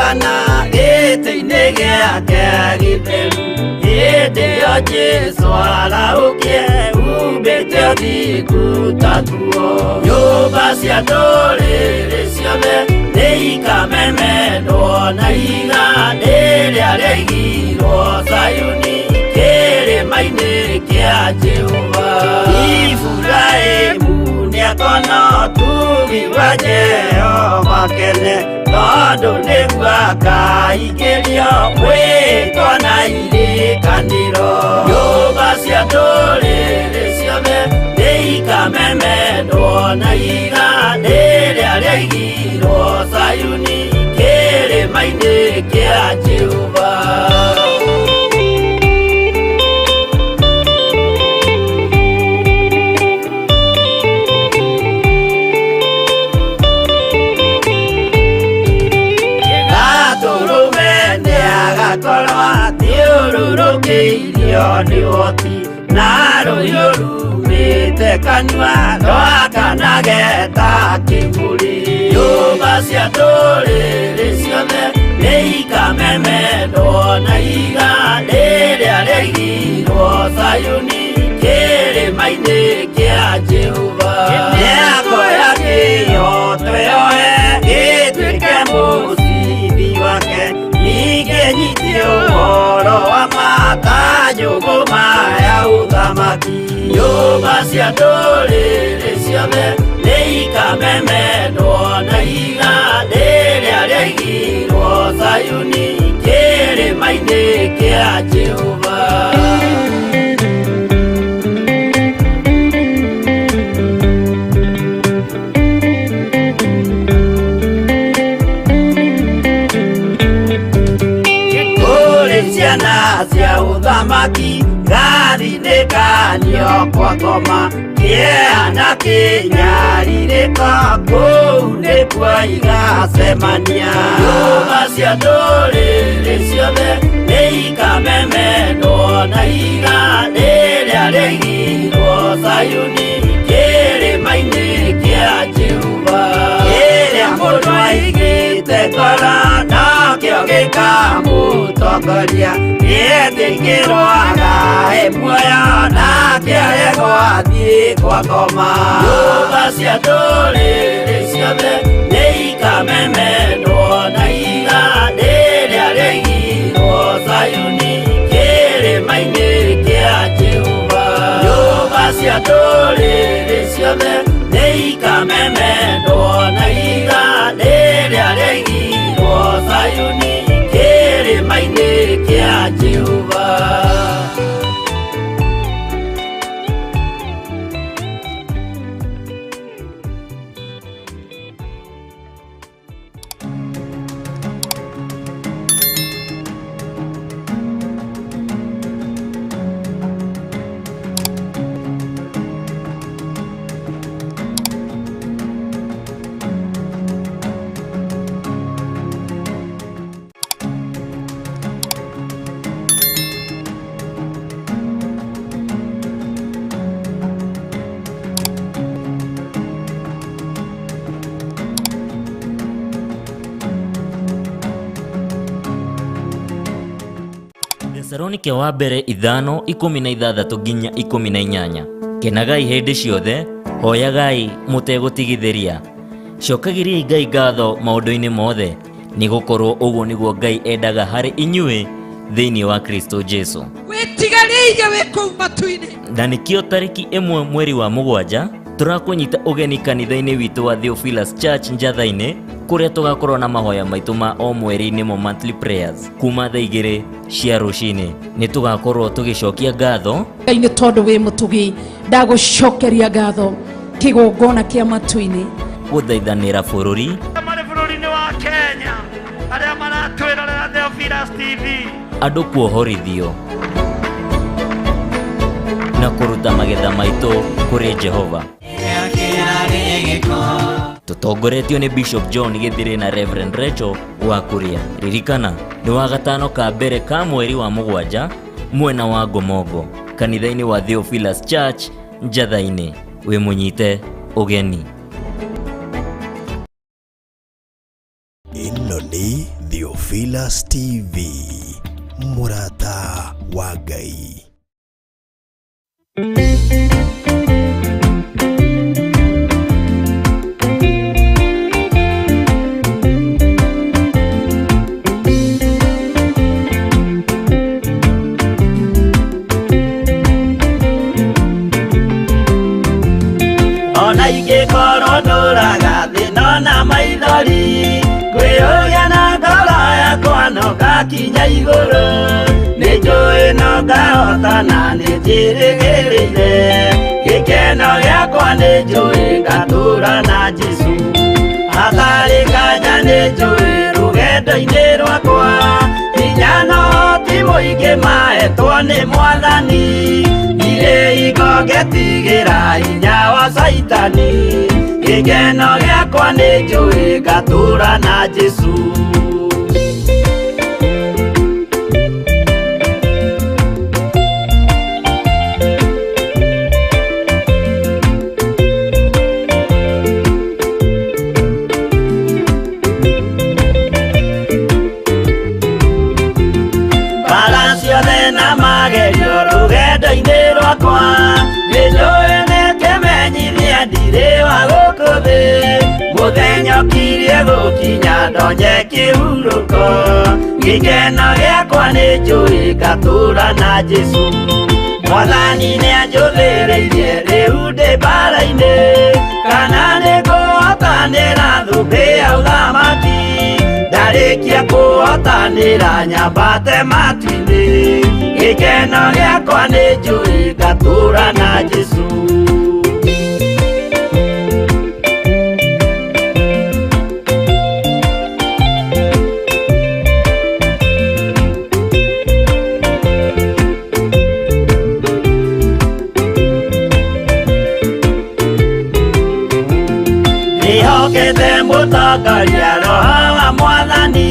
Nĩagathana gĩtĩ-inĩ gĩake gĩtheru. Hĩndĩ ĩyo Jesũ arahũkie humbĩte ũthingu ta nguo. Nyũmba cia ndũrĩrĩ ciothe nĩikamemendwo na ihiga rĩrĩa rĩaigirwo Zayuni kĩrĩma-inĩ kĩa Jehova. Iburahĩmu nĩakona ũtugi wa Jehova kene, tondũ nĩguo akaingĩrio mwĩtwa na irĩkanĩro. Nyũmba cia ndũrĩrĩ ciothe nĩikamemendwo na ihiga rĩrĩa rĩaigirwo Zayuni kĩrĩma-inĩ kĩa Jehova. Gatũrũme nĩagakorwo athiũrũrũkĩirio nĩ ũhoti na rũhiũ rumĩte kanua rwakanage ta kĩmũrĩ. Nyũmba cia ndũrĩrĩ ciothe nĩikamemendwo na ihiga rĩrĩa rĩaigirwo Zayuni kĩrĩma-inĩ kĩa Jehova. Nĩakoya kĩhooto yoe gĩtuĩke mũcibi wake, ningĩ nyitie ũhoro wa ma ta njũgũma ya ũthamaki. Nyũmba cia ndũrĩrĩ ciothe nĩikamemendwo na ihiga rĩrĩa rĩaigirwo Zayuni kĩrĩma-inĩ kĩa Jehova. Kũrĩ ciana cia ũthamaki gathinĩkanio kwa ngoma kĩeha na kĩnyarirĩko kũu nĩkuo igacemania. Nyũmba cia ndũrĩrĩ ciothe nĩikamemendwo na ihiga rĩrĩa rĩaigirwo Zayuni kĩrĩma-inĩ kĩa Jehova. Kĩrĩa mũndũ aigĩte ngoro nakĩo gĩkamũtongoria, nĩetĩkĩrwo agae muoyo nake aregwo athiĩ kwa ngoma. Nyũmba cia ndũrĩrĩ ciothe nĩikamemendwo na ihiga rĩrĩa rĩaigirwo Zayuni kĩrĩma-inĩ kĩa Jehova. Nyũmba cia ndũrĩrĩ ciothe nĩikamemendwo na ihiga rĩrĩa rĩaigirwo Zayuni kĩrĩma-inĩ kĩa Jehova. Thesalonike wa mbere 5:16 nginya 18. Kenagai hĩndĩ ciothe, hoyagai mũtegũtigithĩria. Cokagĩriai Ngai ngatho maũndũ-inĩ mothe, nĩ gũkorwo ũguo nĩguo Ngai endaga harĩ inyuĩ thĩinĩ wa Kristo Jesu. Wĩtigarĩire wĩ kũu matu-inĩ. Na nĩkĩo tarĩki 1 mweri wa 7 tũrakũnyita ũgeni kanitha-inĩ witũ wa Theophilus Church Njatha-inĩ, kũrĩa tũgakorwo na mahoya maitũ ma o mweri nĩmo monthly prayers kuma thaa 2 cia rũcinĩ. Nĩ tũgakorwo tũgĩcokia ngatho Ngai nĩ tondũ wĩ mũtugi, ndagũcokeria ngatho kĩgongona kĩa matu-inĩ. Gũthaithanĩra bũrũri marĩ bũrũri-inĩ wa Kenya arĩa maratwĩrorera Theophilus TV, andũ kuohorithio na kũruta magetha maitũ kũrĩ Jehova. Tũtongoretio nĩ Bishop John Gĩthirĩ na Reverend Rachel wa Kuria. Ririkana nĩ wa gatano ka mbere ka mweri wa 7 mwena wa Ngomongo kanitha-inĩ wa Theophilus Church Njatha-inĩ. Wĩ mũnyite ũgeni. Ĩno nĩ Theophilus. Theophilus TV, mũrata wa Ngai. Ona ingĩkorwo ndũraga thĩna na maithori, ngwĩyũria na ngoro yakwa no ngakinya igũrũ. Nĩ njũĩ no ngahotana, nĩ njĩrĩgĩrĩire gĩkeno gĩakwa, nĩ njũĩ ngatũra na Jesũ. Hatarĩ nganja nĩ njũĩ rũgendo-inĩ rwakwa, hinya no ti mũingĩ mahetwo nĩ Mwathani. Ndirĩ hingo ngetigĩra hinya wa Caitani, gĩkeno gĩakwa nĩ njũĩ ngatũra na Jesũ. Mbara ciothe na magerio rũgendo-inĩ rwakwa, nĩ njũĩ nĩ kĩmenyithia ndirĩ wa gũkũ thĩ. Mũthenya ũkirie gũkinya ndonye kĩhurũko, gĩkeno gĩakwa nĩ njũĩ ngatũra na Jesũ. Mwathani nĩ anjũthĩrĩirie rĩu ndĩ mbara-inĩ, kana nĩ ngũhotanĩra thũmbĩ ya ũthamaki. Ndarĩkia kũhotanĩra nyambate matu-inĩ, gĩkeno gĩakwa nĩ njũĩ ngatũra na Jesũ. Ndĩhokete mũtongoria Roho wa Mwathani,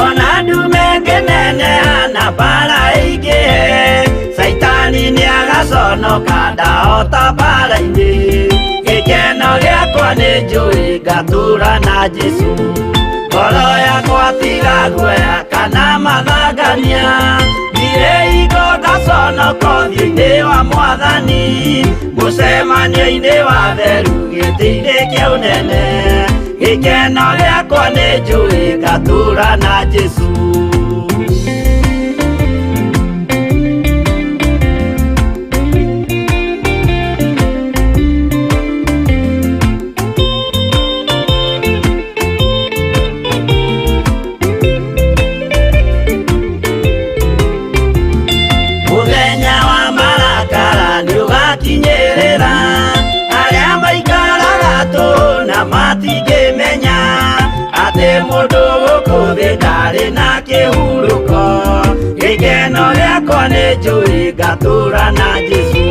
ona ndume ngĩneneha na mbara ĩingĩhe, Caitani nĩagaconoka ndahota mbara-inĩ. Gĩkeno gĩakwa nĩ njũĩ ngatũra na Jesũ. Ngoro yakwa tiga guoya kana mathangania, ndirĩ hingo ngaconoka ũthiũ-inĩ wa Mwathani. Mũcemanio-inĩ wa theru gĩtĩ-inĩ kĩa ũnene, gĩkeno gĩakwa nĩ njũĩ ngatũra na Jesũ. Mũthenya wa marakara nĩũgakinyĩrĩra, arĩa maikaraga tũhũ na matingĩmenya atĩ mũndũ gũkũ thĩ ndarĩ na kĩhurũko. Gĩkeno gĩakwa nĩ njũĩ ngatũra na Jesũ.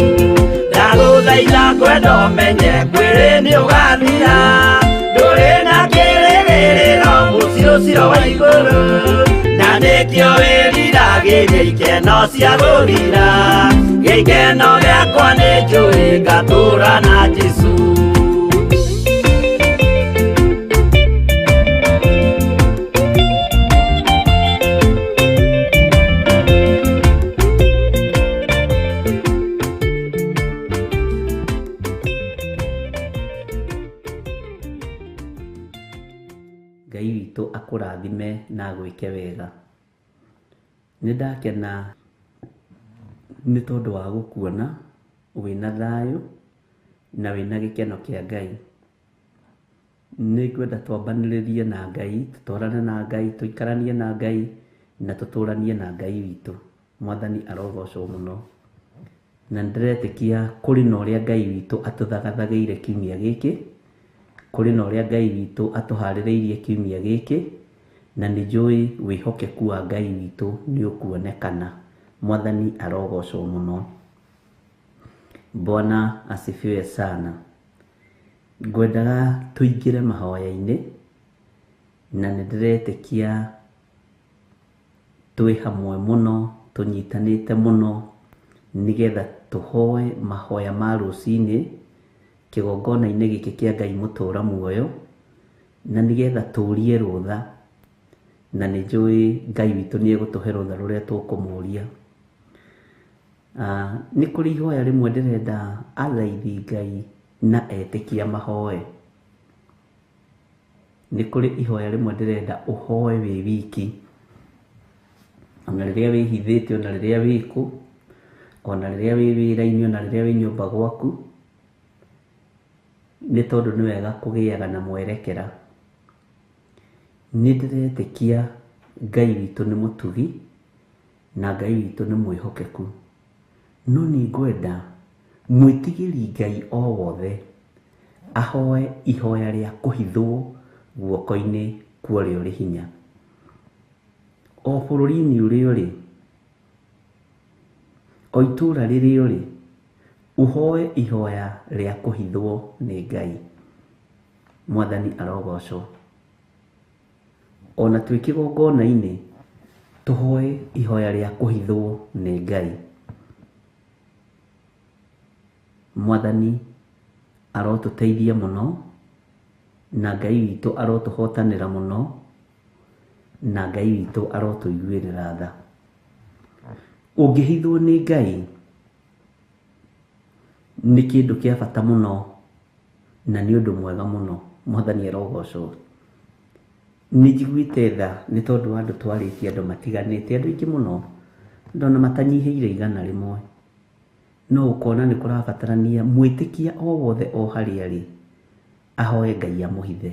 Ndagũthaitha ngwenda ũmenye mwĩrĩ nĩũgathira, ndũrĩ na kĩrĩgĩrĩro mũciĩ ũcio wa igũrũ, na nĩkĩo wĩriragĩria ikeno cia gũthira. Gĩkeno gĩakwa nĩ njũĩ ngatũra na Jesũ. Ngai witũ akũrathime na agwĩke wega. Nĩ ndakena nĩ tondũ wa gũkuona wĩna thayũ na wĩna gĩkeno kĩa Ngai. Nĩ ngwenda twambanĩrĩrie na Ngai, tũtwarane na Ngai, tũikaranie na Ngai na tũtũranie na Ngai witũ. Mwathani arogocwo mũno. Na nĩndĩretĩkia kũrĩ na ũrĩa Ngai witũ atũthagathagĩire kiumia gĩkĩ, kũrĩ na ũrĩa Ngai witũ atũharĩrĩirie kiumia gĩkĩ, na nĩ njũĩ wĩhokeku wa Ngai witũ nĩ ũkuonekana. Mwathani arogocwo mũno. Bwana asifiwe sana. Ngwendaga tũingĩre mahoya-inĩ, na nĩ ndĩretĩkia twĩ hamwe mũno, tũnyitanĩte mũno, nĩgetha tũhoe mahoya ma rũcinĩ kĩgongona-inĩ gĩkĩ kĩa Ngai mũtũra muoyo, na nĩgetha tũrie rũtha Na nĩ njũĩ Ngai witũ nĩ egũtũhe rũtha rũrĩa tũkũmũria. Nĩ kũrĩ ihoya rĩmwe ndĩrenda athaithi Ngai na etĩkia mahoe. Nĩ kũrĩ ihoya rĩmwe ndĩrenda ũhoe wĩ wiki. Ona rĩrĩa wĩhithĩte, ona rĩrĩa wĩkũ, ona rĩrĩa wĩ wĩra-inĩ, ona rĩrĩa wĩ nyũmba gwaku, nĩ tondũ nĩ wega kũgĩaga na mwerekera. Nĩ ndĩretĩkia Ngai witũ nĩ mũtugi na Ngai witũ nĩ mwĩhokeku. No nĩ ngwenda mwĩtigĩri Ngai o wothe ahoe ihoya rĩa kũhithwo guoko-inĩ kwa ũrĩa ũrĩ hinya. O bũrũri-inĩ ũrĩa ũrĩ, o itũũra rĩrĩa ũrĩ, ũhoe ihoya rĩa kũhithwo nĩ Ngai. Mwathani arogocwo. Ona twĩ kĩgongona-inĩ, tũhoe ihoya rĩa kũhithwo nĩ Ngai. Mwathani arotũteithia mũno, na Ngai witũ arotũhotanĩra mũno, na Ngai witũ arotũiguĩrĩra tha. Ũngĩhithwo nĩ Ngai nĩ kĩndũ kĩa bata mũno na nĩ ũndũ mwega mũno. Mwathani arogocwo. Nĩ njiguĩte tha nĩ tondũ wa andũ twarĩtie andũ matiganĩte, andũ aingĩ mũno, ndona matanyihĩire 100. No ũkona nĩ kũrabatarania mwĩtĩkia o wothe o harĩa arĩ ahoe Ngai amũhithe.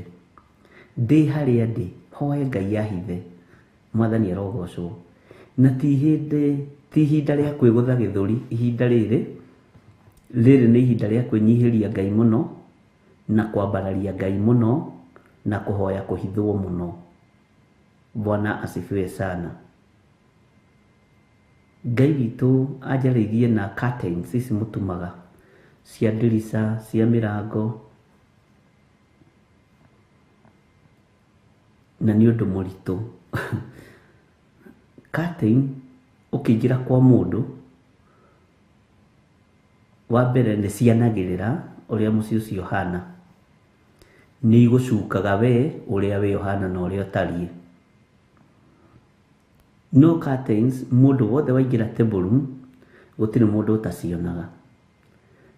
Ndĩ harĩa ndĩ, hoe Ngai ahithe. Mwathani arogocwo. Na ti hĩndĩ, ti ihinda rĩa kwĩgũtha gĩthũri, ihinda rĩrĩ, rĩrĩ nĩ ihinda rĩa kwĩnyihĩria Ngai mũno, na kwambararia Ngai mũno, na kũhoya kũhithwo mũno. Bwana asifiwe sana. Ngai witũ anjarĩirie na curtains ici mũtumaga cia ndirica, cia mĩrango, na nĩ ũndũ mũritũ. Curtain ũkĩingĩra kwa mũndũ, wa mbere nĩ cianagĩrĩra ũrĩa mũciĩ ũcio ũhana. Nĩ igũcukaga we ũrĩa we ũhana na ũrĩa ũtariĩ. No curtains mũndũ wothe waingĩra table room gũtirĩ mũndũ ũtacionaga.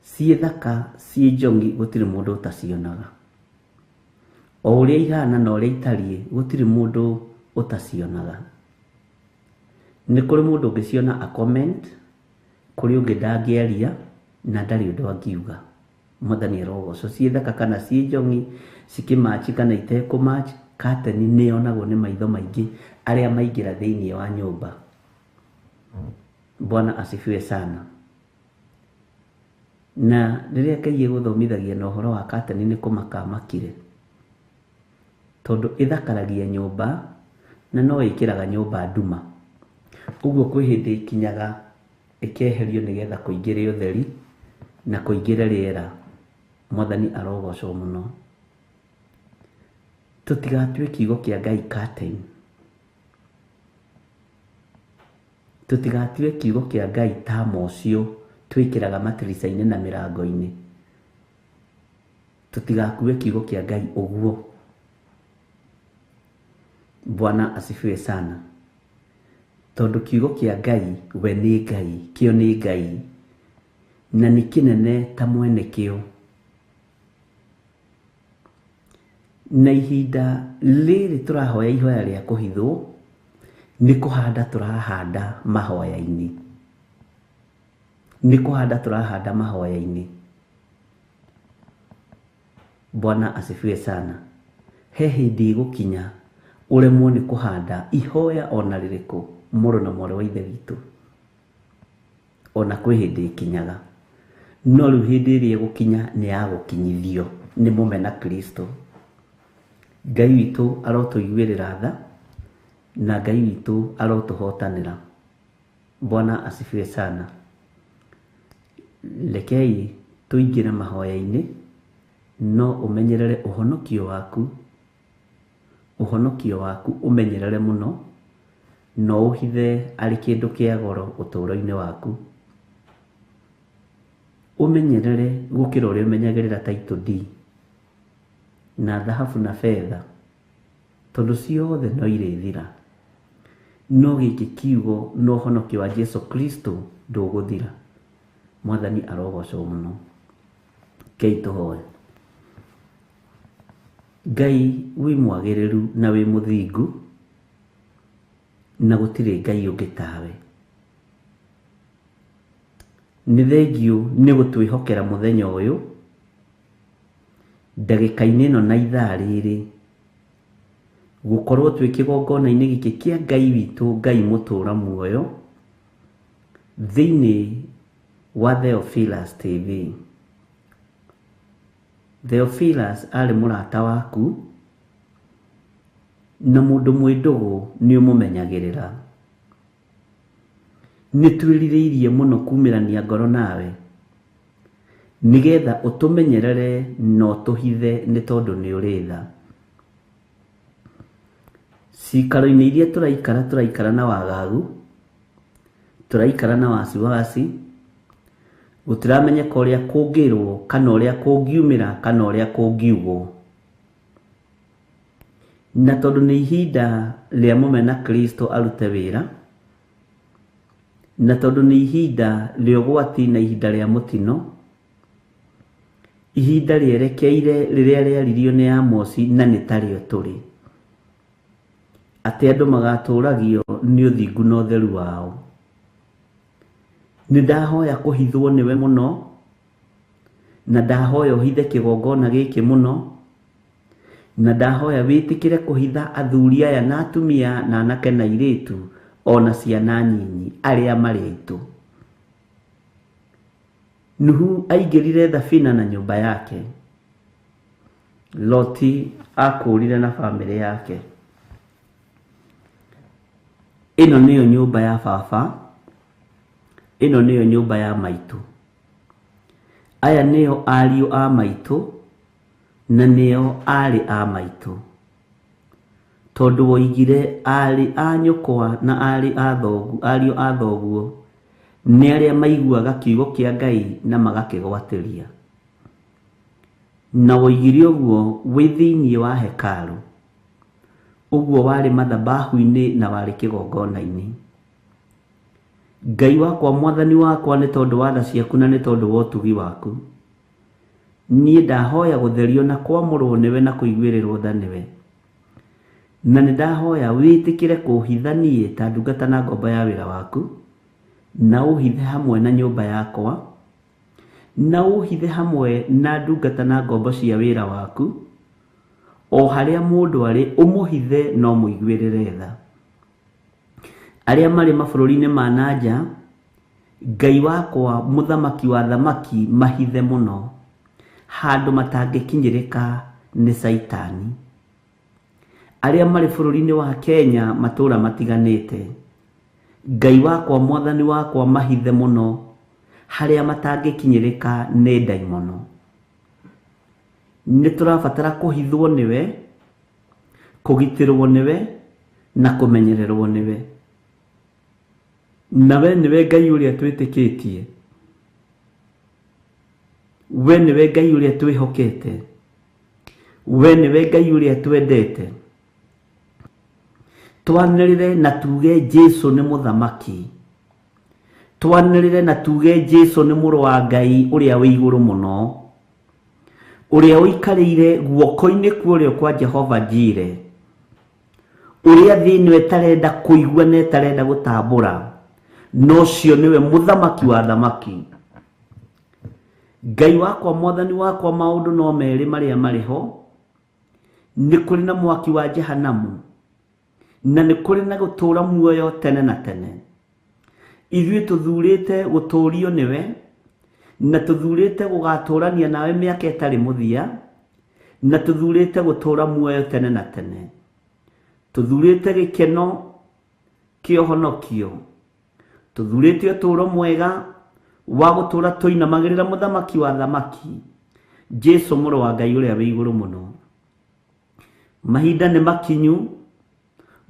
Ciĩ thaka, ciĩ njongi, gũtirĩ mũndũ ũtacionaga. O ũrĩa ihana na ũrĩa itariĩ, gũtirĩ mũndũ ũtacionaga. Nĩ kũrĩ mũndũ ũngĩciona a comment, kũrĩ ũngĩ ndangĩaria na ndarĩ ũndũ angiuga. Mwathani arogocwo. Ciĩ thaka kana ciĩ njongi, cikĩmatch kana itekũmatch, curtain nĩ yonagwo nĩ maitho maingĩ arĩa maingĩra thĩinĩ wa nyũmba. Bwana asifiwe sana. Na rĩrĩa Ngai egũthomithagia na ũhoro wa curtain nĩ kũmaka makire. Tondũ ĩthakaragia nyũmba na no ĩkĩraga nyũmba nduma. Ũguo kwĩ hĩndĩ ĩkinyaga ĩkeherio nĩgetha kũingĩre ũtheri na kũingĩre rĩera. Mwathani arogocwo mũno. Tũtigatue kiugo kĩa Ngai curtain. Tũtigatue kiugo kĩa Ngai ta mocio twĩkĩraga matirica-inĩ na mĩrango-inĩ. Tũtigakue kiugo kĩa Ngai ũguo. Bwana asifiwe sana. Tondũ kiugo kĩa Ngai we nĩ Ngai, kĩo nĩ Ngai, na nĩ kĩnene ta mwene kĩo. Na ihinda rĩrĩ tũrahoya ihoya rĩa kũhithwo, nĩ kũhanda tũrahanda mahoya-inĩ. Nĩ kũhanda tũrahanda mahoya-inĩ. Bwana asifiwe sana. He hĩndĩ ĩgũkinya ũremwo nĩ kũhanda ihoya ona rĩrĩkũ mũrũ na mwarĩ wa Ithe witũ. Ona kwĩ hĩndĩ ĩkinyaga. No rĩu hĩndĩ ĩrĩa ĩgũkinya nĩ ya gũkinyithio nĩ mũmena Kristo. Ngai witũ arotũiguĩrĩra tha na Ngai witũ arotũhotanĩra. Bwana asifiwe sana. Rekei tũingĩre mahoya-inĩ, no ũmenyerere ũhonokio waku. Ũhonokio waku ũmenyerere mũno, no ũhithe arĩ kĩndũ kĩa goro ũtũũro-inĩ waku. Ũmenyerere gũkĩra ũrĩa ũmenyagĩrĩra title deed na thahabu na betha. Tondũ ciothe no irĩthira, no gĩkĩ kiugo na ũhonokio wa Jesu Kristo ndũgũthira. Mwathani arogocwo mũno. Ngai tũhoe. Ngai wĩ mwagĩrĩru na wĩ mũthingu, na gũtirĩ Ngai ũngĩ tawe. Nĩ thengiũ nĩ gũtwĩhokera mũthenya ũyũ, ndagĩka-inĩ ĩno na ithaa rĩrĩ, gũkorwo twĩ kĩgongona-inĩ gĩkĩ kĩa Ngai witũ, Ngai mũtũra muoyo, thĩinĩ wa Theophilus TV. Theophilus arĩ mũrata waku, na mũndũ mwĩ ndũgũ nĩ ũmũmenyagĩrĩra. Nĩ twĩrirĩirie mũno kumĩrania ngoro nawe, nĩgetha ũtũmenyerere na ũtũhithe nĩ tondũ nĩ ũrĩ tha. Cikaro-inĩ iria tũraikara, tũraikara na wagagu, tũraikara na wasiwasi, gũtiramenyeka ũrĩa kũngĩrwo, kana ũrĩa kũngiumĩra, kana ũrĩa kũngiugwo. Na tondũ nĩ ihinda rĩa mũmena Kristo arute wĩra, na tondũ nĩ ihinda rĩa ũgwati na ihinda rĩa mũtino, ihinda rĩerekeire rĩrĩa rĩaririo nĩ Amosi na nĩ tarĩo tũrĩ, atĩ andũ magatũragio nĩ ũthingu na ũtheru wao. Nĩ ndahoya kũhithwo nĩwe mũno, na ndahoya ũhithe kĩgongona gĩkĩ mũno, na ndahoya wĩtĩkĩre kũhitha athuri aya na atumia na anake na airĩtu ona ciana nyinyi arĩa marĩ aitũ. Nuhu aingĩrire thabina na nyũmba yake, Loti akũrire na bamĩrĩ yake. Ĩno nĩyo nyũmba ya baba, ĩno nĩyo nyũmba ya maitũ. Aya nĩo ariũ a maitũ na nĩo aarĩ a maitũ. Tondũ woigire aarĩ a nyũkwa na aarĩ a thoguo, ariũ a thoguo nĩ arĩa maiguaga kiugo kĩa Ngai na magakĩgwatĩria. Na woigire ũguo wĩ thĩinĩ wa hekarũ, ũguo warĩ mathabahu-inĩ na warĩ kĩgongona-inĩ. Ngai wakwa, mwathani wakwa, nĩ tondũ wa tha ciaku na nĩ tondũ wa ũtugi waku, niĩ ndahoya gũtherio na kwamũrwo nĩwe na kũiguĩrĩrwo tha nĩwe. Na nĩ ndahoya wĩtĩkĩre kũhitha niĩ ta ndungata na ngombo ya wĩra waku, na ũhithe hamwe na nyũmba yakwa, na ũhithe hamwe na ndungata na ngombo cia wĩra waku, o harĩa mũndũ arĩ ũmũhithe na ũmũiguĩrĩre tha. Arĩa marĩ mabũrũri-inĩ ma na nja, Ngai wakwa, mũthamaki wa thamaki, mahithe mũno, handũ matangĩkinyĩrĩka nĩ Caitani. Arĩa marĩ bũrũri-inĩ wa Kenya matũũra matiganĩte, Ngai wakwa, mwathani wakwa, mahithe mũno, harĩa matangĩkinyĩrĩka nĩ ndaimono. Nĩ tũrabatara kũhithwo nĩwe, kũgitĩrwo nĩwe, na kũmenyererwo nĩwe. Na we nĩwe Ngai ũrĩa twĩtĩkĩtie, we nĩwe Ngai ũrĩa twĩhokete, we nĩwe Ngai ũrĩa twendete. Twanĩrĩre na tuge Jesu nĩ mũthamaki. Twanĩrĩre na tuge Jesu nĩ mũrũ wa Ngai ũrĩa wĩ igũrũ mũno, ũrĩa ũikarĩire guoko-inĩ kwa ũrĩo kwa Jehova Jire, ũrĩa thĩ ĩno ĩtarenda kũigua na ĩtarenda gũtambũra, na ũcio nĩwe mũthamaki wa thamaki. Ngai wakwa, mwathani wakwa, maũndũ no merĩ marĩa marĩ ho, nĩ kũrĩ na mwaki wa Jehanamu, na nĩ kũrĩ na gũtũũra muoyo tene na tene. Ithuĩ tũthurĩte gũtũũrio nĩwe, na tũthurĩte gũgatũũrania nawe mĩaka ĩtarĩ mũthia, na tũthurĩte gũtũũra muoyo tene na tene. Tũthurĩte gĩkeno kĩa ũhonokio, tũthurĩte ũtũũro mwega wa gũtũũra tũinamagĩrĩra mũthamaki wa thamaki, Jesu mũrũ wa Ngai ũrĩa wĩ igũrũ mũno. Mahinda nĩ makinyu,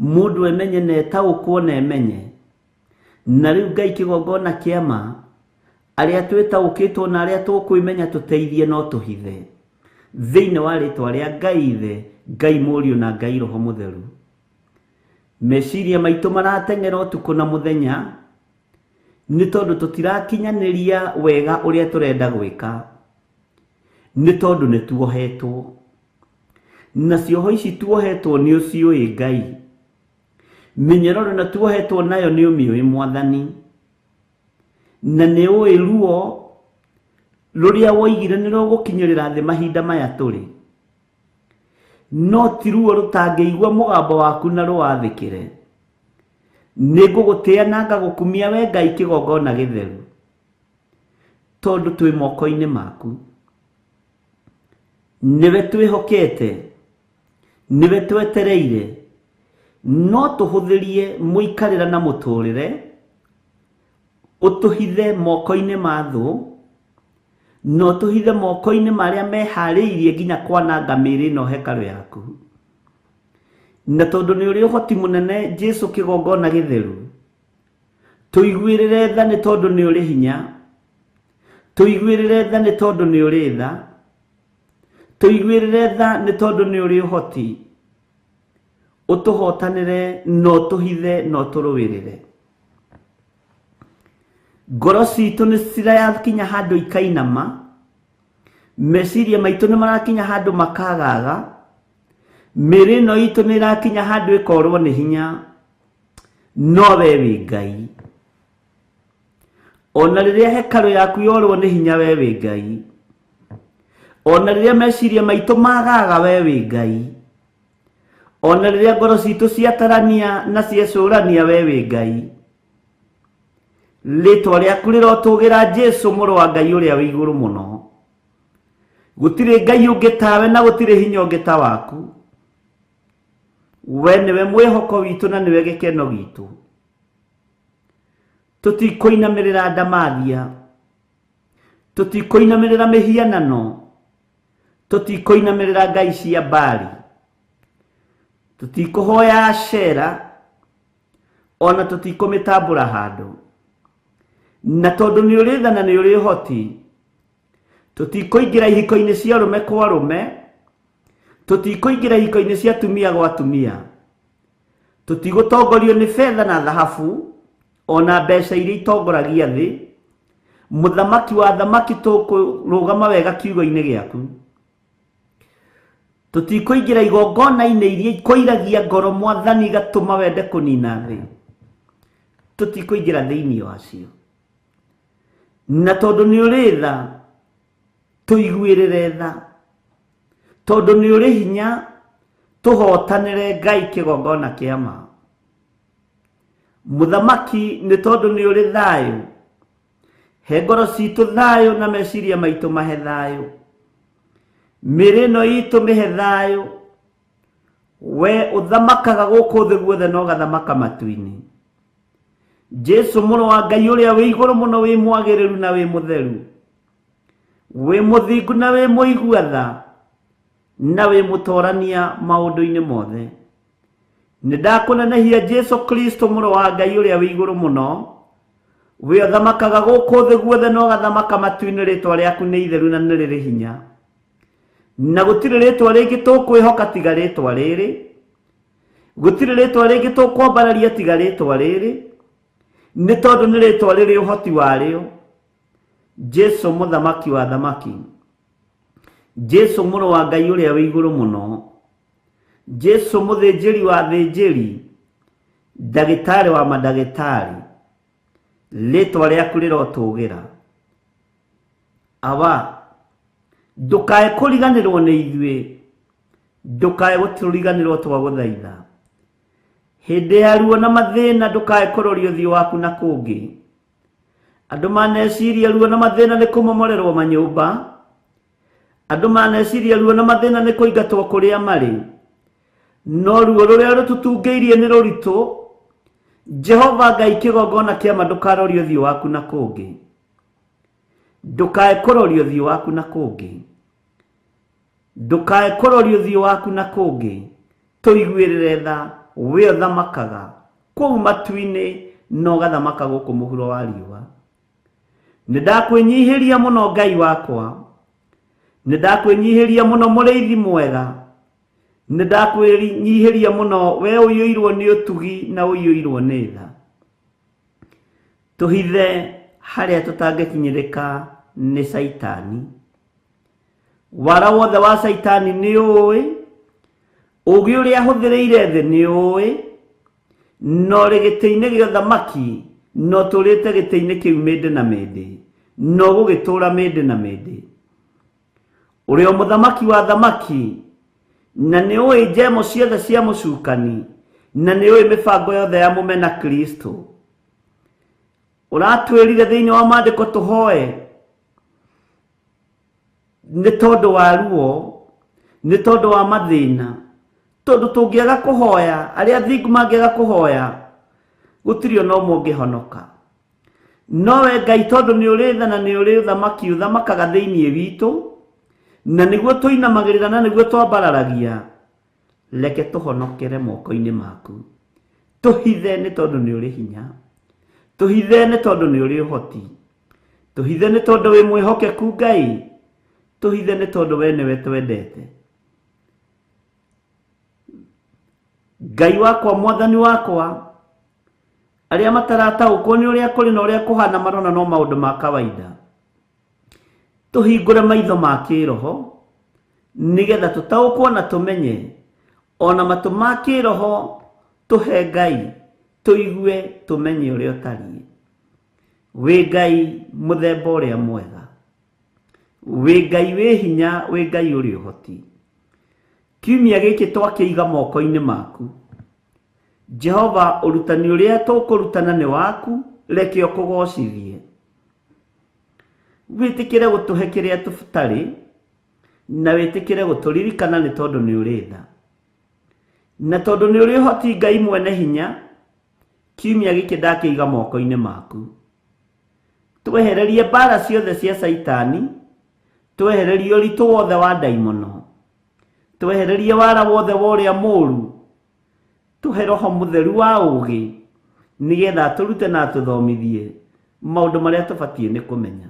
mũndũ emenye na etaũkwo na emenye. Na rĩu Ngai kĩgongona kĩa ma, arĩa twĩtaũkĩtwo na arĩa tũkwĩmenya tũteithie no tũhithe. Thĩinĩ wa rĩtwa rĩa Ngai Ithe Ngai Mũriũ na Ngai Roho Mũtheru. Meciria maitũ marateng'era ũtukũ na mũthenya nĩ tondũ tũtirakinyanĩria wega ũrĩa tũrenda gwĩka, nĩ tondũ nĩ tuohetwo. Na cioho ici tuohetwo nĩ ũciũĩ Ngai, mĩnyororo ĩno tuohetwo nayo nĩ ũmĩũĩ Mwathani, na nĩ ũĩ ruo rũrĩa woigire nĩ rũgũkinyĩrĩra thĩ mahinda maya tũrĩ. No ti ruo rũtangĩigua mũgambo waku na rũwathĩkĩre. Nĩ ngũgũtĩa na ngagũkumia we Ngai kĩgongona gĩtheru, tondũ twĩ moko-inĩ maku. Nĩwe twĩhokete, nĩwe twetereire, no tũhũthĩrie mũikarĩra na mũtũrĩre, ũtũhithe moko-inĩ ma thũ, na ũtũhithe moko-inĩ marĩa meharĩirie nginya kwananga mĩĩrĩ ĩno hekarũ yaku. Na tondũ nĩ ũrĩ ũhoti mũnene Jesu kĩgongona gĩtheru, tũiguĩrĩre tha nĩ tondũ nĩ ũrĩ hinya, tũiguĩrĩre tha nĩ tondũ nĩ ũrĩ tha, tũiguĩrĩre tha nĩ tondũ nĩ ũrĩ ũhoti, ũtũhotanĩre na ũtũhithe na ũtũrũĩrĩre. Ngoro citũ nĩ cirakinya handũ ikainama, meciria maitũ nĩ marakinya handũ makagaga, mĩĩrĩ ĩno itũ nĩ ĩrakinya handũ ĩkorwo nĩ hinya, no we wĩ Ngai. Ona rĩrĩa hekarũ yaku yorwo nĩ hinya, we wĩ Ngai. Ona rĩrĩa meciria maitũ magaga, we wĩ Ngai. Ona rĩrĩa ngoro citũ ciatarania na ciecũrania, we wĩ Ngai. Rĩtwa rĩaku rĩrotũgĩra Jesu mũrũ wa Ngai ũrĩa wĩ igũrũ mũno. Gũtirĩ Ngai ũngĩ tawe na gũtirĩ hinya ũngĩ ta waku. We nĩwe mwĩhoko witũ na nĩwe gĩkeno gitũ. Tũtikũinamĩrĩra ndamathia, tũtikũinamĩrĩra mĩhianano, tũtikũinamĩrĩra ngai cia Baali, tũtikũhoya Ashera, ona tũtikũmĩtambũra handũ. Na tondũ nĩ ũrĩ tha na nĩ ũrĩ ũhoti, tũtikũingĩra ihiko-inĩ cia arũme kwa arũme, tũtikũingĩra ihiko-inĩ cia atumia gwa atumia, tũtigũtongorio nĩ betha na thahabu ona mbeca iria itongoragia thĩ. Mũthamaki wa thamaki, tũkũrũgama wega kiugo-inĩ gĩaku. Tũtikũingĩra igongona-inĩ iria ikũiragia ngoro Mwathani igatũma wende kũnina thĩ, tũtikũingĩra thĩinĩ wacio. Na tondũ nĩ ũrĩ tha, tũiguĩrĩre tha. Tondũ nĩ ũrĩ hinya, tũhotanĩre Ngai kĩgongona kĩa ma. Mũthamaki, nĩ tondũ nĩ ũrĩ thayũ, he ngoro citũ thayũ na meciria maitũ mahe thayũ, mĩĩrĩ ĩno itũ mĩhe thayũ. We ũthamakaga gũkũ thĩ guothe na ũgathamaka matu-inĩ. Jesu mũrũ wa Ngai ũrĩa wĩ igũrũ mũno, wĩ mwagĩrĩru na wĩ mũtheru, wĩ mũthingu na wĩ mũigua tha, na wĩ mũtorania maũndũ-inĩ mothe. Nĩ ndakũnenehia Jesu Kristo mũrũ wa Ngai ũrĩa wĩ igũrũ mũno, we ũthamakaga gũkũ thĩ guothe na ũgathamaka matu-inĩ. Rĩtwa rĩaku nĩ itheru na nĩ rĩrĩ hinya, na gũtirĩ rĩtwa rĩngĩ tũkwĩhoka tiga rĩtwa rĩrĩ, gũtirĩ rĩtwa rĩngĩ tũkwambararia tiga rĩtwa rĩrĩ, nĩ tondũ nĩ rĩtwa rĩrĩ ũhoti warĩo. Jesu mũthamaki wa thamaki, Jesu mũrũ wa Ngai ũrĩa wĩ igũrũ mũno, Jesu mũthĩnjĩri wa thĩnjĩri, ndagĩtarĩ wa mandagĩtarĩ, rĩtwa rĩaku rĩrotũgĩra. Awa, ndũkae kũriganĩrwo nĩ ithuĩ, ndũkae gũtũriganĩrwo twagũthaitha. Hĩndĩ ya ruo na mathĩna ndũkae kũroria ũthiũ waku na kũngĩ. Andũ maneciria ruo na mathĩna nĩ kũmomorerwo manyũmba, andũ maneciria ruo na mathĩna nĩ kũingatwo kũrĩa marĩ, no ruo rũrĩa rũtũtungĩirie nĩ rũritũ. Jehova Ngai kĩgongona kĩa ma, ndũkarorie ũthiũ waku na kũngĩ, ndũkae kũroria ũthiũ waku na kũngĩ, ndũkae kũroria ũthiũ waku na kũngĩ. Tũiguĩrĩre tha, we ũthamakaga kũu matu-inĩ na ũgathamaka gũkũ mũhuro wa riũa. Nĩ ndakwĩnyihĩria mũno Ngai wakwa, nĩ ndakwĩnyihĩria mũno mũrĩithi mwega, Nĩ ndakwĩnyihĩria mũno we ũiyũirwo nĩ ũtugi na ũiyũirwo nĩ tha. Tũhithe harĩa tũtangĩkinyĩrĩka nĩ Caitani. Wara wothe wa Caitani nĩ ũĩ, ũũgĩ ũrĩa ahũthĩrĩire thĩ nĩ ũĩ, na ũrĩ gĩtĩ-inĩ gĩa ũthamaki na ũtũũrĩte gĩtĩ-inĩ kĩu mĩndĩ na mĩndĩ, na ũgũgĩtũũra mĩndĩ na mĩndĩ. Ũrĩ o mũthamaki wa athamaki, na nĩ ũĩ njemo ciothe cia mũcukani, na nĩ ũĩ mĩbango yothe ya mũmena Kristo. Ũratwĩrire thĩinĩ wa maandĩko tũhoe nĩ tondũ wa ruo, nĩ tondũ wa mathĩna, tondũ tũngĩaga kũhoya, arĩa athingu mangĩaga kũhoya, gũtirĩ ona ũmwe ũngĩhonoka. No we Ngai tondũ nĩ ũrĩ tha na nĩ ũrĩ ũthamaki ũthamakaga thĩinĩ witũ, na nĩguo tũinamagĩrĩra na nĩguo twambararagia, reke tũhonokere moko-inĩ maku. Tũhithe nĩ tondũ nĩ ũrĩ hinya, tũhithe nĩ tondũ nĩ ũrĩ ũhoti, tũhithe nĩ tondũ wĩ mwĩhokeku Ngai, tũhithe nĩ tondũ we nĩwe twendete. Ngai wakwa, mwathani wakwa, arĩa matarataũkwo nĩ ũrĩa kũrĩ na ũrĩa kũhana marona no maũndũ ma kawaida. Tũhingũre maitho ma kĩroho nĩgetha tũtaũkwo na tũmenye, ona matũ ma kĩroho tũhe Ngai tũigue tũmenye ũrĩa ũtariĩ. Wĩ Ngai mũthemba ũrĩa mwega, wĩ Ngai wĩ hinya, wĩ Ngai ũrĩ ũhoti. Kiumia gĩkĩ twakĩiga moko-inĩ maku. Jehova, ũrutani ũrĩa tũkũrutana nĩ waku, reke ũkũgocithie. Wĩtĩkĩre gũtũhe kĩrĩa tũtarĩ, na wĩtĩkĩre gũtũririkana nĩ tondũ nĩ ũrĩ tha. Na tondũ nĩ ũrĩ ũhoti Ngai mwene hinya, kiumia gĩkĩ ndakĩiga moko-inĩ maku. Twehererie mbara ciothe cia Caitani, twehererie ũritũ wothe wa ndaimono, twehererie wara wothe wa ũrĩa mũũru, tũhe roho mũtheru wa ũũgĩ, nĩgetha atũrute na atũthomithie maũndũ marĩa tũbatiĩ nĩ kũmenya.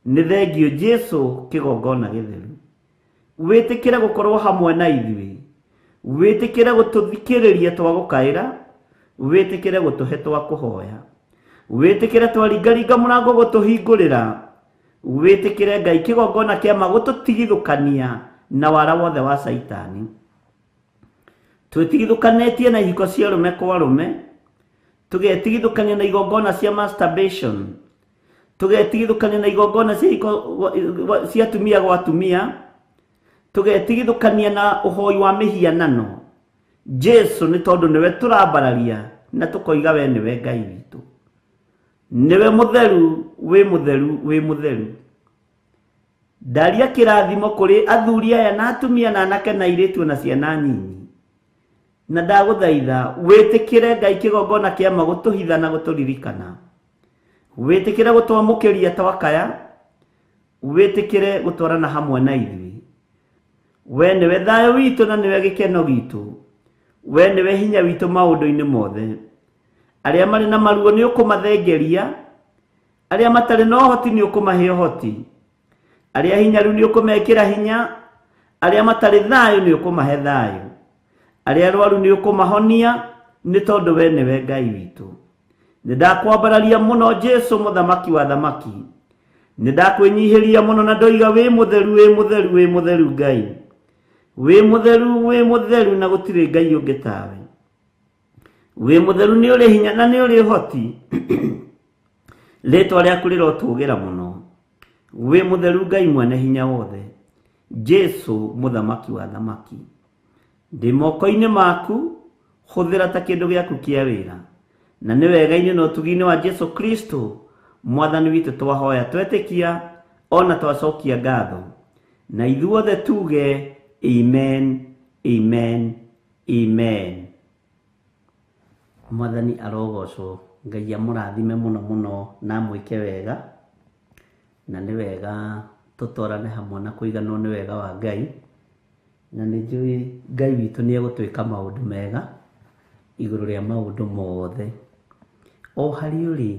Nĩ thengiũ Jesu kĩgongona gĩtheru. Wĩtĩkĩre gũkorwo hamwe na ithuĩ, wĩtĩkĩre gũtũthikĩrĩria twagũkaĩra, wĩtĩkĩre gũtũhe twakũhoya, wĩtĩkĩre twaringaringa mũrango gũtũhingũrĩra, wĩtĩkĩre Ngai kĩgongona kĩa ma gũtũtigithũkania na wara wothe wa Caitani. Twĩtigithũkanĩtie na ihiko cia arũme kwa arũme, tũgetigithũkania na igongona cia masturbation, tũgetigithũkania na igongona cia ihiko cia atumia gwa atumia, tũgetigithũkania na ũhoi wa mĩhianano. Jesu nĩ tondũ nĩwe tũrambararia na tũkoiga we nĩwe Ngai witũ, nĩwe mũtheru, wĩ mũtheru, wĩ mũtheru. Ndaria kĩrathimo kũrĩ athuri aya na atumia na anake na airĩtu na ciana nyinyi, na ndagũthaitha wĩtĩkĩre Ngai kĩgongona kĩa ma gũtũhitha na gũtũririkana, wĩtĩkĩre gũtwamũkĩria twakaya, wĩtĩkĩre gũtwarana hamwe na ithuĩ. We nĩwe thayũ witũ na nĩwe gĩkeno gitũ, we nĩwe hinya witũ maũndũ-inĩ mothe. Arĩa marĩ na maruo nĩ ũkũmathengeria, arĩa matarĩ na ũhoti nĩ ũkũmahe ũhoti, arĩa hinyaru nĩ ũkũmekĩra hinya, arĩa matarĩ thayũ nĩ ũkũmahe thayũ, arĩa arwaru nĩ ũkũmahonia, nĩ tondũ we nĩwe Ngai witũ. Nĩ ndakwambararia mũno Jesu mũthamaki wa thamaki, nĩ ndakwĩnyihĩria mũno na ndoiga wĩ mũtheru, wĩ mũtheru, wĩ mũtheru Ngai, wĩ mũtheru, wĩ mũtheru, na gũtirĩ Ngai ũngĩ tawe. Wĩ mũtheru nĩ ũrĩ hinya na nĩ ũrĩ ũhoti, rĩtwa rĩaku rĩrotũgĩra mũno. Wĩ mũtheru Ngai mwene hinya wothe, Jesu mũthamaki wa thamaki. Ndĩ moko-inĩ maku, hũthĩra ta kĩndũ gĩaku kĩa wĩra, na nĩ wega-inĩ na ũtugi-inĩ wa Jesu Kristo mwathani witũ twahoya twetĩkia ona twacokia ngatho, na ithuothe tuge amen, amen, amen. Mwathani arogocwo, Ngai amũrathime mũno mũno na amwĩke wega, na nĩ wega tũtwarane hamwe na kũiganwo nĩ wega wa Ngai, na nĩ njũĩ Ngai witũ nĩ egũtwĩka maũndũ mega igũrũ rĩa maũndũ mothe. O harĩa ũrĩ,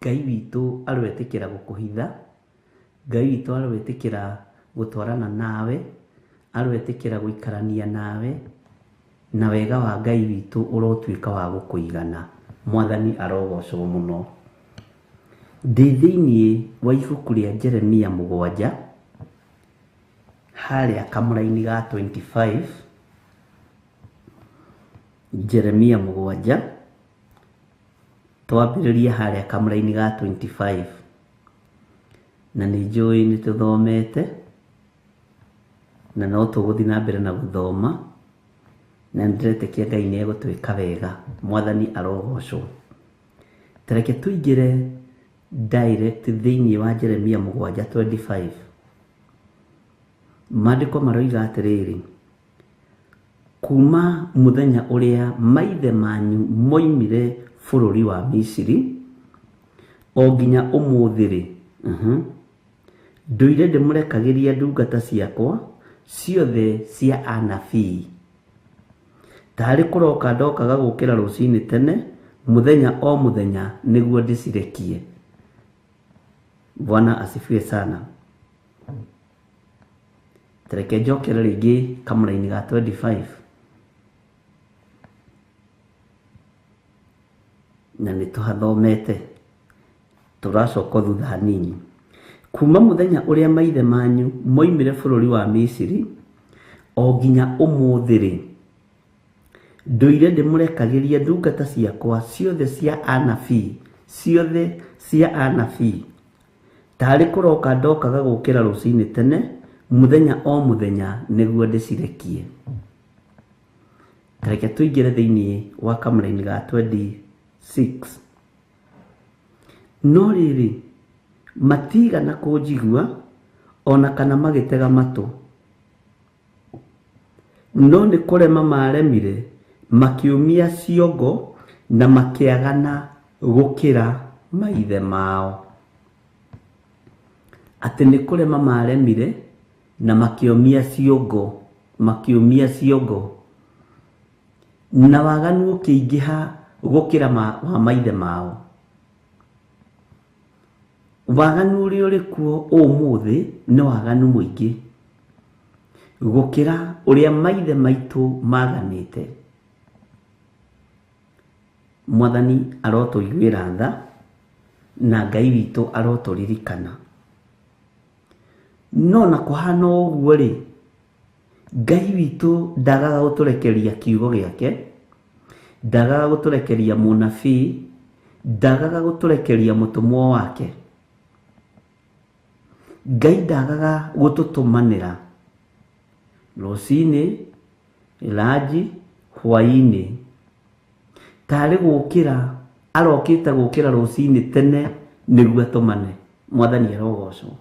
Ngai witũ aroetĩkĩra gũkũhitha, Ngai witũ aroetĩkĩra gũtwarana nawe, Aroetĩkĩra gũikarania nawe, na wega wa Ngai witũ ũrotuĩka wa gũkũigana. Mwathani arogocwo mũno. Ndĩ thĩiniĩ wa ibuku rĩa Jeremia 7 harĩa kamũraini ga 25. Jeremia 7 twambĩrĩrie harĩa kamũraini ga 25, na nĩ njũĩ nĩ tũthomete na no tũgũthiĩ na mbere na gũthoma, na nĩndĩretĩkia Ngai nĩ egũtwĩka wega. Mwathani arogocwo. Tareke tũingĩre direct thĩiniĩ wa Jeremia 7:25. Maandĩko maroiga atĩrĩrĩ, kuma mũthenya ũrĩa maithe manyu moimire bũrũri wa Misiri o nginya ũmũthĩ rĩ, ndũire ndĩmũrekagĩria ndungata ciakwa ciothe cia anabii. Tarĩ kũroka ndokaga gũkĩra rũcinĩ tene mũthenya o mũthenya nĩguo ndĩcirekie. Bwana asifiwe sana. Tareke njokere rĩngĩ kamũraini ga 25, na nĩ tũhathomete, tũracoka thutha hanini. Kuma mũthenya ũrĩa maithe manyu moimire bũrũri wa Misiri o nginya ũmũthĩ rĩ, ndũire ndĩmũrekagĩria ndungata ciakwa ciothe cia anabii, ciothe cia anabii. Tarĩ kũroka ndokaga gũkĩra rũcinĩ tene mũthenya o mũthenya nĩguo ndĩcirekie. Tareke tũingĩre thĩiniĩ wa kamũraini ga 26. No rĩrĩ, matigana kũnjigua ona kana magĩtega matũ, no nĩ kũrema maremire, makĩũmia ciongo na makĩagana gũkĩra maithe mao. Atĩ nĩ kũrema maremire na makĩũmia ciongo, makĩũmia ciongo, na waganu ũkĩingĩha gũkĩra wa maithe mao. Waganu ũrĩa ũrĩ kuo ũmũthĩ nĩ waganu mũingĩ gũkĩra ũrĩa maithe maitũ maganĩte. Mwathani arotũiguĩra tha na Ngai witũ arotũririkana. No na kũhana ũguo rĩ, Ngai witũ ndagaga gũtũrekeria kiugo gĩake, ndagaga gũtũrekeria mũnabii, ndagaga gũtũrekeria mũtũmwo wake. Ngai ndagaga gũtũtũmanĩra rũcinĩ, ranji, hwaĩ-inĩ. Tarĩ gũkĩra arokĩte gũkĩra rũcinĩ tene nĩguo atũmane. Mwathani arogocwo.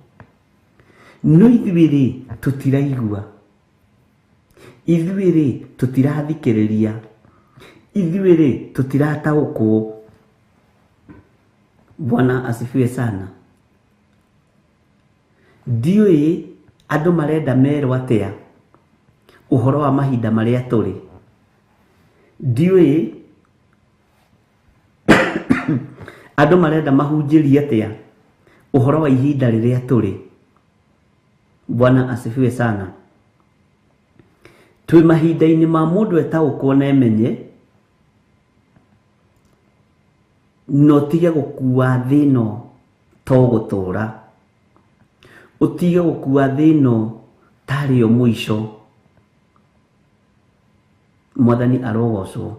No ithuĩ rĩ, tũtiraigua, ithuĩ rĩ, tũtirathikĩrĩria, ithuĩ rĩ, tũtirataũkwo. Bwana asifiwe sana. Ndiũĩ andũ marenda merwo atĩa ũhoro wa mahinda marĩa tũrĩ. Ndiũĩ andũ marenda mahunjĩrie atĩa ũhoro wa ihinda rĩrĩa tũrĩ. Bwana asifiwe sana. Twĩ mahinda-inĩ ma mũndũ etaũkwo na emenye, na ũtige gũkua thĩ ĩno to gũtũra, ũtige gũkua thĩ ĩno tarĩ yo mũico. Mwathani arogocwo.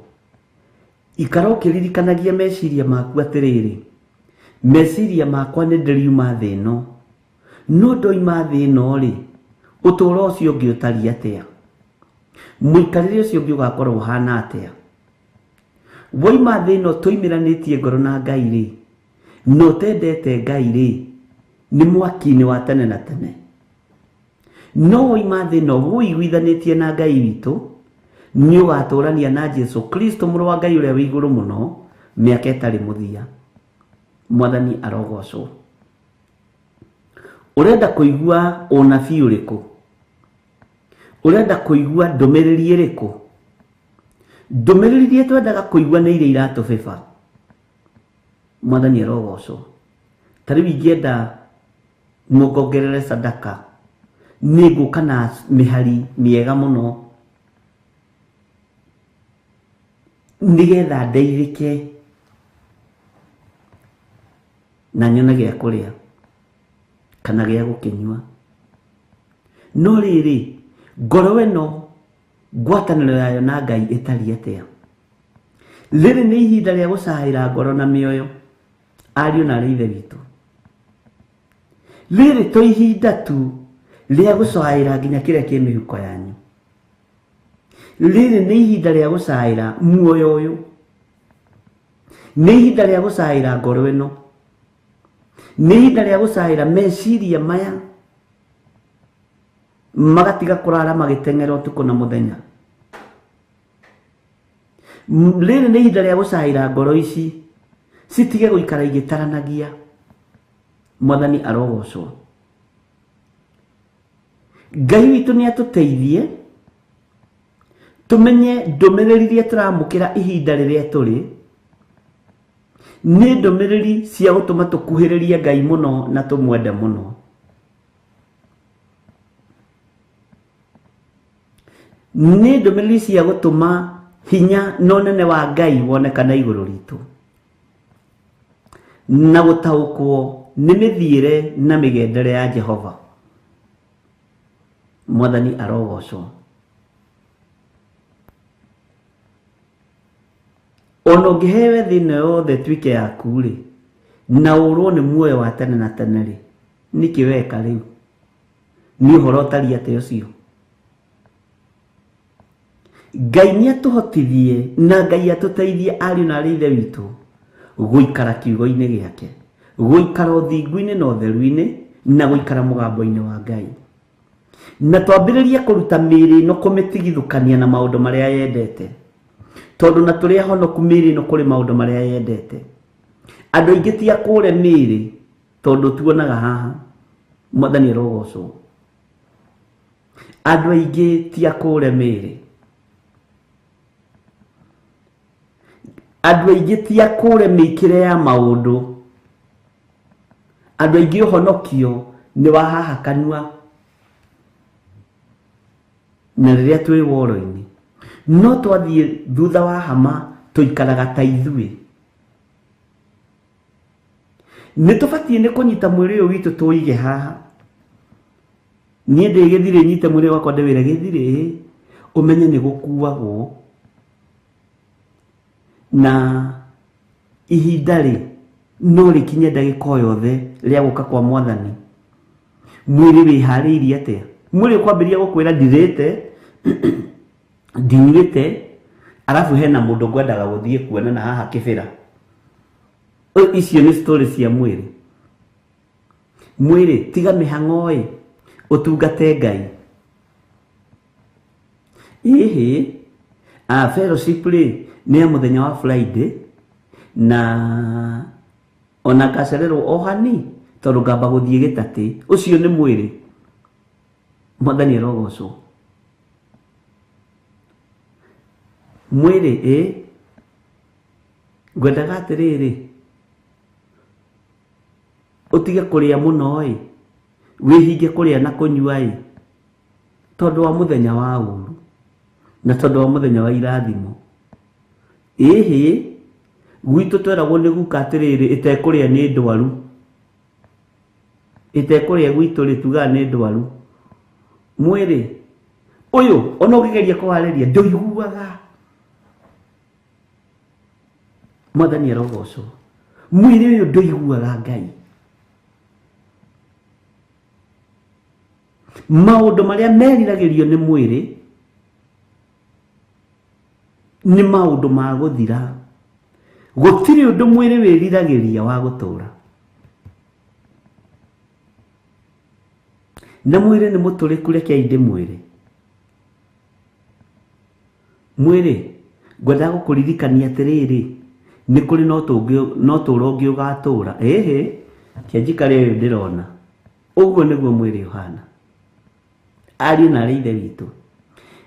Ikara ũkĩririkanagia meciria maku atĩrĩrĩ, meciria makwa nĩ ndĩriuma thĩ ĩno, no ndoima thĩ ĩno rĩ, ũtũũro ũcio ũngĩ ũtariĩ atĩa? Mũikarĩre ũcio ũngĩ ũgakorwo ũhana atĩa? Waima thĩ ĩno tũimĩranĩtie ngoro na Ngai rĩ, na ũtendete Ngai rĩ, nĩ mwaki-inĩ wa tene na tene. No waima thĩ ĩno wũiguithanĩtie na Ngai witũ, nĩ ũgatũrania na Jesu Kristo mũrũ wa Ngai ũrĩa wĩ igũrũ mũno mĩaka ĩtarĩ mũthia. Mwathani arogocwo. Ũrenda kũigua ũnabii ũrĩkũ? Ũrenda kũigua ndũmĩrĩri ĩrĩkũ? Ndũmĩrĩri iria twendaga kũigua nĩ iria iratũbeba. Mwathani arogocwo. Ta rĩu ingĩenda mũngongerere sadaka, Nĩ ngũka na mĩhari mĩega mũno nĩgetha ndeithĩke na nyone gĩa kũrĩa kana gĩa gũkĩnyua. No rĩrĩ, ngoro ĩno ngwatanĩro yayo na Ngai ĩtariĩ atĩa? Rĩrĩ nĩ ihinda rĩa gũcaĩra ngoro na mĩoyo, ariũ na aarĩ a Ithe witũ. Rĩrĩ to ihinda tu rĩa gũcaĩra nginya kĩrĩa kĩ mĩhuko yanyu. Rĩrĩ nĩ ihinda rĩa gũcaĩra muoyo ũyũ. Nĩ ihinda rĩa gũcaĩra ngoro ĩno. Nĩ ihinda rĩa gũcaĩra meciria maya magatiga kũrara magĩteng'era ũtukũ na mũthenya. Rĩrĩ nĩ ihinda rĩa gũcaĩra ngoro ici citige gũikara igĩtaranagia. Mwathani arogocwo. Ngai witũ nĩ atũteithie tũmenye ndũmĩrĩri iria tũramũkĩra ihinda rĩrĩa tũrĩ nĩ ndũmĩrĩri cia gũtũma tũkuhĩrĩrie Ngai mũno na tũmwende mũno. Nĩ ndũmĩrĩri cia gũtũma hinya na ũnene wa Ngai wonekane igũrũ ritũ na gũtaũkwo nĩ mĩthiĩre na mĩgendere ya Jehova. Mwathani arogocwo. Ona ũngĩheo thĩ ĩno yothe ĩtuĩke yaku-rĩ, na ũrwo nĩ muoyo wa tene na tene-rĩ, nĩkĩ weka rĩu? Nĩ ũhoro ũtariĩ atĩa ũcio? Ngai nĩ atũhotithie na Ngai atũteithie ariũ na aarĩ a Ithe witũ gũikara kiugo-inĩ gĩake, gũikara ũthingu-inĩ na ũtheru-inĩ, na gũikara mũgambo-inĩ wa Ngai. Na twambĩrĩrie kũruta mĩĩrĩ ĩno kũmĩtigithũkania na maũndũ marĩa yendete. Tondũ na tũrĩ ahonoku mĩĩrĩ ĩno kũrĩ maũndũ marĩa yendete. Andũ aingĩ ti akũre mĩĩrĩ tondũ tuonaga haha. Mwathani arogocwo. Andũ aingĩ ti akũre mĩĩrĩ. Andũ aingĩ ti akũre mĩkĩre ya maũndũ. Andũ aingĩ ũhonokio nĩ wa haha kanua na rĩrĩa twĩ woro-inĩ. No twathiĩ thutha wa hama tũikaraga ta ithuĩ. Nĩ tũbatiĩ nĩ kũnyita mwĩrĩ ũyũ witũ tũũige haha. Niĩ ndĩ gĩthirĩ nyite mwĩrĩ wakwa ndĩwĩre gĩthirĩ ũmenye nĩ gũkuagwo na ihinda rĩ no rĩkinye ndagĩka o yothe rĩa gũka kwa mwathani. Mwĩrĩ wĩharĩirie atĩa? Mwĩrĩ ũkwambĩrĩria gũkwĩra ndirĩte ndinyuĩte, arabu hena mũndũ ngwendaga gũthiĩ kuona na haha kĩbĩra. Icio nĩ story cia mwĩrĩ. Mwĩrĩ tiga mĩhang'o ĩ, ũtungate Ngai. Ĩhĩ, fellowship rĩ nĩ ya mũthenya wa Friday na ona ngacererwo o hani tondũ ngamba gũthiĩ gĩtatĩ. Ũcio nĩ mwĩrĩ. Mwathani arogocwo. Mwĩrĩ ĩ, ngwendaga atĩrĩrĩ, ũtige kũrĩa mũno ĩ, wĩhinge kũrĩa na kũnyua ĩ, tondũ wa mũthenya wa ũru na tondũ wa mũthenya wa irathimo. Ĩhĩ, gwitũ tweragwo nĩ guka atĩrĩrĩ, ĩtekũrĩa nĩ ndwaru. Ĩtekũrĩa gwitũ rĩ, tugaga nĩ ndwaru. Mwĩrĩ ũyũ ona ũngĩgeria kũwarĩria ndũiguaga. Mwathani arogocwo. Mwĩrĩ ũyũ ndũiguaga Ngai. Maũndũ marĩa meriragĩrio nĩ mwĩrĩ nĩ maũndũ ma gũthira. Gũtirĩ ũndũ mwĩrĩ wĩriragĩria wa gũtũra. Na mwĩrĩ nĩ mũtũrĩku, rekei ndĩmwĩre. Mwĩrĩ, ngwendaga gũkũririkania atĩrĩrĩ, nĩ kũrĩ na ũtũũro ũngĩ ũgatũũra. Ĩhĩ, reke njikare ũyũ ndĩrona. Ũguo nĩguo mwĩrĩ ũhana. Ariũ na aarĩ a Ithe witũ,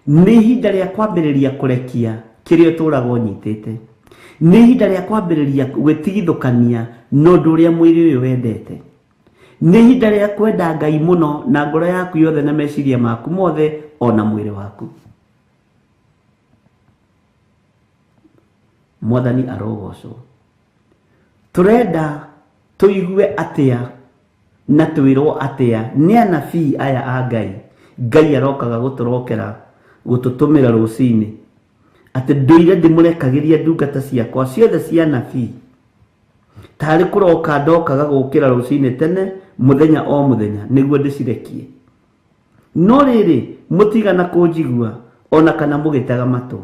nĩ ihinda rĩa kwambĩrĩria kũrekia kĩrĩa ũtũũraga ũnyitĩte. Nĩ ihinda rĩa kwambĩrĩria gwĩtigithũkania na ũndũ ũrĩa mwĩrĩ ũyũ wendete. Nĩ ihinda rĩa kwenda Ngai mũno na ngoro yaku yothe na meciria maku mothe ona mwĩrĩ waku. Mwathani arogocwo. Tũrenda tũigue atĩa na twĩrwo atĩa nĩ anabii aya a Ngai. Ngai arokaga gũtũrokera gũtũtũmĩra rũcinĩ atĩ ndũire ndĩmũrekagĩria ndungata ciakwa ciothe cia anabii tarĩ kũroka ndokaga gũkĩra rũcinĩ tene mũthenya o mũthenya nĩguo ndĩcirekie. No rĩrĩ mũtigana kũnjigua ona kana mũgĩtega matũ,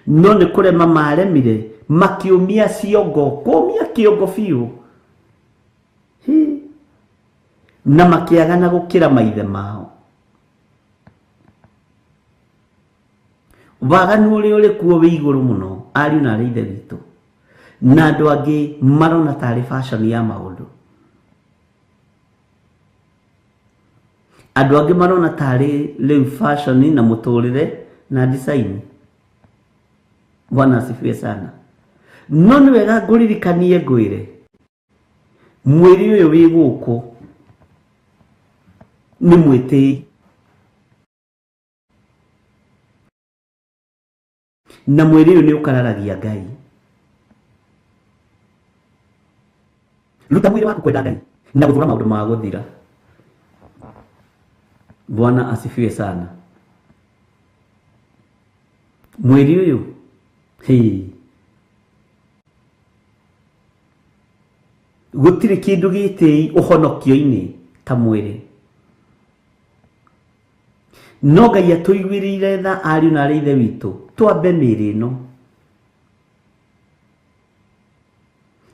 no nĩ kũrema maremire makĩũmia ciongo, kũũmia kĩongo biũ, na makĩagana gũkĩra maithe mao. Waganu ũrĩa ũrĩ kuo wĩ igũrũ mũno, ariũ na arĩ ithe witũ, na andũ angĩ marona tarĩ fashion ya maũndũ. Andũ angĩ marona tarĩ rĩu fashion na mũtũrĩre na design. Bwana asifiwe sana. No nĩ wega ngũririkanie ngwĩre, mwĩrĩ ũyũ wĩ gũkũ nĩ mwĩtĩi, na mwĩrĩ ũyũ nĩ ũkararagia Ngai. Ruta mwĩrĩ waku kwenda Ngai na gũthũra maũndũ ma gũthira. Bwana asifiwe sana. Mwĩrĩ ũyũ gũtirĩ kĩndũ gĩtĩi ũhonokio-inĩ ta mwĩrĩ. No Ngai atũiguĩrĩire tha ariũ na arĩ ithe witũ, twambe mĩĩrĩ ĩno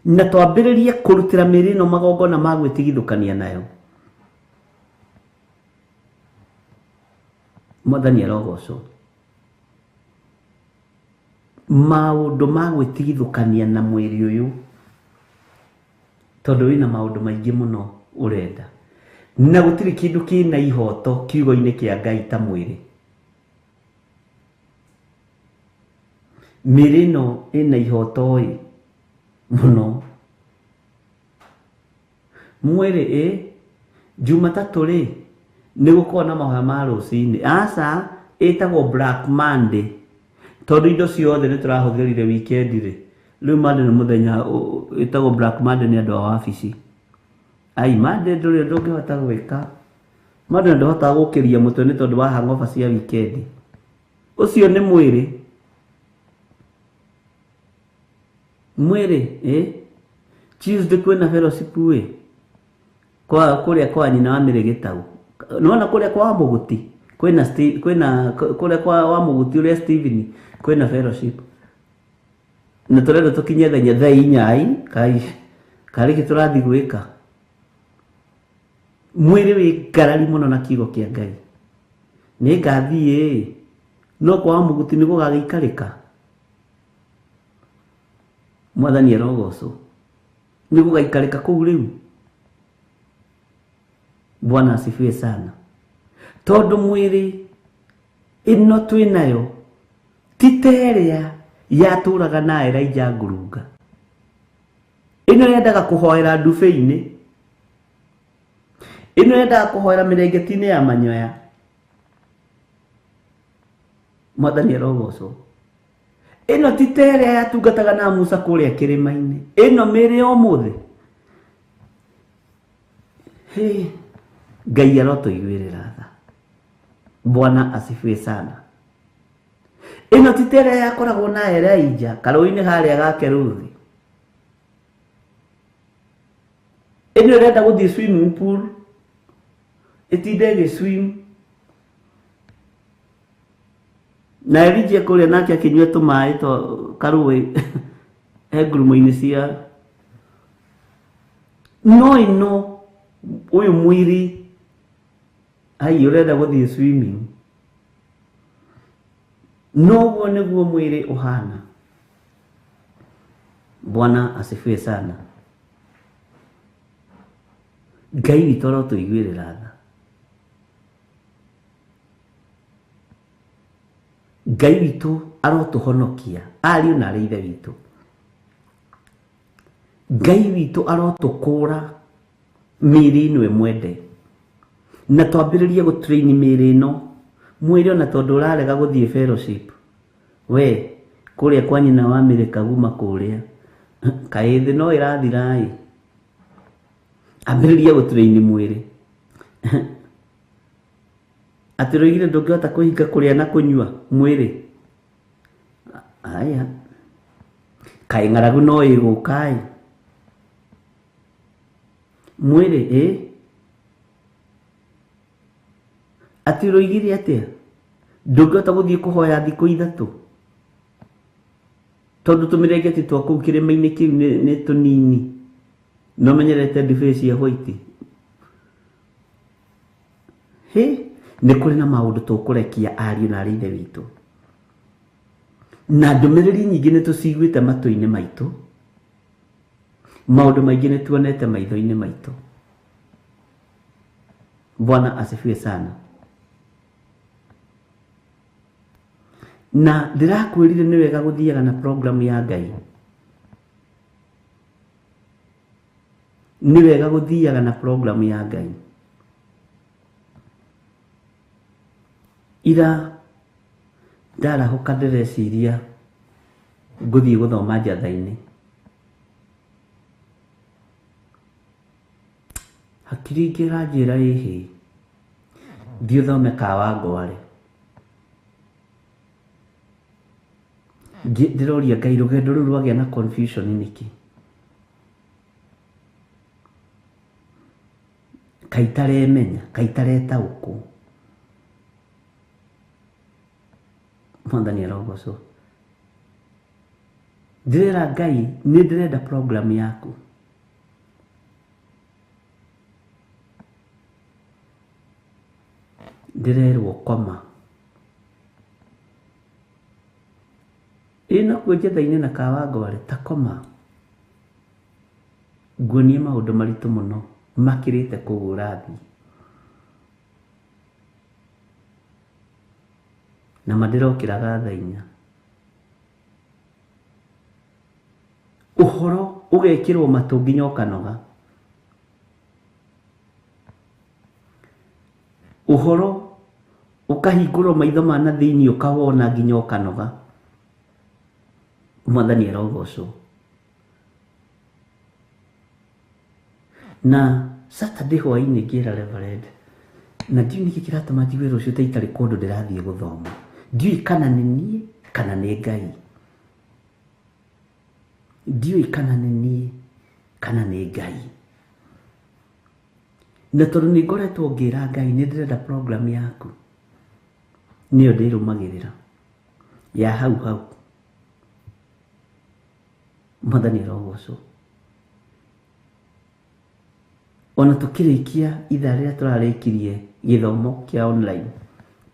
na twambĩrĩrie kũrutĩra mĩĩrĩ ĩno magongona ma gwĩtigithũkania nayo. Mwathani arogocwo. Maũndũ ma gwĩtigithũkania na mwĩrĩ ũyũ, tondũ wĩna maũndũ maingĩ mũno ũrenda, na gũtirĩ kĩndũ kĩna ihoto kiugo-inĩ kĩa Ngai ta mwĩrĩ. Mĩĩrĩ ĩno ĩna ihoto ĩ mũno. Mwĩrĩ ĩ Jumatatũ rĩ nĩ gũkorwo na mahoya ma rũcinĩ. Aca, ĩtagwo Black Monday tondũ indo ciothe nĩ tũrahũthĩrire weekend rĩ. Rĩu Monday nĩ mũthenya ĩtagwo Black Monday nĩ andũ a wabici. Ai, Monday ndũrĩ ũndũ ũngĩhota gwĩka. Monday ndũhotaga gũkĩria mũtwe nĩ tondũ wa hangover cia weekend. Ũcio nĩ mwĩrĩ. Mwĩrĩ ĩ Tuesday kwĩna fellowship ĩ kwa kũrĩa kwa nyina wa Mĩrĩ Gĩtau. Nĩwona kũrĩa kwa Mũguti kwĩna kwĩna kũrĩa kwa wa Mũguti ũrĩa Steven kwĩna fellowship. Na tũrenda tũkinye thaa inya kai karĩ kĩ tũrathiĩ gwĩka. Mwĩrĩ wĩ ngarari mũno na kiugo kĩa Ngai. Nĩ ngathiĩ no kwa Mũguti nĩ gũgagĩikarĩka. Mwathani arogocwo. Nĩ gũgaikarĩka kũu rĩu. Bwana asifiwe sana. Tondũ mwĩrĩ ĩno twĩ nayo ti ta ĩrĩa yatũraga na Elijah ngurunga. Ĩno yendaga kũhoera ndubĩ-inĩ, ĩno yendaga kũhoera mĩrengeti-inĩ ya manyoya. Mwathani arogocwo. Ĩno ti ta ĩrĩa yatungataga na Musa kũrĩa kĩrĩma-inĩ. Ĩno mĩĩrĩ ya ũmũthĩ. Ngai arotũiguĩrĩra tha. Bwana asifiwe sana. Ĩno ti ta ĩrĩa yakoragwo na Elijah karũĩ-inĩ harĩa ga Keruthi. Ĩno ĩrenda gũthiĩ swimming pool, ĩtinde ĩgĩ swim. Na Elijah kũrĩa nake akĩnyua tũmaĩ twa karũĩ he ngurumo-inĩ cia. No ĩno ũyũ mwĩrĩ ai ũrenda gũthiĩ swimming. Noguo nĩguo mwĩrĩ ũhana. Bwana asifiwe sana. Ngai witũ arotũiguĩrĩra tha. Ngai witũ arotũhonokia ariũ na arĩ ithe witũ. Ngai witũ arotũkũra Mĩĩrĩ ĩno ĩmwende. Na twambĩrĩrie gũtrain mĩĩrĩ ĩno. Mwĩrĩ ona tondũ ũrarega gũthiĩ fellowship. We, kũrĩa kwa nyina wa Mary Kaguma kũrĩa. Kaĩ thĩ no ĩrathira ĩ. Ambĩrĩria gũtrain mwĩrĩ. Atĩ ũroigire ndũngĩhota kwĩhinga kũrĩa na kũnyua mwĩrĩ. Aya. Kaĩ ng'aragu no ĩgũka ĩ. Mwĩrĩ ĩ. Atĩ ũroigire atĩa? Ndũngĩhota gũthiĩ kũhoya thikũ ithatũ. Tondũ tũmĩrengeti twa kũu kĩrĩma-inĩ kĩu nĩ tũnini. No menyerete ndibei cia white. Hĩ, nĩ kũrĩ na maũndũ tũkũrekia ariũ na arĩ ithe witũ. Na ndũmĩrĩri nyingĩ nĩ tũciguĩte matũ-inĩ maitũ. Maũndũ maingĩ nĩ tuonete maitho-inĩ maitũ. Bwana asifiwe sana. Na ndĩrakwĩrire nĩ wega gũthiaga na program ya Ngai. Nĩ wega gũthiaga na program ya Ngai. Ira ndarahũka ndĩreciria ngũthiĩ gũthoma njatha-inĩ. Hakiri ingĩ ĩranjĩra ĩhĩ, thiĩ ũthome Kawangware. Ndĩroria Ngai rũgendo rũu rwagĩa na confusion nĩkĩ? Kaĩ itaremenya, kaĩ itaretaũkwo. Mwathani arogocwo. Ndĩrera Ngai nĩ ndĩrenda program yaku. Ndĩrerwo koma. Ĩ nakuo njetha-inĩ na Kawangware ta koma. Nguonie maũndũ maritũ mũno makĩrĩte kũu ũrathiĩ. Na ma ndĩrokĩraga thaa inya. Ũhoro ũgekĩrwo matũ nginya ũkanoga. Ũhoro ũkahingũrwo maitho ma na thĩinĩ ũkawona nginya ũkanoga. Mwathani arogocwo. Na Saturday hwainĩ ngĩra Reverend, na ndiũĩ nĩkĩ kĩratũma njigue rũciũ ta itarĩ kũndũ ndĩrathiĩ gũthoma. Ndiũĩ kana nĩ niĩ kana nĩ Ngai. Ndiũĩ kana nĩ niĩ kana nĩ Ngai. Na tondũ nĩ ngoretwo ngĩra Ngai nĩ ndĩrenda program yaku, nĩyo ndĩrũmagĩrĩra ya hau hau. Mwathani arogocwo. Ona tũkĩrĩkia ithaa rĩrĩa tũrarĩkirie gĩthomo kĩa online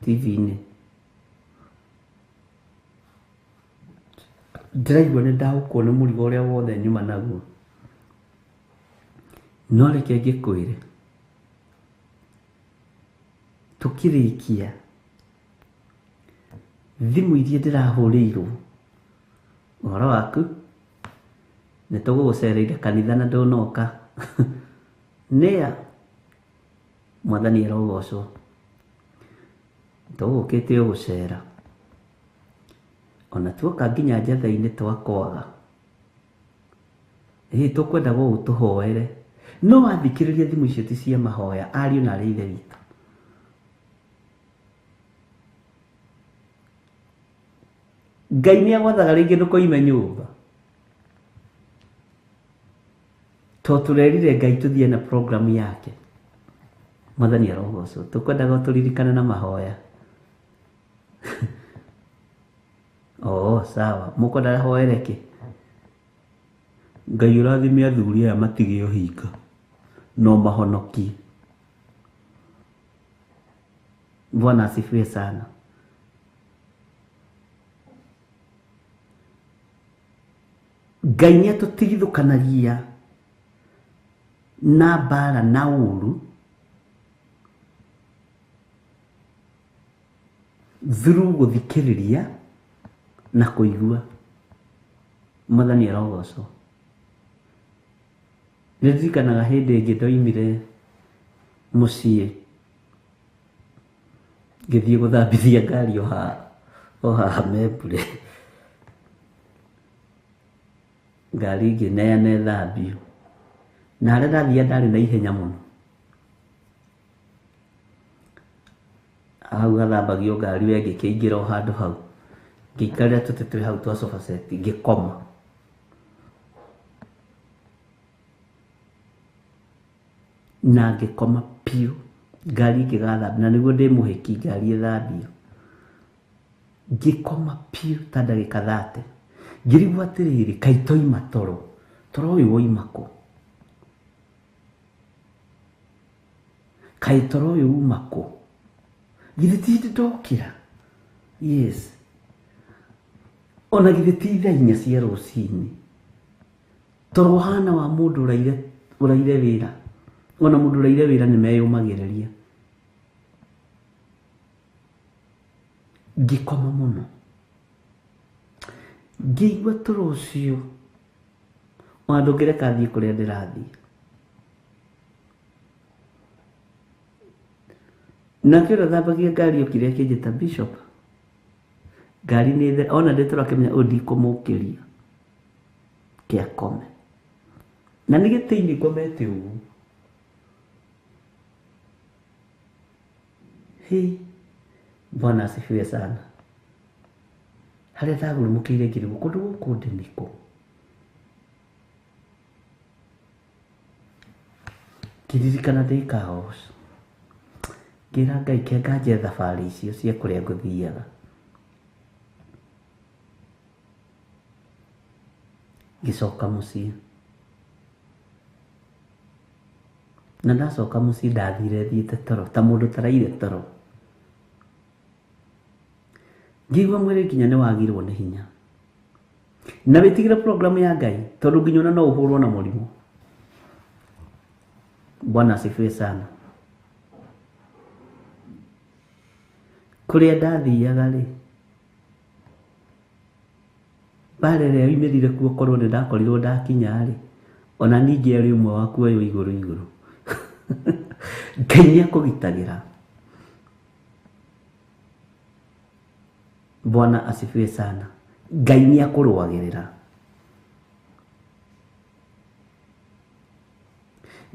TV-inĩ, ndĩraigua nĩ ndaũkwo nĩ mũrigo ũrĩa wothe nyuma naguo. No reke ngĩkwĩre, tũkĩrĩkia thimũ iria ndĩrahũrĩirwo, ũhoro waku nĩ tũgũgũcereire kanitha na ndũnoka. Nĩa? Mwathani arogocwo. Tũgũkĩte o gũcera. Ona tuoka nginya njatha-inĩ twakwaga. Ĩ tũkwendaga ũtũhoere. No wathikĩrĩria thimũ icio ti cia mahoya, ariũ na arĩ ithe witũ. Ngai nĩ agwathaga rĩngĩ ndũkoime nyũmba. To tũrerire Ngai tũthiĩ na program yake. Mwathani arogocwo. Tũkwendaga ũtũririkane na mahoya. Oh, sawa. Mũkwendaga hoere kĩ? Ngai ũrathime athuri aya matige ũhinga no mahonokie. Bwana asifiwe sana. Ngai nĩ atũtigithũkanagia na mbara na ũru through gũthikĩrĩria na kũigua. Mwathani arogocwo. Nĩ ndirikanaga hĩndĩ ĩngĩ ndoimire mũciĩ ngĩthiĩ gũthambithia ngari o haha Membure. Ngari ngĩneana ĩthambio. Na harĩa ndathiaga ndarĩ na ihenya mũno. Hau hathambagio ngari we ngĩkĩingĩra o handũ hau. Ngĩikarĩra tũtĩ twĩ hau twa sofa set ngĩkoma. Na ngĩkoma biũ. Ngari ĩngĩgathambio na nĩguo ndĩ mũhĩki ngari ĩthambio. Ngĩkoma biũ ta ndagĩka 30. Ngĩrigwo atĩrĩrĩ, kaĩ toima toro? Toro ũyũ woima kũ? Kaĩ toro ũyũ uma kũ? Githĩ ti hĩndĩ ndokĩra? Yes. Ona githĩ ti thaa 4 cia rũcinĩ? Toro ũhana wa mũndũ ũraire wĩra. Ona mũndũ ũraire wĩra nĩ meyũmagĩrĩria. Ngĩkoma mũno. Ngĩigua toro ũcio ona ndũngĩreka thiĩ kũrĩa ndĩrathiĩ. Nake ũrĩa ũthambagia ngari okire akĩnjĩta Bishop. Ngari nĩ there, ona ndĩ toro akĩmenya ũyũ ndikũmũkĩria. Kĩakome. Na nĩ gĩtĩ-inĩ ngomete ũguo. Hĩ, Bwana asifiwe sana. Harĩa ndagurumũkĩire ngĩrigwo kũndũ gũkũ ndĩ nĩkũ? Ngĩririkana ndĩ Kaos. Ngĩra Ngai kĩanga nje thabarĩ icio cia kũrĩa ngũthiaga. Ngĩcoka mũciĩ. Na ndacoka mũciĩ ndathire thiĩte toro ta mũndũ ũtaraire toro. Ngĩigua mwĩrĩ nginya nĩ wagirwo nĩ hinya. Na wĩtigĩre programu ya Ngai tondũ nginya ona no ũhũrwo na mũrimũ. Bwana asifiwe sana. Kũrĩa ndathiaga rĩ, mbara ĩrĩa yoimĩrire kuo korwo nĩ ndakorirwo ndakinya rĩ, ona ningĩ arĩ ũmwe wa kuoywo igũrũ igũrũ. Ngai nĩ akũgitagĩra. Bwana asifiwe sana. Ngai nĩ akũrũagĩrĩra.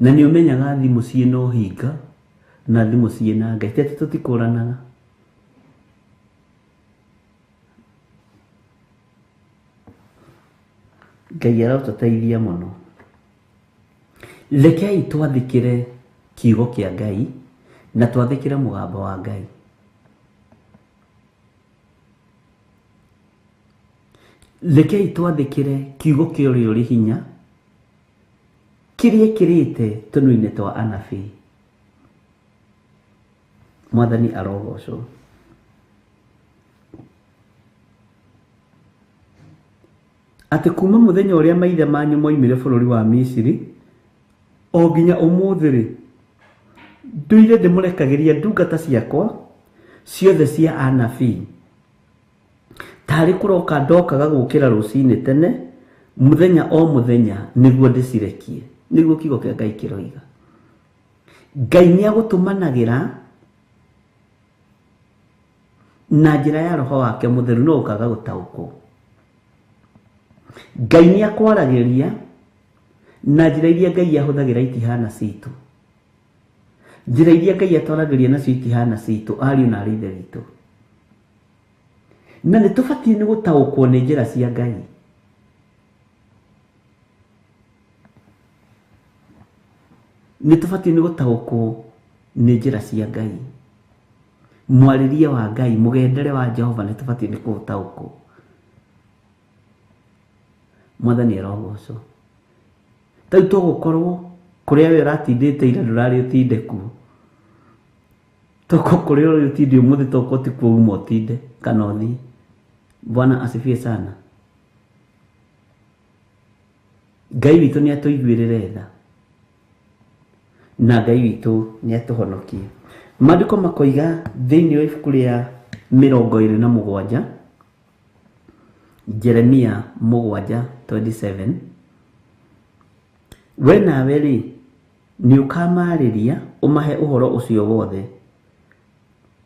Na nĩ ũmenyaga thimũ ciĩna ũhinga na thimũ ciĩna Ngai. Ti atĩ tũtikũranaga. Ngai arotũteithia mũno. Rekei twathĩkĩre kiugo kĩa Ngai na twathĩkĩre mũgambo wa Ngai. Rekei twathĩkĩre kiugo kĩa ũrĩa ũrĩ hinya kĩrĩa ekĩrĩte tũnua-inĩ twa anabii. Mwathani arogocwo. Atĩ kuma mũthenya ũrĩa maithe manyu moimire bũrũri wa Misiri o nginya ũmũthĩ-rĩ, ndũire ndĩmũrekagĩria ndungata ciakwa ciothe cia anabii. Tarĩ kũroka ndokaga gũkĩra rũcinĩ tene mũthenya o mũthenya nĩguo ndĩcirekie. Nĩguo kiugo kĩa Ngai kĩroiga. Ngai nĩ agũtũmanagĩra na njĩra ya roho wake mũtheru no ũkaga gũtaũkwo. Ngai nĩ akwaragĩria na njĩra iria Ngai ahũthagĩra itihana citũ. Njĩra iria Ngai atwaragĩria nacio itihana citũ, ariũ na arĩ ithe witũ. Na nĩ tũbatiĩ nĩ gũtaũkwo nĩ njĩra cia Ngai. Nĩ tũbatiĩ nĩ gũtaũkwo nĩ njĩra cia Ngai. Mwarĩrie wa Ngai, mũgendere wa Jehova nĩ tũbatiĩ nĩ kũũtaũkwo. Mwathani arogocwo. Ta rĩu tũgũkorwo kũrĩa we ũratindĩte ira ndũrarĩ ũtinde kuo. Toko kũrĩa ũrĩ ũtinde ũmũthĩ toko ti kuo uma ũtinde kana ũthiĩ. Bwana asifiwe sana. Ngai witũ nĩ atũiguĩrĩre tha. Na Ngai witũ nĩ atũhonokie. Maandĩko makoiga thĩinĩ wa ibuku rĩa 27, Jeremia 7:27, We nawe rĩ, nĩũkamarĩria ũmahe ũhoro ũcio wothe.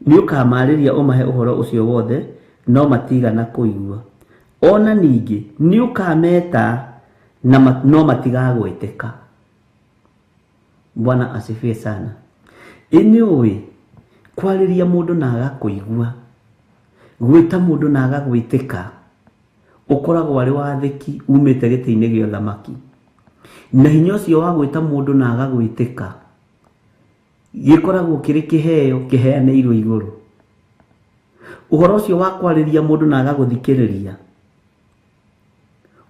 Nĩũkamarĩria ũmahe ũhoro ũcio wothe, no matigana kũigua. Ona ningĩ nĩũkameta na no matigagwĩtĩka. Bwana asifiwe sana. Ĩ nĩũĩ kwarĩria mũndũ na agakũigua, gwĩta mũndũ na agagwĩtĩka, ũkoragwo arĩ wathĩki umĩte gĩtĩ-inĩ gĩa ũthamaki. Na hinya ũcio wa gwĩta mũndũ na agagwĩtĩka gĩkoragwo kĩrĩ kĩheo kĩheanĩirwo igũrũ. Ũhoro ũcio wa kwarĩria mũndũ na agagũthikĩrĩria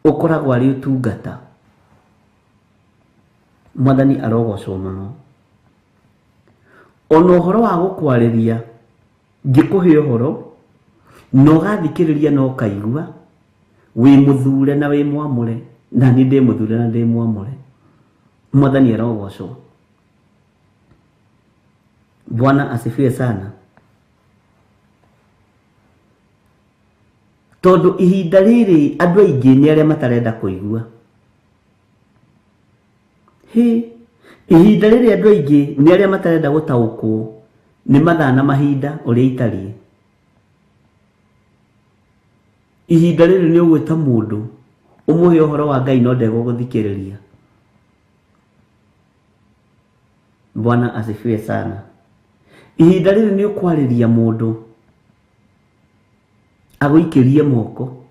ũkoragwo arĩ ũtungata. Mwathani arogocwo mũno. Ona ũhoro wa gũkwarĩria ngĩkũhe ũhoro na ũgathikĩrĩria na ũkaigua, wĩ mũthure na wĩ mwamũre, na niĩ ndĩ mũthure na ndĩ mwamũre. Mwathani arogocwo. Bwana asifiwe sana. Tondũ ihinda rĩrĩ andũ aingĩ nĩ arĩa matarenda kũigua. Hĩ, ihinda rĩrĩ andũ aingĩ nĩ arĩa matarenda gũtaũkwo nĩ mathaa na mahinda ũrĩa itariĩ. Ihinda rĩrĩ nĩ ũgwĩta mũndũ ũmũhe ũhoro wa Ngai no ndegũgũthikĩrĩria. Bwana asifiwe sana. Ihinda rĩrĩ nĩ ũkwarĩria mũndũ agũikĩrie moko,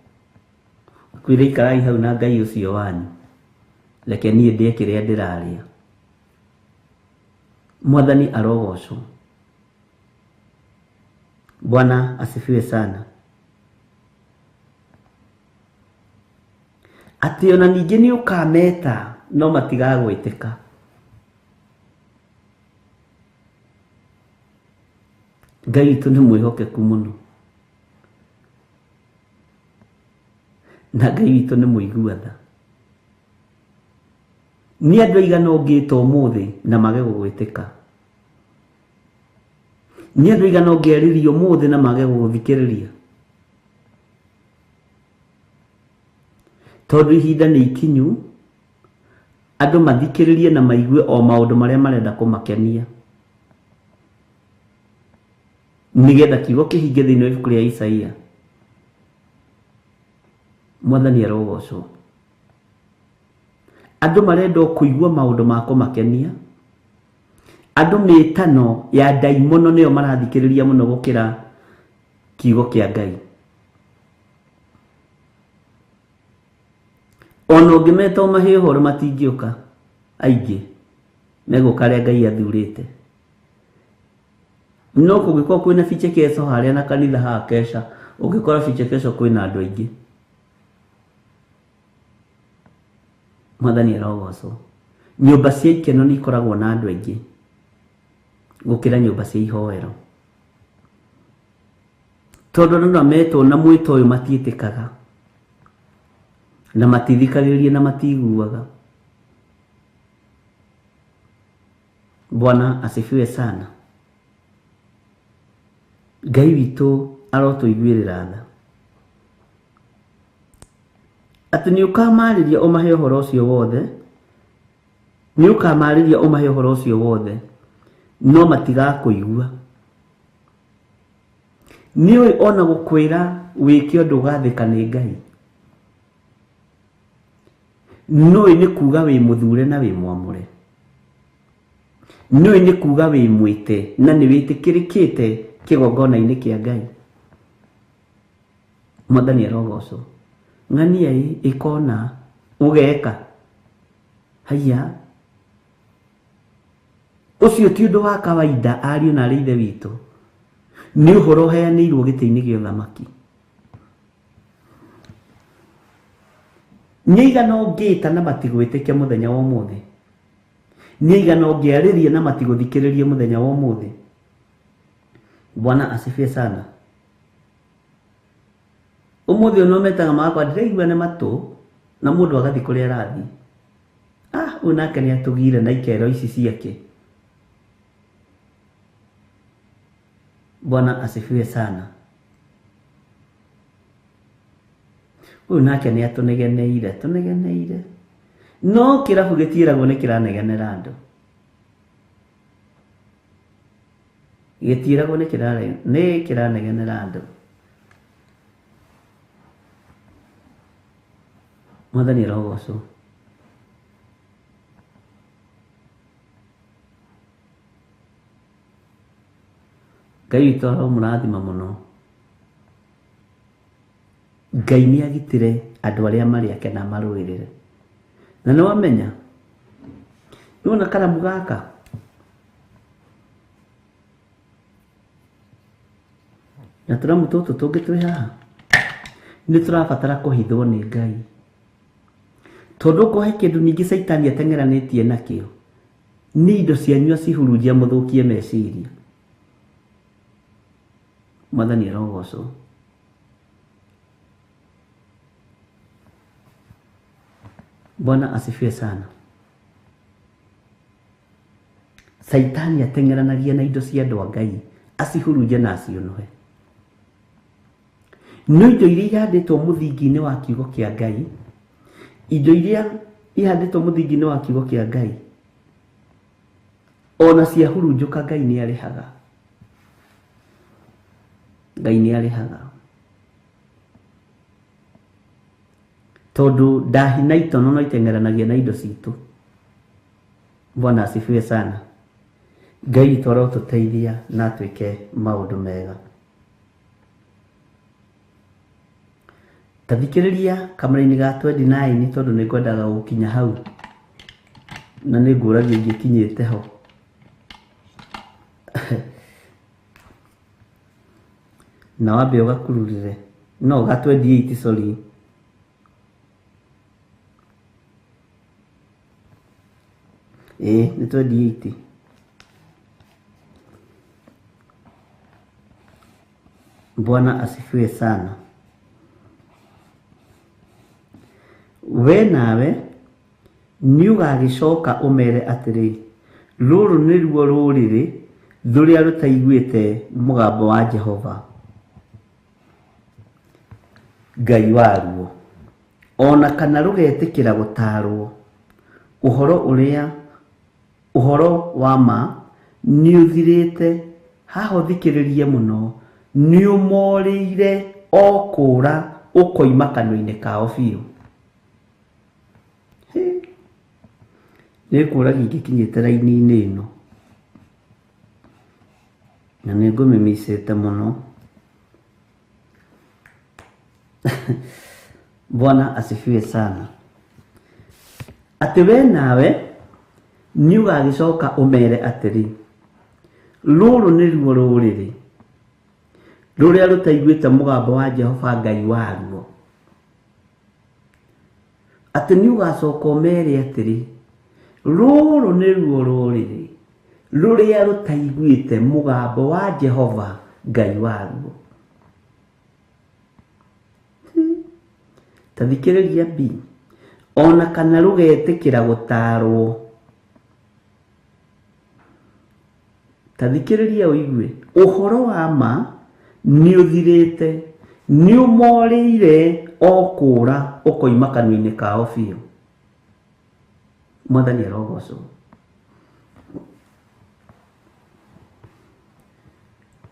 akwĩre ikarai hau na Ngai ũcio wanyu, reke niĩ ndĩe kĩrĩa ndĩrarĩa. Mwathani arogocwo. Bwana asifiwe sana. Atĩ ona ningĩ nĩ ũkameta no matigagwĩtĩka. Ngai witũ nĩ mwĩhokeku mũno, na Ngai witũ nĩ mũigua tha. Nĩ andũ aigana ũngĩta ũmũthĩ na mage gũgwĩtĩka? Nĩ andũ aigana ũngĩarĩria ũmũthĩ na mage gũgũthikĩrĩria? Tondũ ihinda nĩ ikinyu andũ mathikĩrĩrie na maigue o maũndũ marĩa marenda kũmakenia, nĩgetha kiugo kĩhinge thĩinĩ wa ibuku rĩa Isaia. Mwathani arogocwo. Andũ marenda o kũigua maũndũ ma kũmakenia. Andũ mĩtano ya ndaimono nĩyo marathikĩrĩria mũno gũkĩra kiugo kĩa Ngai. Ona ũngĩmeta ũmahe ũhoro matingĩũka, aingĩ megũka arĩa Ngai athurĩte. No kũngĩkorwo kwĩna vichekesho harĩa na kanitha haha kesha, ũngĩkora vichekesho kwĩna andũ aingĩ. Mwathani arogocwo. Nyũmba cia ikeno nĩ ikoragwo na andũ aingĩ gũkĩra nyũmba cia ihoero, tondũ andũ no metwo na mwĩto ũyũ matiĩtĩkaga na matithikagĩrĩria na matiguaga. Bwana asifiwe sana. Ngai witũ arotũiguĩrĩra tha. Atĩ nĩ ũkamarĩria ũmahe ũhoro ũcio wothe, nĩ ũkamarĩria ũmahe ũhoro ũcio wothe, no matigakũigua. Nĩ ũĩ ona gũkwĩra wĩke ũndũ ũgathĩka nĩ Ngai. Nĩũĩ nĩ kuga wĩ mũthure na wĩ mwamũre. Nĩũĩ nĩ kuga wĩ mwĩte na nĩ wĩtĩkĩrĩkĩte kĩgongona-inĩ kĩa Ngai. Mwathani arogocwo. Ng'ania ĩ ĩkona ũgeka. Haiya, ũcio ti ũndũ wa kawaida ariũ na arĩ ithe witũ. Nĩ ũhoro ũheanĩirwo gĩtĩ-inĩ gĩa ũthamaki. Nĩ aigana ũngĩta na matigwĩtĩkia mũthenya wa ũmũthĩ? Nĩ aigana ũngĩarĩria na matigũthikĩrĩria mũthenya wa ũmũthĩ? Bwana asifiwe sana. Ũmũthĩ ũyũ no metaga magakwa ndĩraigua nĩ matũ, na mũndũ agathiĩ kũrĩa arathiĩ. Ũyũ nake nĩ atũgire na ikero ici ciake. Bwana asifiwe sana. Ũyũ nake nĩ atũnegeneire, tũnegeneire. No kĩrabu gĩtiĩragwo nĩ kĩranegenera andũ. Gĩtiĩragwo nĩ kĩranegenera andũ. Mwathani arogocwo. Ngai witũ aromũrathima mũno. Ngai nĩ agitĩre andũ arĩa marĩ ake na marũĩrĩre. Na nĩ wamenya, nĩwona karamu gaka na tũramu tũtũ tũngĩ twĩ haha nĩ tũrabatara kũhithwo nĩ Ngai. Tondũ okorwo he kĩndũ ningĩ caitani ateng'eranĩtie nakĩo nĩ indo cianyu acihurunjia mũthũkie meciria. Mwathani arogocwo. Bwana asifiwe sana. Saitani ateng'eranagia na indo cia andũ a Ngai acihurunje na aciũnũhe. No indo iria ihandĩtwo mũthingi-inĩ wa kiugo kĩa Ngai, indo iria ihandĩtwo mũthingi-inĩ wa kiugo kĩa Ngai, ona ciahurunjũka Ngai nĩ arĩhaga. Ngai nĩ arĩhaga. Tondũ ndahi na itono no iteng'eranagia na indo citũ. Bwana asifiwe sana. Ngai witũ arotũteithia na atwĩke maũndũ mega. Ta thikĩrĩria kamera-inĩ ga 29 tondũ nĩ ngwendaga gũkinya hau na nĩ ngũragia ingĩkinyĩte ho. Na wambe ũgakururĩre. No ga 28, sorry. Ĩĩ nĩ 28. Bwana asifiwe sana. We nawe nĩ ũgagĩcoka ũmere atĩrĩ, rũrũ nĩruo rũrĩrĩ rũrĩa rũtaiguĩte mũgambo wa Jehova Ngai waruo, ona kana rũgetĩkĩra gũtaarwo. Ũhoro wa ma nĩ ũthirĩte. Haha ũthikĩrĩrie mũno, nĩ ũmorĩire o kũũra ũkoima kanua-inĩ kao biũ. Nĩ ngũragia ingĩkinyĩte raini-inĩ ĩno na nĩ ngũmĩmicĩte mũno. Bwana asifiwe sana. Atĩ we nawe nĩ ũgagĩcoka ũmere atĩrĩ, rũrũ nĩruo rũrĩrĩ rũrĩa rũtaiguĩte mũgambo wa Jehova Ngai waruo. Atĩ nĩ ũgacoka ũmere atĩrĩ, rũrũ nĩruo rũrĩrĩ rũrĩa rũtaiguĩte mũgambo wa Jehova Ngai waruo. Ta thikĩrĩria B, ona kana rũgetĩkĩra gũtaarwo. Ta thikĩrĩria ũigue, ũhoro wa ma nĩ ũthirĩte, nĩ ũmorĩire o kũũra ũkoima kanua-inĩ kao biũ. Mwathani arogocwo.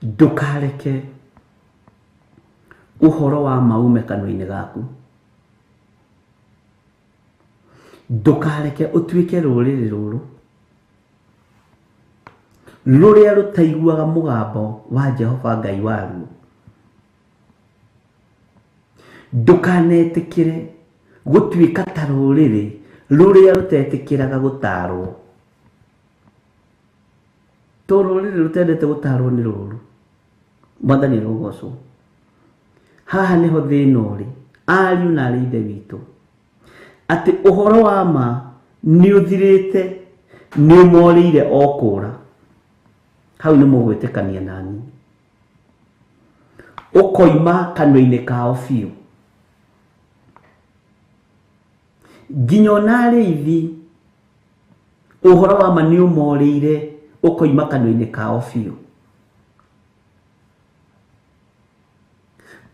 Ndũkareke ũhoro wa ma ume kanua-inĩ gaku. Ndũkareke ũtuĩke rũrĩrĩ rũrũ rũrĩa rũtaiguaga mũgambo wa Jehova Ngai waruo. Ndũkanetĩkĩre gũtuĩka ta rũrĩrĩ rũrĩa rũtetĩkĩraga gũtaarwo. To rũrĩrĩ rũtendete gũtaarwo nĩ rũru. Mwathani arogocwo. Haha nĩho thĩna ũrĩ, ariũ na arĩ ithe witũ, atĩ ũhoro wa ma nĩ ũthirĩte, nĩ ũmorĩire o kũũra. Hau nĩ mũgwĩtĩkania nani. Ũkoima kanua-inĩ kao biũ. Nginya ona arĩithi ũhoro wa ma nĩ ũmorĩire ũkoima kanua-inĩ kao biũ.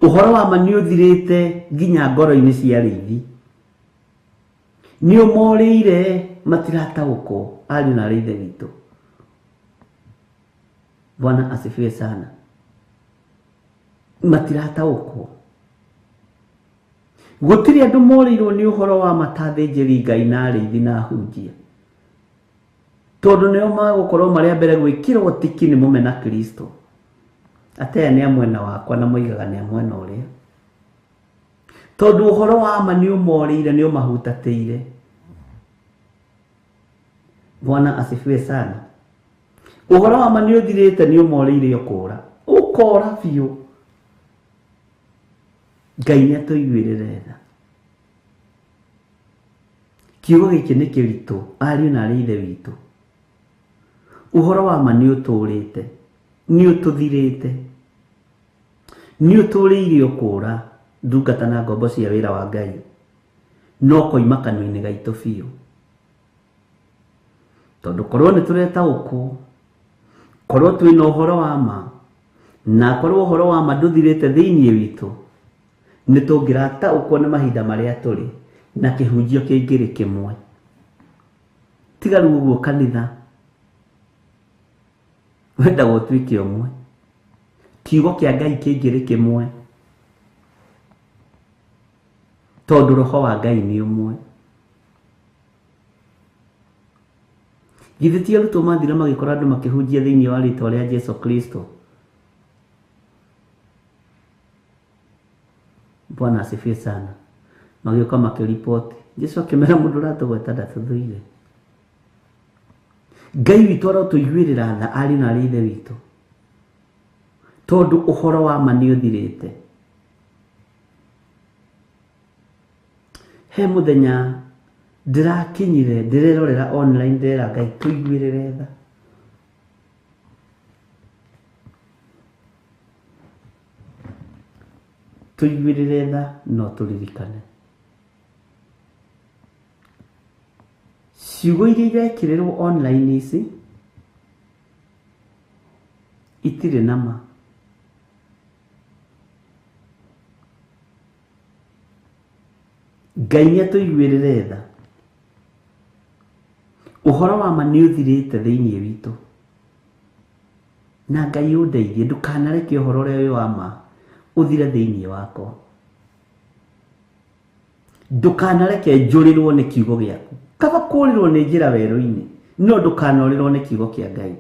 Ũhoro wa ma nĩ ũthirĩte nginya ngoro-inĩ cia arĩithi. Nĩ ũmorĩire matirataũkwo ariũ na arĩ ithe witũ. Bwana asifiwe sana. Matirataũkwo. Gũtirĩ andũ morĩirwo nĩ ũhoro wa ma ta athĩnjĩri Ngai na arĩithi na ahunjia. Tondũ nĩo magũkorwo marĩ a mbere gwĩkĩrwo tiki nĩ mũmena Kristo. Atĩ aya nĩ a mwena wakwa na moigaga nĩ a mwena ũrĩa. Tondũ ũhoro wa ma nĩ ũmorĩire, nĩ ũmahutatĩire. Bwana asifiwe sana. Ũhoro wa ma nĩ ũthirĩte, nĩ ũmorĩire ũkũra. Ũkora biũ. Ngai nĩ atũiguĩrĩre tha. Kiugo gĩkĩ nĩ kĩritũ, ariũ na arĩ ithe witũ. Ũhoro wa ma nĩ ũtũrĩte, nĩ ũtũthirĩte, nĩ ũtũrĩire ũkũra ndungata na ngombo cia wĩra wa Ngai, no koima kanua-inĩ gaitũ biũ. Tondũ korwo nĩ tũretaũkwo, korwo twĩna ũhoro wa ma, na korwo ũhoro wa ma ndũthirĩte thĩinĩ witũ, nĩ tũngĩrataũkwo nĩ mahinda marĩa tũrĩ na kĩhunjio kĩngĩrĩ kĩmwe. Tiga rĩu ũguo kanitha wendaga ũtuĩke ũmwe, kiugo kĩa Ngai kĩngĩrĩ kĩmwe, tondũ roho wa Ngai nĩ ũmwe. Githĩ ti arutwo mathire magĩkora andũ makĩhunjia thĩinĩ wa rĩtwa rĩa Jesu Kristo? Bwana asifiwe sana. Magĩũka makĩriboti. Jesu akĩmera mũndũ ũratũgweta ndatũthũire. Ngai witũ arotũiguĩrĩra tha ariũ na arĩ ithe witũ, tondũ ũhoro wa ma nĩ ũthirĩte. He mũthenya ndĩrakinyire ndĩrerorera online, ndĩrera Ngai tũiguĩrĩre tha. Tũiguĩrĩre tha no tũririkane. Ciugo iria irekĩrĩrwo online ici itirĩ na ma. Ngai nĩ atũiguĩrĩre tha. Ũhoro wa ma nĩ ũthirĩte thĩinĩ witũ. Na Ngai ũndeithie ndũkanareke ũhoro ũrĩa wĩ wa ma ũthire thĩinĩ wakwa. Ndũkanareke njũrĩrwo nĩ kiugo gĩaku. Kaba kũrĩrwo nĩ njĩra werũ-inĩ, no ndũkanorĩrwo nĩ kiugo kĩa Ngai.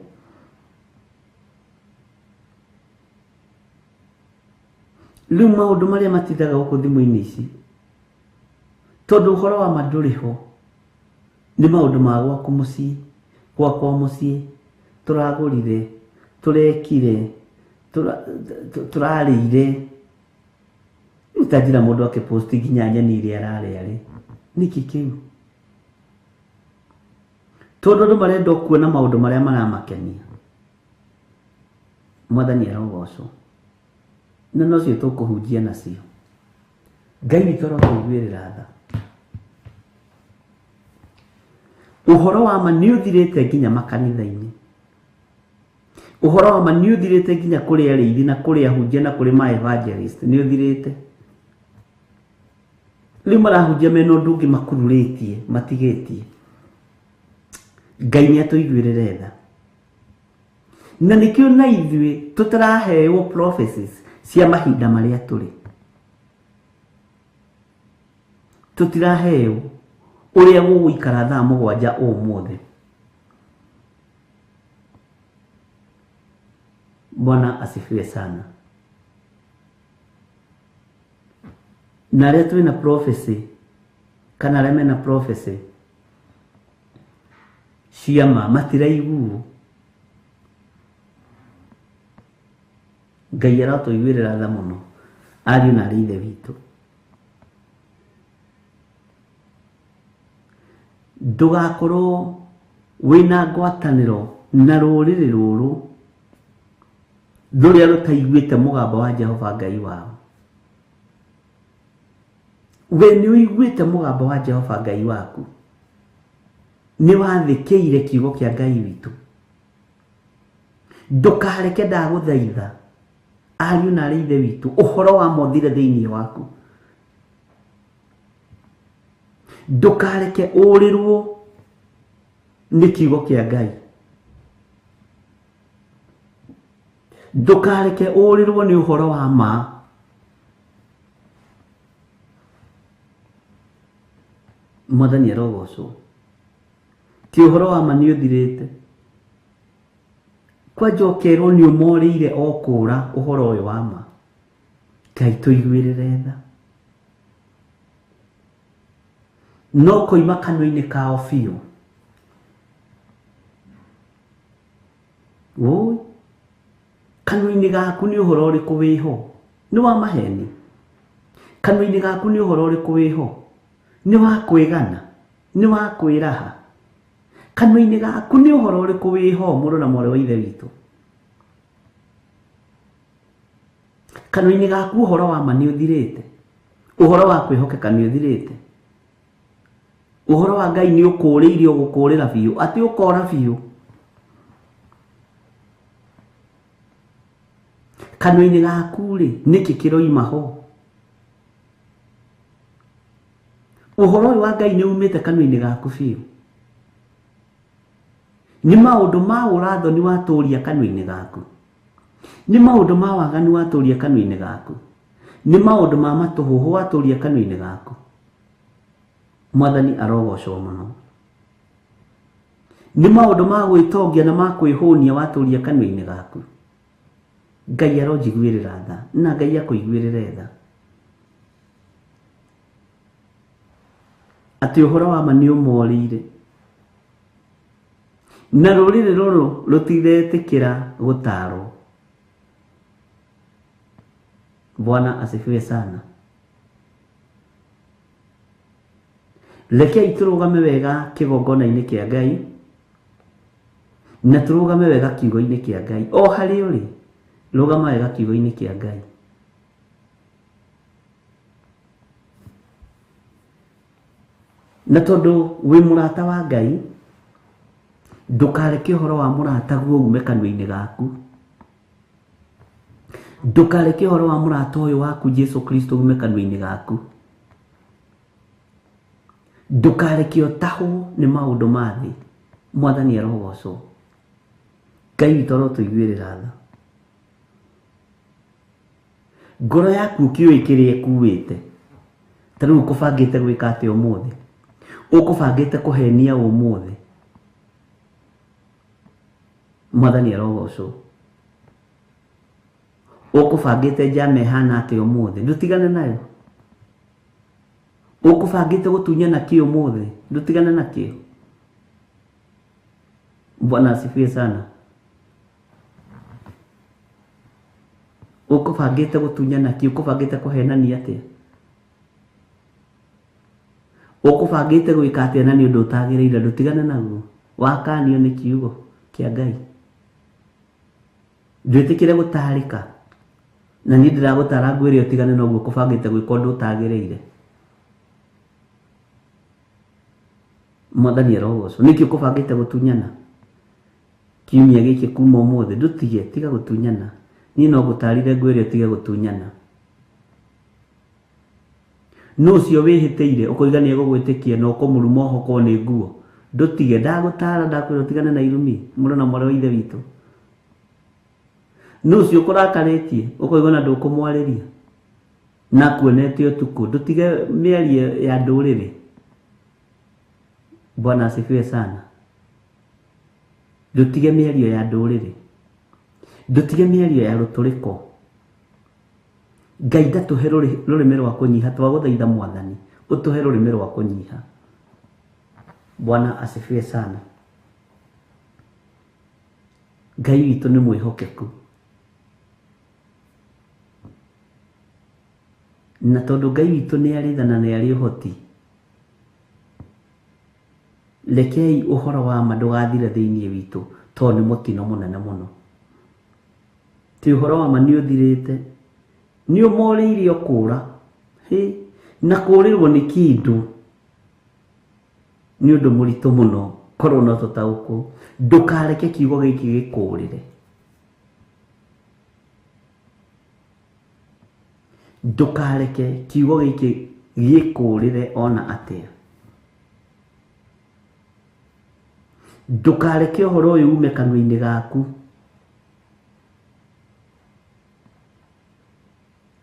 Rĩu maũndũ marĩa matindaga gũkũ thimũ-inĩ ici, tondũ ũhoro wa ma ndũrĩ ho, nĩ maũndũ ma gwaku mũciĩ, gwakwa mũciĩ, tũragũrire, tũrekire, tũrarĩire. Rĩu ta njĩra mũndũ akĩposti nginya nyeni iria ararĩa rĩ, nĩkĩ kĩu? Tondũ andũ marenda kuona maũndũ marĩa maramakenia. Mwathani arogocwo. Na nocio tũkũhunjia nacio. Ngai witũ arotũiguĩrĩra tha. Ũhoro wa ma nĩ ũthirĩte nginya makanitha-inĩ. Ũhoro wa ma nĩ ũthirĩte nginya kũrĩ arĩithi na kũrĩ ahunjia na kũrĩ ma evangelist, nĩ ũthirĩte. Rĩu marahunjia mena ũndũ ũngĩ makururĩtie, matigĩtie. Ngai nĩ atũiguĩrĩre tha. Na nĩkĩo na ithuĩ tũtaraheo prophecies cia mahinda marĩa tũrĩ. Tũtiraheo ũrĩa gũgũikara thaa 7 ũmũthĩ. Bwana asifiwe sana. Na arĩa twĩna prophecy kana arĩa mena prophecy cia ma matiraiguo. Ngai aratũiguĩrĩra tha mũno ariũ na arĩ ithe witũ. Ndũgakorwo wĩna ngwatanĩro na rũrĩrĩ rũrũ rũrĩa rũtaiguĩte mũgambo wa Jehova Ngai wao. We nĩ ũiguĩte mũgambo wa Jehova Ngai waku, nĩ wathĩkĩire kiugo kĩa Ngai witũ. Ndũkareke ndagũthaitha ariũ na arĩ ithe witũ, ũhoro wa ma ũthire thĩinĩ waku. Ndũkareke ũrĩrwo nĩ kiugo kĩa Ngai. Ndũkareke ũrĩrwo nĩ ũhoro wa ma. Mwathani arogocwo. Ti ũhoro wa ma nĩ ũthirĩte. Kwanja ũkerwo nĩ ũmorĩire o kũra ũhoro ũyũ wa ma. Ngai tũiguĩrĩre tha. No koima kanua-inĩ kao biũ. Woi, kanua-inĩ gaku nĩ ũhoro ũrĩkũ wĩho? Nĩ wa maheni. Kanua-inĩ gaku nĩ ũhoro ũrĩkũ wĩho? Nĩ wa kwĩgana, nĩ wa kwĩraha. Kanua-inĩ gaku nĩ ũhoro ũrĩkũ wĩho, mũrũ na mwarĩ wa Ithe witũ? Kanua-inĩ gaku ũhoro wa ma nĩ ũthirĩte. Ũhoro wa kwĩhokeka nĩ ũthirĩte. Ũhoro wa Ngai nĩ ũkũrĩire ũgũkũrĩra biũ, atĩ ũkora biũ. Kanua-inĩ gaku rĩ, nĩkĩ kĩroima ho? Ũhoro ũyũ wa Ngai nĩ umĩte kanua-inĩ gaku biũ. Nĩ maũndũ ma ũrathoni watũria kanua-inĩ gaku. Nĩ maũndũ ma waganu watũria kanua-inĩ gaku. Nĩ maũndũ ma matũhũhũ watũria kanua-inĩ gaku. Mwathani arogocwo mũno. Nĩ maũndũ ma gwĩtongia na ma kwĩhũnia watũria kanua-inĩ gaku. Ngai aronjiguĩrĩra tha na Ngai akũiguĩrĩre tha. Atĩ ũhoro wa ma nĩ ũmorĩire. Na rũrĩrĩ rũrũ rũtiretĩkĩra gũtarwo. Bwana asifiwe sana. Rekei tũrũgame wega kĩgongona-inĩ kĩa Ngai na tũrũgame wega kiugo-inĩ kĩa Ngai. O harĩa ũrĩ, rũgama wega kiugo-inĩ kĩa Ngai. Na tondũ wĩ mũrata wa Ngai, ndũkareke ũhoro wa mũrataguo ume kanua-inĩ gaku. Ndũkareke ũhoro wa mũrata ũyũ waku Jesu Kristo ume kanua-inĩ gaku. Ndũkareke ũtahwo nĩ maũndũ ma thĩ. Mwathani arogocwo. Ngai witũ arotũiguĩrĩra tha. Ngoro yaku ũkĩũĩ kĩrĩa ĩkuĩte. Ta rĩu ũkũbangĩte gwĩka atĩa ũmũthĩ? Ũkũbangĩte kũhenia ũmũthĩ? Mwathani arogocwo. Ũkũbangĩte njama ĩhana atĩa ũmũthĩ? Ndũtigane nayo. Ũkũbangĩte gũtunyana kĩ ũmũthĩ? Ndũtigane nakĩo. Bwana asifiwe sana. Ũkũbangĩte gũtunyana kĩ? Ũkũbangĩte kũhenania atĩa? Ũkũbangĩte gwĩka atĩa na nĩ ũndũ ũtagĩrĩire? Ndũtigane naguo. Wakanio nĩ kiugo kĩa Ngai. Ndwĩtĩkĩre gũtarĩka. Na niĩ ndĩragũtara ngwĩre ũtigane na ũguo ũkũbangĩte gwĩka ũndũ ũtagĩrĩire. Mwathani arogocwo. Nĩkĩ ũkũbangĩte gũtunyana? Kiumia gĩkĩ kuma ũmũthĩ ndũtige, tiga gũtunyana. Niĩ no ngũtarire ngwĩre ũtige gũtunyana. Nũ ũcio wĩhĩtĩire ũkoiga nĩ egũgwĩtĩkia na ũkũmũruma ũhokwo nĩ nguo? Ndũtige, ndagũtara ndakwĩra ũtigane na irumi, mũrũ na mwarĩ wa Ithe witũ. Nũ ũcio ũkũrakarĩtie ũkoiga ona ndũkũmwarĩria na akuonete ũtukũ? Ndũtige mĩario ya ndũrĩrĩ. Bwana asifiwe sana. Ndũtige mĩario ya ndũrĩrĩ. Ndũtige mĩario ya rũtũrĩko. Ngai ndatũhe rũrĩmĩ rwa kũnyiha, twagũthaitha Mwathani ũtũhe rũrĩmĩ rwa kũnyiha. Bwana asifiwe sana. Ngai witũ nĩ mwĩhokeku. Na tondũ Ngai witũ nĩ arĩ tha na nĩ arĩ ũhoti, rekei ũhoro wa ma ndũgathire thĩinĩ witũ, tondũ nĩ mũtino mũnene mũno. Ti ũhoro wa ma nĩ ũthirĩte, nĩ ũmorĩire ũkũra. Hĩ, na kũrĩrwo nĩ kĩndũ nĩ ũndũ mũritũ mũno, korwo no tũtaũkwo. Ndũkareke kiugo gĩkĩ gĩkũrĩre. Ndũkareke kiugo gĩkĩ gĩkũrĩre ona atĩa. Ndũkareke ũhoro ũyũ ume kanua-inĩ gaku.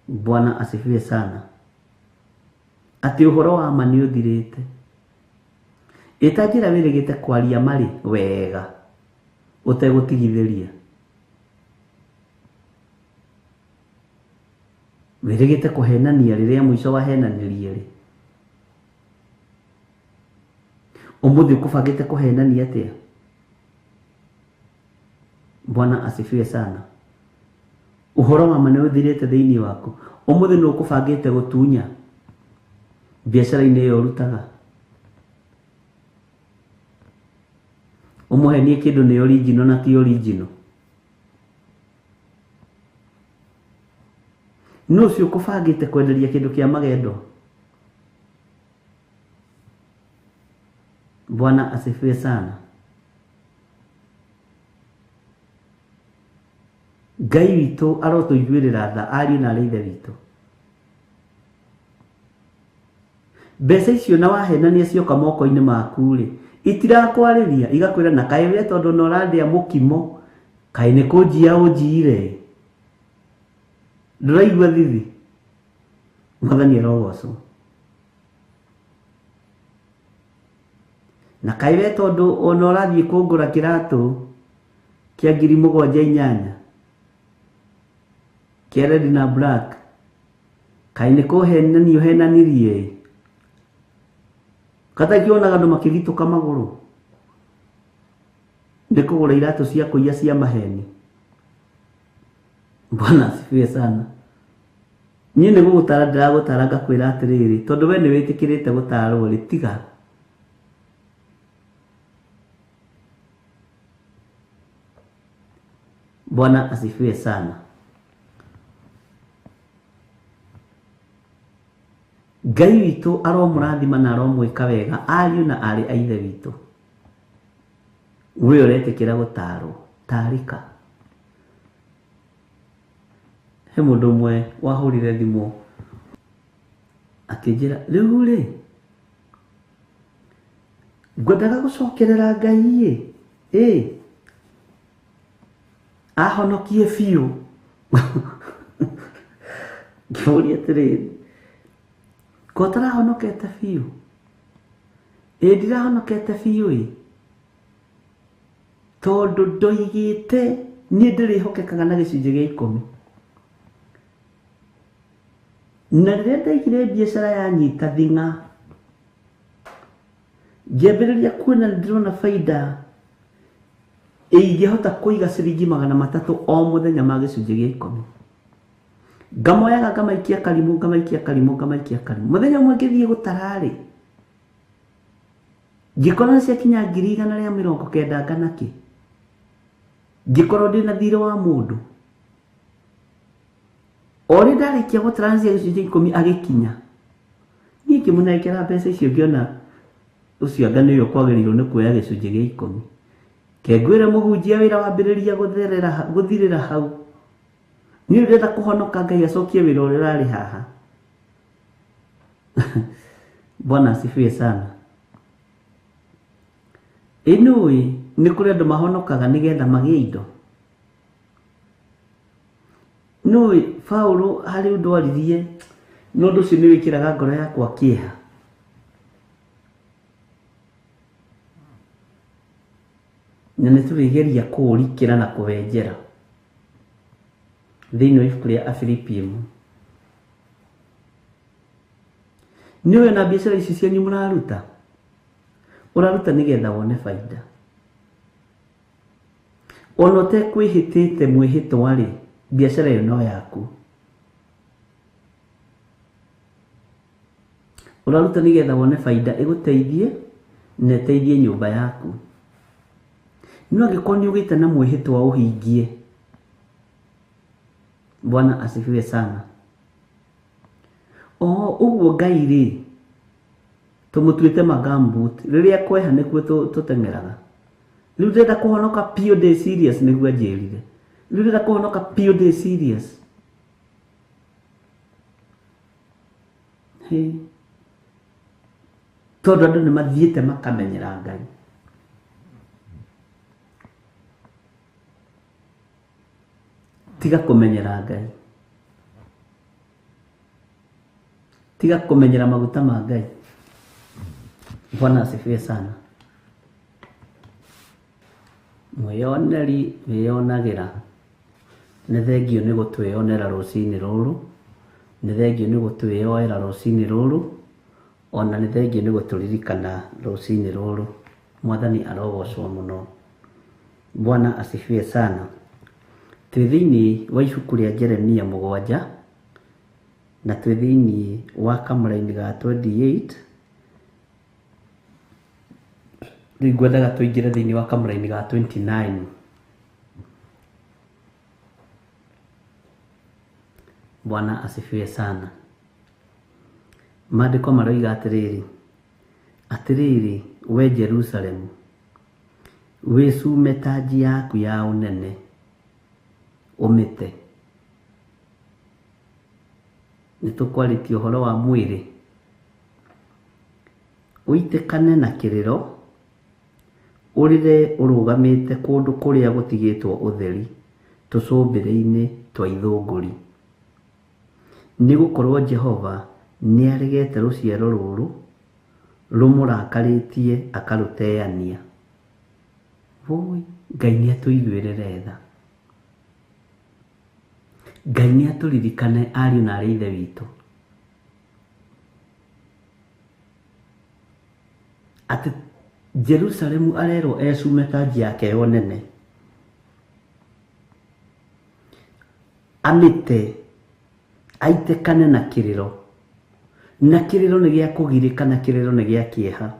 Bwana asifiwe sana. Atĩ ũhoro wa ma nĩ ũthirĩte. Ĩta njĩra wĩrĩgĩte kwaria marĩ wega ũtegũtigithĩria. Wĩrĩgĩte kũhenania rĩrĩa mũico wahenanirie rĩ. Ũmũthĩ ũkũbangĩte kũhenania atĩa? Bwana asifiwe sana. Ũhoro wa ma nĩ ũthirĩte thĩinĩ waku. Ũmũthĩ nĩ ũkũbangĩte gũtunya biacara-inĩ ĩyo ũrutaga. Ũmũhenie kĩndũ nĩ original na ti original. Nũ ũcio ũkũbangĩte kwenderia kĩndũ kĩa magendo? Bwana asifiwe sana. Ngai witũ arotũiguĩrĩra tha ariũ na arĩ ithe witũ. Mbeca icio na wahenania cioka moko-inĩ maku rĩ, itirakwarĩria igakwĩra na kaĩ we tondũ na ũrandĩa mũkimo, kaĩ nĩ kũnjia ũnjiire. Ndũraigua thithi? Mwathani arogocwo. Na kaĩ we tondũ ona ũrathiĩ kũngũra kĩratũ kĩa 7,800 kĩa red na black, kaĩ nĩ kũhenania ũhenanirie. Kata kĩonaga andũ makĩgitũka magũrũ nĩ kũgũra iratũ cia kũiya cia maheni. Bwana asifiwe sana. Niĩ nĩ gũgũtara ndĩragũtara ngakwĩra atĩrĩrĩ, tondũ we nĩ wĩtĩkĩrĩte gũtarwo rĩ, tiga. Bwana asifiwe sana. Ngai witũ aromũrathima na aromwĩka wega ariũ na arĩ a ithe witũ. We ũretĩkĩra gũtarwo, tarĩka. He mũndũ ũmwe wahũrire thimũ akĩnjĩra, rĩu rĩ ngwendaga gũcokerera Ngai ĩ, ahonokie biũ. Ngĩmũria atĩrĩrĩ, ko ũtarahonokete biũ? Ĩ ndirahonokete biũ ĩ, tondũ ndoigĩte niĩ ndĩrĩhokekaga na gĩcunjĩ gĩa 10. Na rĩrĩa ndaigire biacara yanyita thing'a, ngĩambĩrĩria kuona nĩ ndĩrona baida ingĩhota kũiga ciringi 300 o mũthenya ma gĩcunjĩ gĩa 10. Ngamoyaga ngamaikia karimũ, ngamaikia karimũ, ngamaikia karimũ. Mũthenya ũmwe ngĩthiĩ gũtara rĩ, ngĩkora nĩ ciakinya 190,000 ngana kĩ. Ngĩkorwo ndĩna thirĩ wa mũndũ. O rĩ ndarĩkia gũtara cia gĩcunjĩ 10 agĩkinya. Niĩ ngĩmũnengera mbeca icio ngĩona ũcio anga nĩwe ũkwagĩrĩirwo nĩ kuoya gĩcunjĩ gĩa 10. Ke ngwĩre mũhunjia wĩra wambĩrĩria gũthirĩra hau. Niĩ ndĩrenda kũhonoka Ngai acokie wĩra ũrĩa ũrarĩ haha. Bwana asifiwe sana. Ĩ nĩũĩ nĩ kũrĩ andũ mahonokaga nĩgetha magĩe indo. Nĩũĩ Paũlũ harĩ ũndũ aririe, na ũndũ ũcio nĩ wĩkĩraga ngoro yakwa kĩeha. Na nĩ tũrĩgeria kũũrikĩra na kũwenjera thĩinĩ wa ibuku rĩa Afilipi 1. Nĩũĩ ona biacara ici cianyu mũraruta, ũraruta nĩgetha wone baida. Ona ũtekwĩhĩtĩte mwĩhĩtwa rĩ, biacara ĩyo no yaku. Ũraruta nĩgetha wone baida ĩgũteithie na ĩteithie nyũmba yaku. No angĩkorwo nĩ ũgĩte na mwĩhĩtwa ũhingie. Bwana asifiwe sana. O ũguo Ngai rĩ, tũmũtuĩte magambut, rĩrĩa kweha nĩkuo tũteng'eraga. Rĩu ndĩrenda kũhonoka biũ ndĩ serious nĩguo anjĩrire. Rĩu ndĩrenda kũhonoka biũ ndĩ serious. Tondũ andũ nĩ mathiĩte makamenyera Ngai. Tiga kũmenyera Ngai, tiga kũmenyera maguta ma Ngai. Bwana asifiwe sana. Mwĩyoneri wĩyonagĩra. Nĩ thengiũ nĩ gũtwĩyonera rũcinĩ rũrũ, nĩ thengiũ nĩ gũtwĩyoera rũcinĩ rũrũ, ona nĩ thengiũ nĩ gũtũririkana rũcinĩ rũrũ. Mwathani arogocwo mũno. Bwana asifiwe sana. Twĩ thĩinĩ wa ibuku rĩa Jeremia 7 na twĩ thĩinĩ wa kamũraini ga 28. Rĩu ngwendaga tũingĩre thĩinĩ wa kamũraini ga 29. Bwana asifiwe sana. Maandĩko maroiga atĩrĩrĩ, atĩrĩrĩ we Jerusalemu, wĩcume tanji yaku ya ũnene ũmĩte. Nĩ tũkwarĩtie ũhoro wa mwĩrĩ. Ũitĩkane na kĩrĩro, ũrĩre ũrũgamĩte kũndũ kũrĩa gũtigĩtwo ũtheri tũcũmbĩrĩ-inĩ twa ithũngũri. Nĩ gũkorwo Jehova nĩaregete rũciaro rũrũ rũmũrakarĩtie akarũteania. Wũi, Ngai nĩatũiguĩrĩre tha. Ngai nĩatũririkane ariũ na arĩ ithe witũ. Atĩ Jerusalemu arerwo ecume tanji yake ya ũnene, amĩte, aitĩkane na kĩrĩro. Na kĩrĩro nĩ gĩa kũgirĩka, na kĩrĩro nĩ gĩa kĩeha.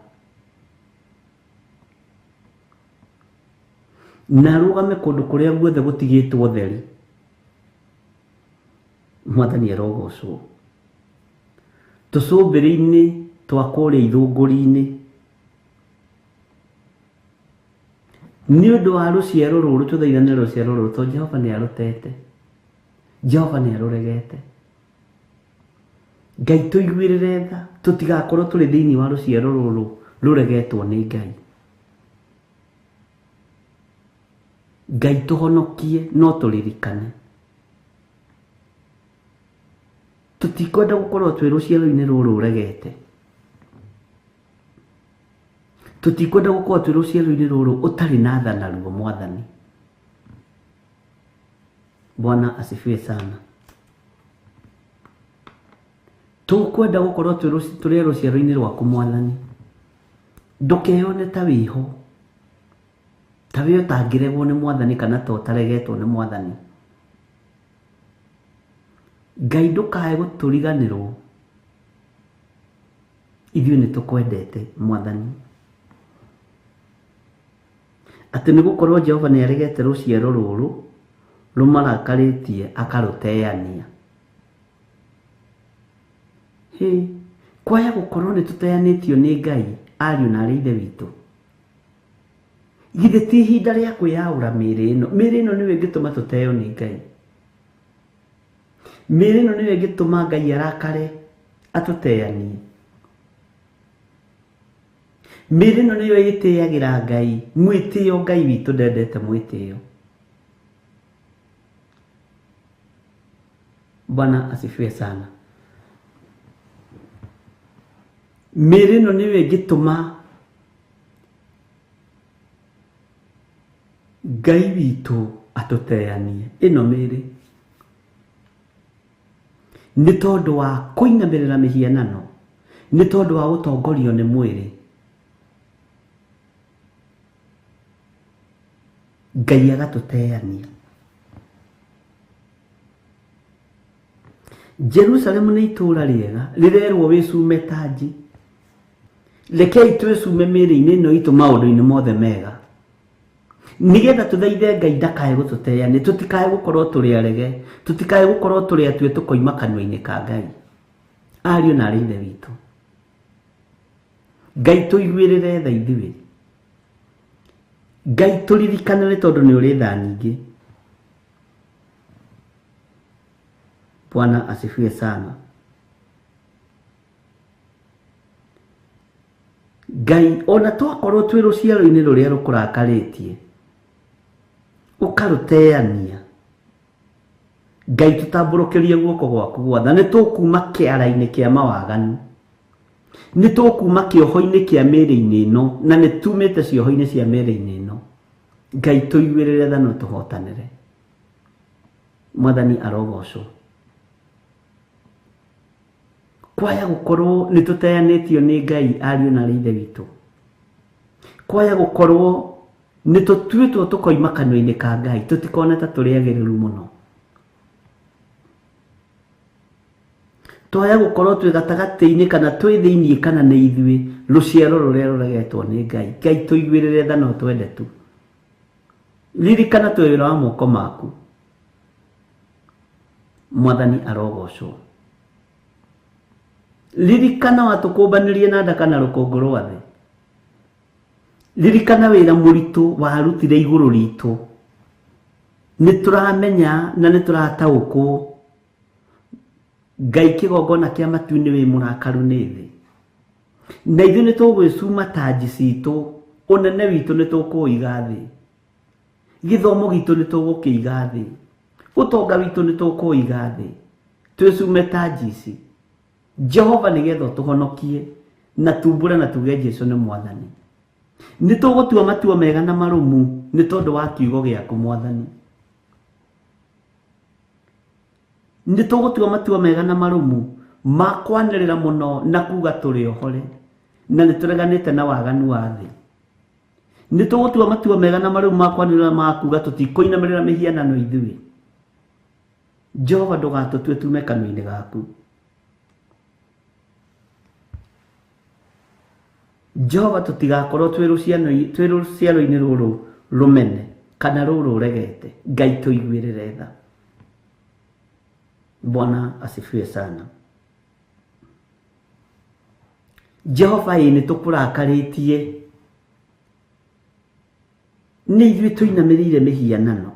Na arũgame kũndũ kũrĩa guothe gũtigĩtwo ũtheri. Mwathani arogocwo. Tũcũmbĩrĩ-inĩ twa kũrĩa ithũngũri-inĩ. Nĩ ũndũ wa rũciaro rũrũ, tũthaithane rũciaro rũrũ, tondũ Jehova nĩ arũtete. Jehova nĩ arũregete. Ngai tũiguĩrĩre tha, tũtigakorwo tũrĩ thĩinĩ wa rũciaro rũrũ rũregetwo nĩ Ngai. Ngai tũhonokie no tũririkane. Tũtikwenda gũkorwo twĩ rũciaro-inĩ rũrũ ũregete. Tũtikwenda gũkorwo twĩ rũciaro-inĩ rũrũ ũtarĩ na tha naruo Mwathani. Bwana asifiwe sana. Tũkwenda gũkorwo tũrĩ rũciaro-inĩ rwaku Mwathani. Ndũkeyone ta wĩho, ta wĩ ũtangĩregwo nĩ Mwathani kana ta ũtaregetwo nĩ Mwathani. Ngai ndũkae gũtũriganĩrwo. Ithuĩ nĩ tũkwendete Mwathani. Atĩ nĩ gũkorwo Jehova nĩ aregete rũciaro rũrũ rũmarakarĩtie akarũteania. Hĩ, kwaya gũkorwo nĩ tũteanĩtio nĩ Ngai ariũ na arĩ ithe witũ. Githĩ ti ihinda rĩa kwĩyaũra mĩĩrĩ ĩno? Mĩĩrĩ ĩno nĩyo ĩngĩtũma tũteo nĩ Ngai. Mĩĩrĩ ĩno nĩyo ĩngĩtũma Ngai arakare atũteanie. Mĩĩrĩ ĩno nĩyo ĩtĩagĩra Ngai. Mwĩtĩo Ngai witũ ndendete mwĩtĩo. Bwana asifiwe sana. Mĩĩrĩ ĩno nĩyo ĩngĩtũma Ngai witũ atũteanie. Ĩno mĩĩrĩ nĩ tondũ wa kũinamĩrĩra mĩhianano, nĩ tondũ wa gũtongorio nĩ mwĩrĩ. Ngai agatũteania. Jerusalemu nĩ itũũra rĩega rĩrerwo wĩcume tanji. Rekei twĩcume mĩĩrĩ-inĩ ĩno itũ maũndũ-inĩ mothe mega, nĩgetha tũthaithe Ngai ndakae gũtũteania, tũtikae gũkorwo tũrĩ arege, tũtikae gũkorwo tũrĩ atue tũkoima kanua-inĩ ka Ngai. Ariũ na arĩ ithe witũ, Ngai tũiguĩrĩre tha ithuĩ. Ngai tũririkane nĩ tondũ nĩ ũrĩ tha nyingĩ. Bwana asifiwe sana. Ngai ona twakorwo twĩ rũciaro-inĩ rũrĩa rũkũrakarĩtie, ũkarũteania, Ngai tũtambũrũkĩrie guoko gwaku gwatha. Nĩ tũkuma kĩara-inĩ kĩa mawaganu, nĩ tũkuma kĩoho-inĩ kĩa mĩĩrĩ-inĩ ĩno, na nĩ tumĩte cioho-inĩ cia mĩĩrĩ-inĩ ĩno. Ngai tũiguĩrĩre tha na ũtũhotanĩre. Mwathani arogocwo. Kwaya gũkorwo nĩ tũteanĩtio nĩ Ngai ariũ na arĩ ithe witũ, kwaya gũkorwo nĩ tũtuĩtwo tũkoima kanua-inĩ ka Ngai, tũtikone ta tũrĩ agĩrĩru mũno. Twaya gũkorwo twĩ gatagatĩ-inĩ kana twĩ thĩiniĩ kana nĩ ithuĩ rũciaro rũrĩa rũregetwo nĩ Ngai. Ngai tũiguĩrĩre tha na ũtwende tu. Ririkana twĩ wĩra wa moko maku. Mwathani arogocwo. Ririkana watũkũmbanĩrie na ndaka na rũkũngũ rwa thĩ. Ririkana wĩra mũritũ warutire igũrũ ritũ. Nĩ tũramenya na nĩ tũrataũkwo Ngai kĩgongona kĩa matu-inĩ wĩ mũrakaru nĩ thĩ. Na ithuĩ nĩ tũgwĩcuma tanji citũ, ũnene witũ nĩ tũkũũiga thĩ, gĩthomo gitũ nĩ tũgũkĩiga thĩ, ũtonga witũ nĩ tũkũũiga thĩ, twĩcume tanji ici. Jehova nĩgetha ũtũhonokie na tumbũre na tuge Jesu nĩ Mwathani. Nĩ tũgũtua matua mega na marũmu nĩ tondũ wa kiugo gĩaku Mwathani. Nĩ tũgũtua matua mega na marũmu ma kwanĩrĩra mũno na kuga tũrĩ ohore na nĩ tũreganĩte na waganu wa thĩ. Nĩ tũgũtua matua mega na marũmu ma kwanĩrĩra ma kuga tũtikũinamĩrĩra mĩhianano ithuĩ. Jehova ndũgatũtue tume kanua-inĩ gaku. Jehova tũtigakorwo twĩ rũciaro-inĩ rũrũ rũmene kana rũrũ rũregete. Ngai tũiguĩrĩre tha. Bwana asifiwe sana. Jehova ĩ nĩ tũkũrakarĩtie, nĩ ithuĩ tũinamĩrĩire mĩhianano,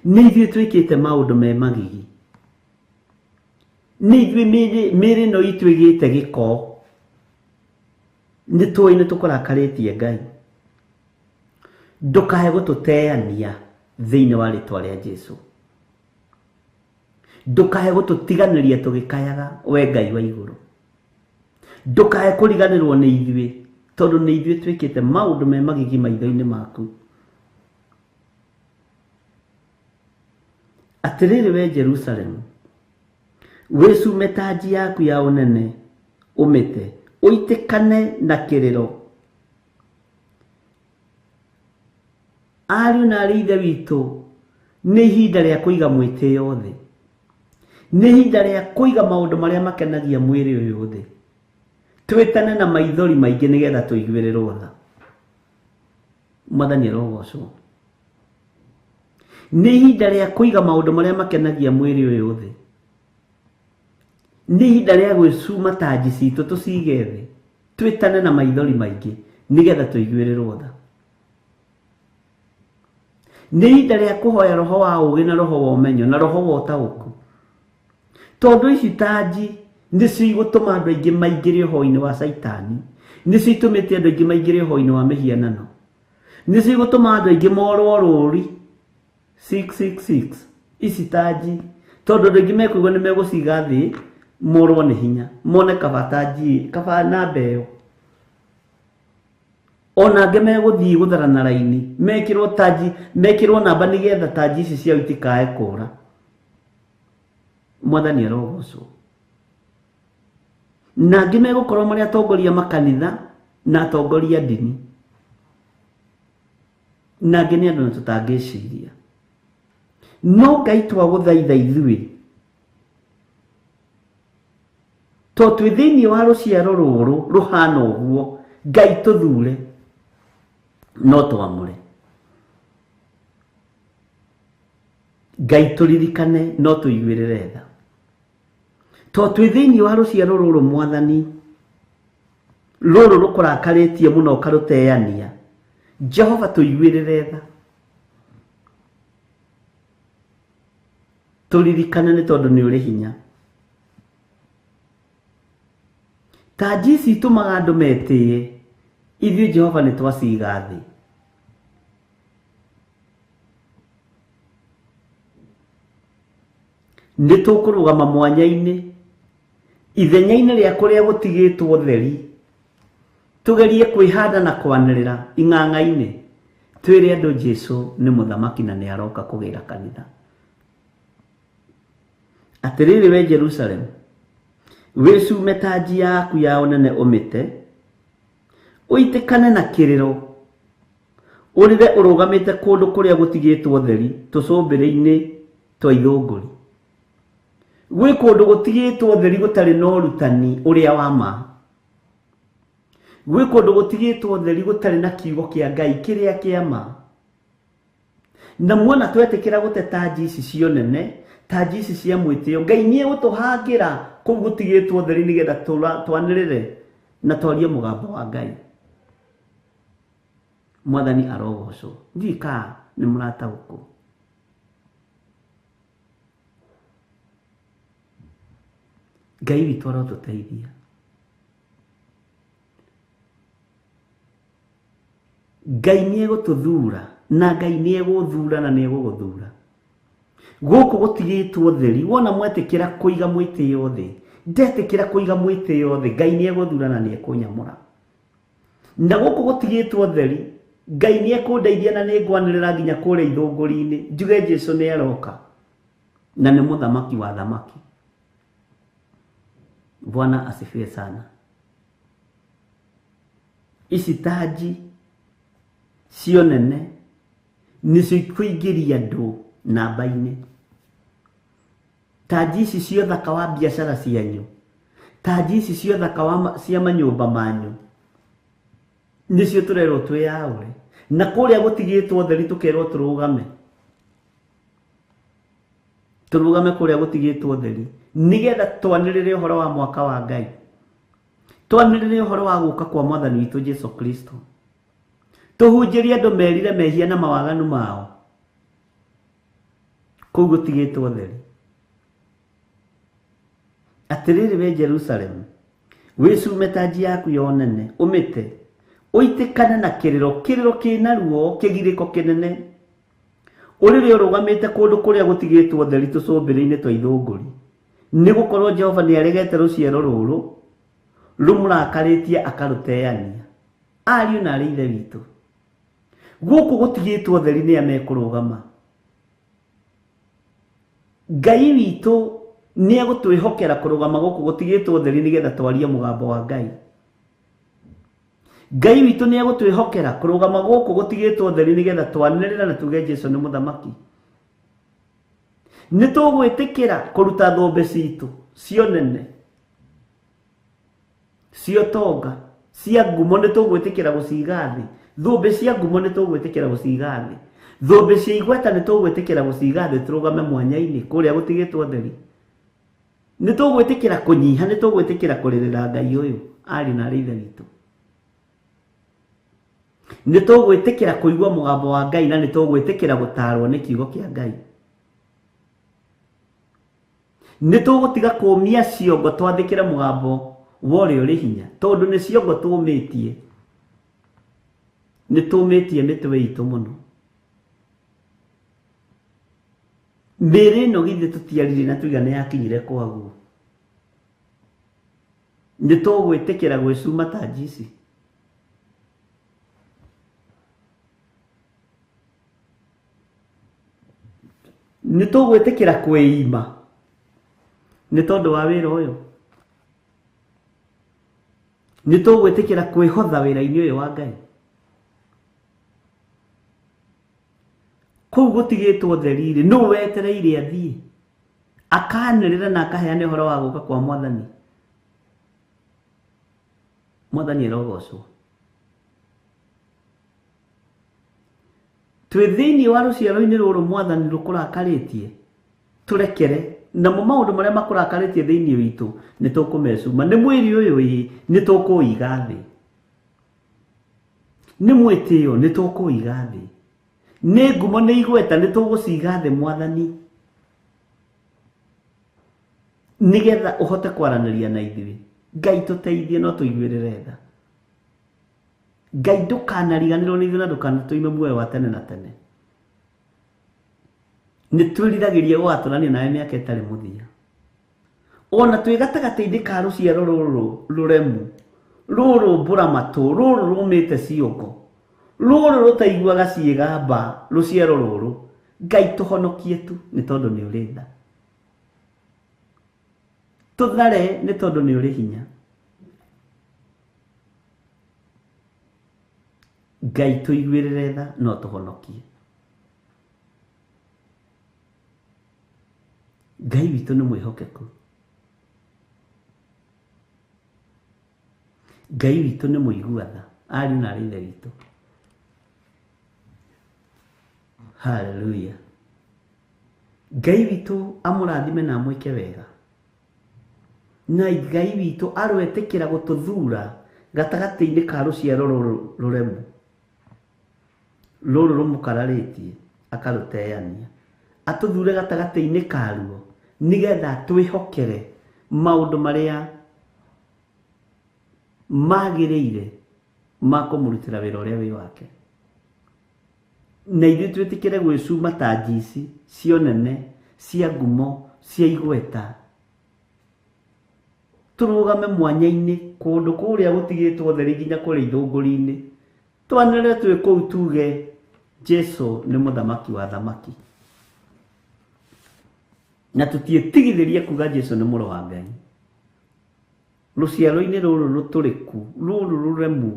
nĩ ithuĩ twĩkĩte maũndũ me magigi, nĩ ithuĩ mĩĩrĩ ĩno itũ ĩgĩte gĩko. Nĩ tũĩ nĩ tũkũrakarĩtie Ngai. Ndũkae gũtũteania thĩinĩ wa rĩtwa rĩa Jesu. Ndũkae gũtũtiganĩria tũgĩkayaga we Ngai wa igũrũ. Ndũkae kũriganĩrwo nĩ ithuĩ, tondũ nĩ ithuĩ twĩkĩte maũndũ me magigi maitho-inĩ maku. Atĩrĩrĩ we Jerusalemu, wĩcume tanji yaku ya ũnene ũmĩte, ũitĩkane na kĩrĩro. Ariũ na arĩ ithe witũ, nĩ ihinda rĩa kũiga mwĩtĩo thĩ. Nĩ ihinda rĩa kũiga maũndũ marĩa makenagia mwĩrĩ ũyũ thĩ. Twĩtane na maithori maingĩ nĩgetha tũiguĩrĩrwo tha. Mwathani arogocwo. Nĩ ihinda rĩa kũiga maũndũ marĩa makenagia mwĩrĩ ũyũ thĩ. Nĩ ihinda rĩa gwĩcuma tanji citũ tũcige thĩ. Twĩtane na maithori maingĩ nĩgetha tũiguĩrĩrwo tha. Nĩ ihinda rĩa kũhoya roho wa ũũgĩ na roho wa ũmenyo na roho wa ũtaũku. Tondũ ici tanji nĩcio igũtũma andũ aingĩ maingĩre ũhoro-inĩ wa Caitani, nĩcio itũmĩte andũ aingĩ maingĩre ũhoro-inĩ wa mĩhianano, nĩcio igũtũma andũ aingĩ morwo rũri 666 ici tanji, tondũ andũ aingĩ mekũigua nĩ megũciga thĩ morwo nĩ hinya, mone kaba tanji, kaba namba ĩyo. Ona angĩ megũthiĩ gũtharana raini, mekĩrwo tanji, mekĩrwo namba nĩgetha tanji ici ciao itikae kũra. Mwathani arogocwo. Na angĩ megũkorwo marĩ atongoria makanitha na atongoria ndini, na angĩ nĩ andũ na tũtangĩciria. No Ngai twagũthaitha ithuĩ, to twĩ thĩinĩ wa rũciaro rũrũ rũhana ũguo, Ngai tũthure no twamũre. Ngai tũririkane no tũiguĩrĩre tha. To twĩ thĩinĩ wa rũciaro rũrũ Mwathani, rũrũ rũkũrakarĩtie mũno ũkarũteania, Jehova tũiguĩrĩre tha. Tũririkane nĩ tondũ nĩ ũrĩ hinya. Tanji ici itũmaga andũ metĩĩe, ithuĩ Jehova nĩ twaciga thĩ. Nĩ tũkũrũgama mwanya-inĩ ithenya-inĩ rĩa kũrĩa gũtigĩtwo theri, tũgerie kwĩhanda na kwanĩrĩra ing'ang'a-inĩ, twĩre andũ Jesu nĩ mũthamaki na nĩ aroka kũgĩra kanitha. Atĩrĩrĩ we Jerusalemu, wĩcume tanji yaku ya ũnene ũmĩte, ũitĩkane na kĩrĩro, ũrĩre ũrũgamĩte kũndũ kũrĩa gũtigĩtwo theri tũcũmbĩrĩ-inĩ twa ithũngũri. Gwĩ kũndũ gũtigĩtwo theri gũtarĩ na ũrutani ũrĩa wa ma. Gwĩ kũndũ gũtigĩtwo theri gũtarĩ na kiugo kĩa Ngai kĩrĩa kĩa ma. Na muona twetĩkĩra gũte tanji ici cia ũnene, tanji ici cia mwĩtĩo, Ngai nĩ egũtũhangĩra kũu gũtigĩtwo theri nĩgetha twanĩrĩre na twarie mũgambo wa Ngai. Mwathani arogocwo. Ndiũĩ kana nĩ mũrataũkwo. Ngai witũ arotũteithia. Ngai nĩ egũtũthura na Ngai nĩ egũthura na nĩ egũgũthura. Gũkũ gũtigĩtwo theri, wona mwetĩkĩra kũiga mwĩtĩo thĩ, ndetĩkĩra kũiga mwĩtĩo thĩ, Ngai nĩ egũthura na nĩ ekũnyamũra. Na gũkũ gũtigĩtwo theri, Ngai nĩ ekũndeithia na nĩ ngwanĩrĩra nginya kũrĩa ithũngũri-inĩ, njuge Jesu nĩ aroka na nĩ mũthamaki wa thamaki. Bwana asifiwe sana. Ici tanji cio nene nĩcio ikũingĩria andũ namba-inĩ. Tanji ici cia ũthaka wa biacara cianyu, tanji ici cia ũthaka wa cia manyũmba manyu, nĩcio tũrerwo twĩyaũre. Na kũrĩa gũtigĩtwo theri tũkerwo tũrũgame. Tũrũgame kũrĩa gũtigĩtwo theri nĩgetha twanĩrĩre ũhoro wa mwaka wa Ngai, twanĩrĩre ũhoro wa gũka kwa Mwathani witũ Jesu Kristo, tũhunjĩrie andũ merire mehia na mawaganu mao kũu gũtigĩtwo theri. Atĩrĩrĩ we Jerusalemu, wĩcume tanji yaku ya ũnene ũmĩte, ũitĩkane na kĩrĩro, kĩrĩro kĩna ruo, kĩgirĩko kĩnene, ũrĩre ũrũgamĩte kũndũ kũrĩa gũtigĩtwo theri tũcũmbĩrĩ-inĩ twa ithũngũri, nĩ gũkorwo Jehova nĩ aregete rũciaro rũrũ rũmũrakarĩtie akarũteania. Ariũ na arĩ ithe witũ, gũkũ gũtigĩtwo theri nĩ a mekũrũgama. Ngai witũ nĩ egũtwĩhokera kũrũgama gũkũ gũtigĩtwo theri nĩgetha twarie mũgambo wa Ngai. Ngai witũ nĩ egũtwĩhokera kũrũgama gũkũ gũtigĩtwo theri nĩgetha twanĩrĩre na tuge Jesu nĩ mũthamaki. Nĩ tũgwĩtĩkĩra kũruta thũmbĩ citũ cia ũnene, cia ũtonga, cia ngumo, nĩ tũgwĩtĩkĩra gũciga thĩ. Thũmbĩ cia ngumo nĩ tũgwĩtĩkĩra gũciga thĩ. Thũmbĩ cia igweta nĩ tũgwĩtĩkĩra gũciga thĩ, tũrũgame mwanya-inĩ kũrĩa gũtigĩtwo theri. Nĩ tũgwĩtĩkĩra kũnyiha, nĩ tũgwĩtĩkĩra kũrĩrĩra Ngai ũyũ arĩ na arĩ ithe witũ. Nĩ tũgwĩtĩkĩra kũigua mũgambo wa Ngai na nĩ tũgwĩtĩkĩra gũtaarwo nĩ kiugo kĩa Ngai. Nĩ tũgũtiga kũũmia ciongo twathĩkĩre mũgambo wa ũrĩa ũrĩ hinya, tondũ nĩ ciongo tũũmĩtie. Nĩ tũũmĩtie mĩtwe itũ mũno. Mĩĩrĩ ĩno githĩ tũtiaririe na tuiga nĩ yakinyire kwaguo. Nĩ tũgwĩtĩkĩra gwĩcuma tanji ici. Nĩ tũgwĩtĩkĩra kwĩima nĩ tondũ wa wĩra ũyũ. Nĩ tũgwĩtĩkĩra kwĩhotha wĩra-inĩ ũyũ wa Ngai. Kũu gũtigĩtwo theri-rĩ, nũ wetereire athiĩ akanĩrĩra na akaheana ũhoro wa gũka kwa Mwathani? Mwathani arogocwo. Twĩ thĩinĩ wa rũciaro-inĩ rũrũ Mwathani rũkũrakarĩtie, tũrekere namo maũndũ marĩa makũrakarĩtie thĩinĩ witũ nĩ tũkũmecuma. Nĩ mwĩrĩ ũyũ ĩ, nĩ tũkũũiga thĩ. Nĩ mwĩtĩo nĩ tũkũũiga thĩ. Nĩ ngumo nĩ igweta nĩ tũgũciga thĩ Mwathani, nĩgetha ũhote kwaranĩria na ithuĩ. Ngai tũteithie no tũiguĩrĩre tha. Ngai ndũkanariganĩrwo nĩ ithuĩ na ndũkanatũime muoyo wa tene na tene. Nĩ twĩriragĩria gũgatũrania nawe mĩaka ĩtarĩ mũthia. Ona twĩ gatagatĩ-inĩ ka rũciaro rũrũ rũremu, rũrũ mbũramatũ, rũrũ rũmĩte ciongo, rũrũ rũtaiguaga ciĩgamba, rũciaro rũrũ, Ngai tũhonokie tu nĩ tondũ nĩ ũrĩ tha. Tũthare nĩ tondũ nĩ ũrĩ hinya. Ngai tũiguĩrĩre tha no tũhonokie. Ngai witũ nĩ mwĩhokeku. Ngai witũ nĩ mũigua tha, ariũ na aarĩ a Ithe witũ. Haleluya. Ngai witũ amũrathime na amwĩke wega. Na Ngai witũ aroetĩkĩra gũtũthura gatagatĩ-inĩ ka rũciaro rũrũ rũremu, rũrũ rũmũkararĩtie akarũteania. Atũthure gatagatĩ-inĩ karuo nĩgetha twĩhokere maũndũ marĩa magĩrĩire ma kũmũrutĩra wĩra ũrĩa wĩ wake. Na ithuĩ twĩtĩkĩre gwĩcuma ta njici cia ũnene, cia ngumo, cia igweta. Tũrũgame mwanya-inĩ kũndũ kũrĩa gũtigĩtwo ũtheri nginya kũrĩa ithũngũri-inĩ. Twanĩrĩre twĩ kũu tuge Jesu nĩ mũthamaki wa athamaki. Na tũtiĩtigithĩrie kuga Jesu nĩ mũrũ wa Ngai. Rũciaro-inĩ rũrũ rũtũrĩku, rũrũ rũremu,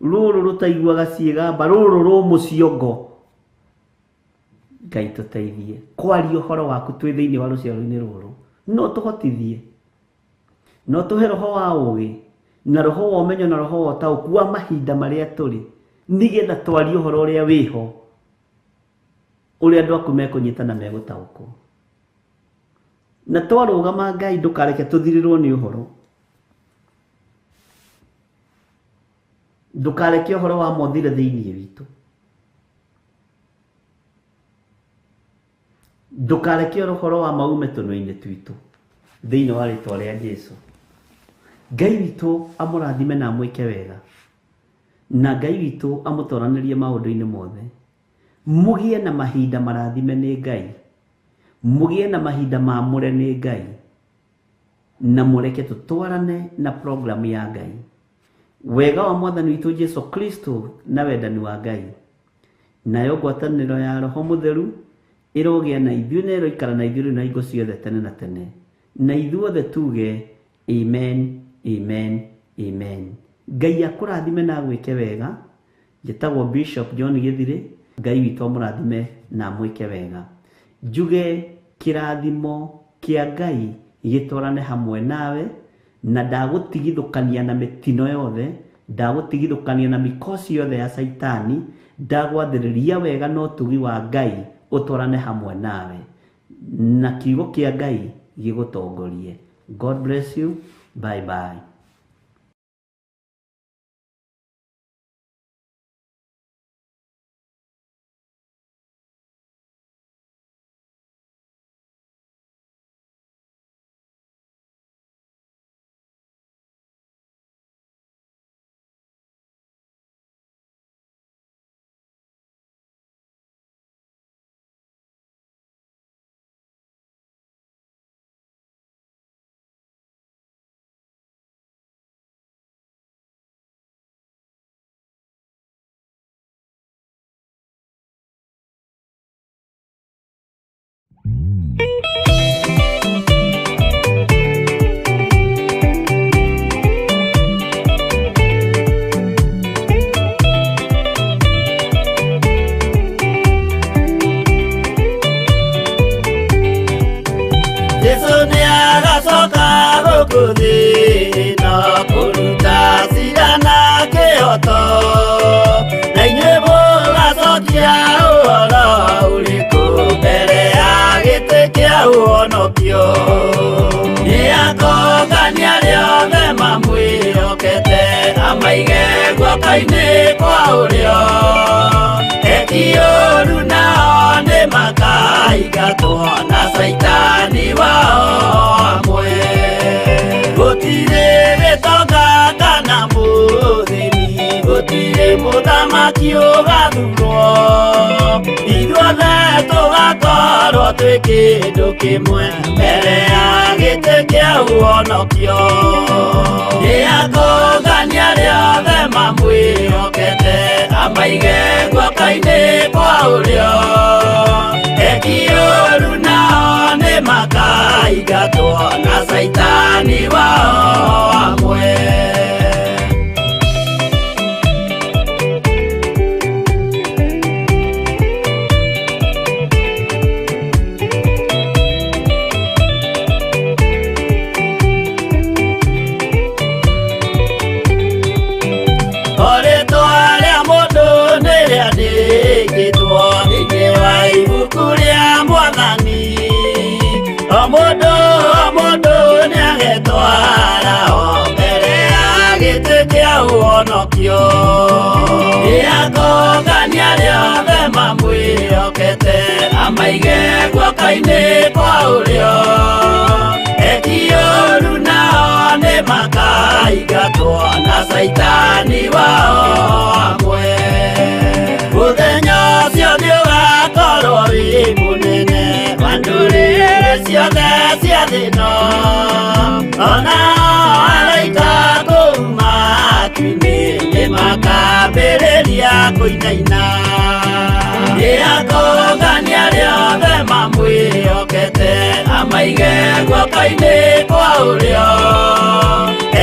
rũrũ rũtaiguaga ciĩgamba, rũrũ rũmũ ciongo, Ngai tũteithie kwaria ũhoro waku twĩ thĩinĩ wa rũciaro-inĩ rũrũ. No tũhotithie, no tũhe roho wa ũũgĩ na roho wa ũmenyo na roho wa ũtaũku wa mahinda marĩa tũrĩ, nĩgetha twarie ũhoro ũrĩa wĩho, ũrĩa andũ aku mekũnyita na megũtaũkwo. Na twarũgama Ngai ndũkareke tũthirĩrwo nĩ ũhoro. Ndũkareke ũhoro wa ma ũthire thĩinĩ witũ. Ndũkareke ũhoro wa ma ume tũnua-inĩ twitũ thĩinĩ wa rĩtwa rĩa Jesu. Ngai witũ amũrathime na amwĩke wega. Na Ngai witũ amũtoranĩrie maũndũ-inĩ mothe. Mũgĩe na mahinda marathime nĩ Ngai. Mũgĩe na mahinda mamũre nĩ Ngai. Na mũreke tũtwarane na programu ya Ngai. Wega wa Mwathani witũ Jesu Kristo na wendani wa Ngai, nayo ngwatanĩro ya Roho Mũtheru ĩrogĩa na ithuĩ na ĩroikara na ithuĩ rĩu na hingo ciothe tene na tene. Na ithuothe tuge amen, amen, amen. Ngai akũrathime na agwĩke wega. Njĩtagwo Bishop John Gĩthirĩ. Ngai witũ amũrathime na amwĩke wega. Njuge kĩrathimo kĩa Ngai gĩtwarane hamwe nawe, na ndagũtigithũkania na mĩtino yothe, ndagũtigithũkania na mikosi yothe ya Caitani, ndagwathĩrĩria wega na ũtugi wa Ngai ũtwarane hamwe nawe, na kiugo kĩa Ngai gĩgũtongorie. God bless you. Bye bye. Jesu nĩ agacoka gũkũ thĩ ĩno kũruta cira na kĩhoto, na inyuĩ mũgacokia ũhoro ũrĩkũ mbere ya gĩtĩ kĩa ũhonokio. Nĩ akongania arĩa othe mamwĩhokete, amaige guoko-inĩ kwa ũrĩo. Eki ũũru nao nĩ makaingatwo na caitani wao amwe. Gũtirĩ gĩtonga kana mũthĩni, gũtirĩ mũthamaki ũgathurwo, ithuothe tũgakorwo Twĩ kĩndũ kĩmwe mbere ya gĩtĩ kĩa ũhonokio. Nĩakongania arĩa othe mamwĩhokete, amaige guoko-inĩ kwa ũrĩo. Eki ũũru nao nĩmakaingatwo na Caitani wao hamwe. Rĩtwa rĩa mũndũ nĩrĩandĩkĩtwo thĩinĩ wa ibuku rĩa Mwathani. O mũndũ o mũndũ nĩagetwara o mbere ya gĩtĩ kĩa ũhonokio. Nĩakongania arĩa othe mamwĩhokete, amaige guoko-inĩ kwa ũrĩo. Eki ũũru nao nĩmakaingatwo na Caitani wao hamwe. Mũthenya ũcio nĩũgakorwo wĩ mũnene wa ndũrĩrĩ ciothe cia thĩ ĩno. Ona araika kũu matu-inĩ nĩmakambĩrĩria kũinaina. Nĩakongania arĩa othe mamwĩhokete, amaige guoko-inĩ kwa ũrĩo.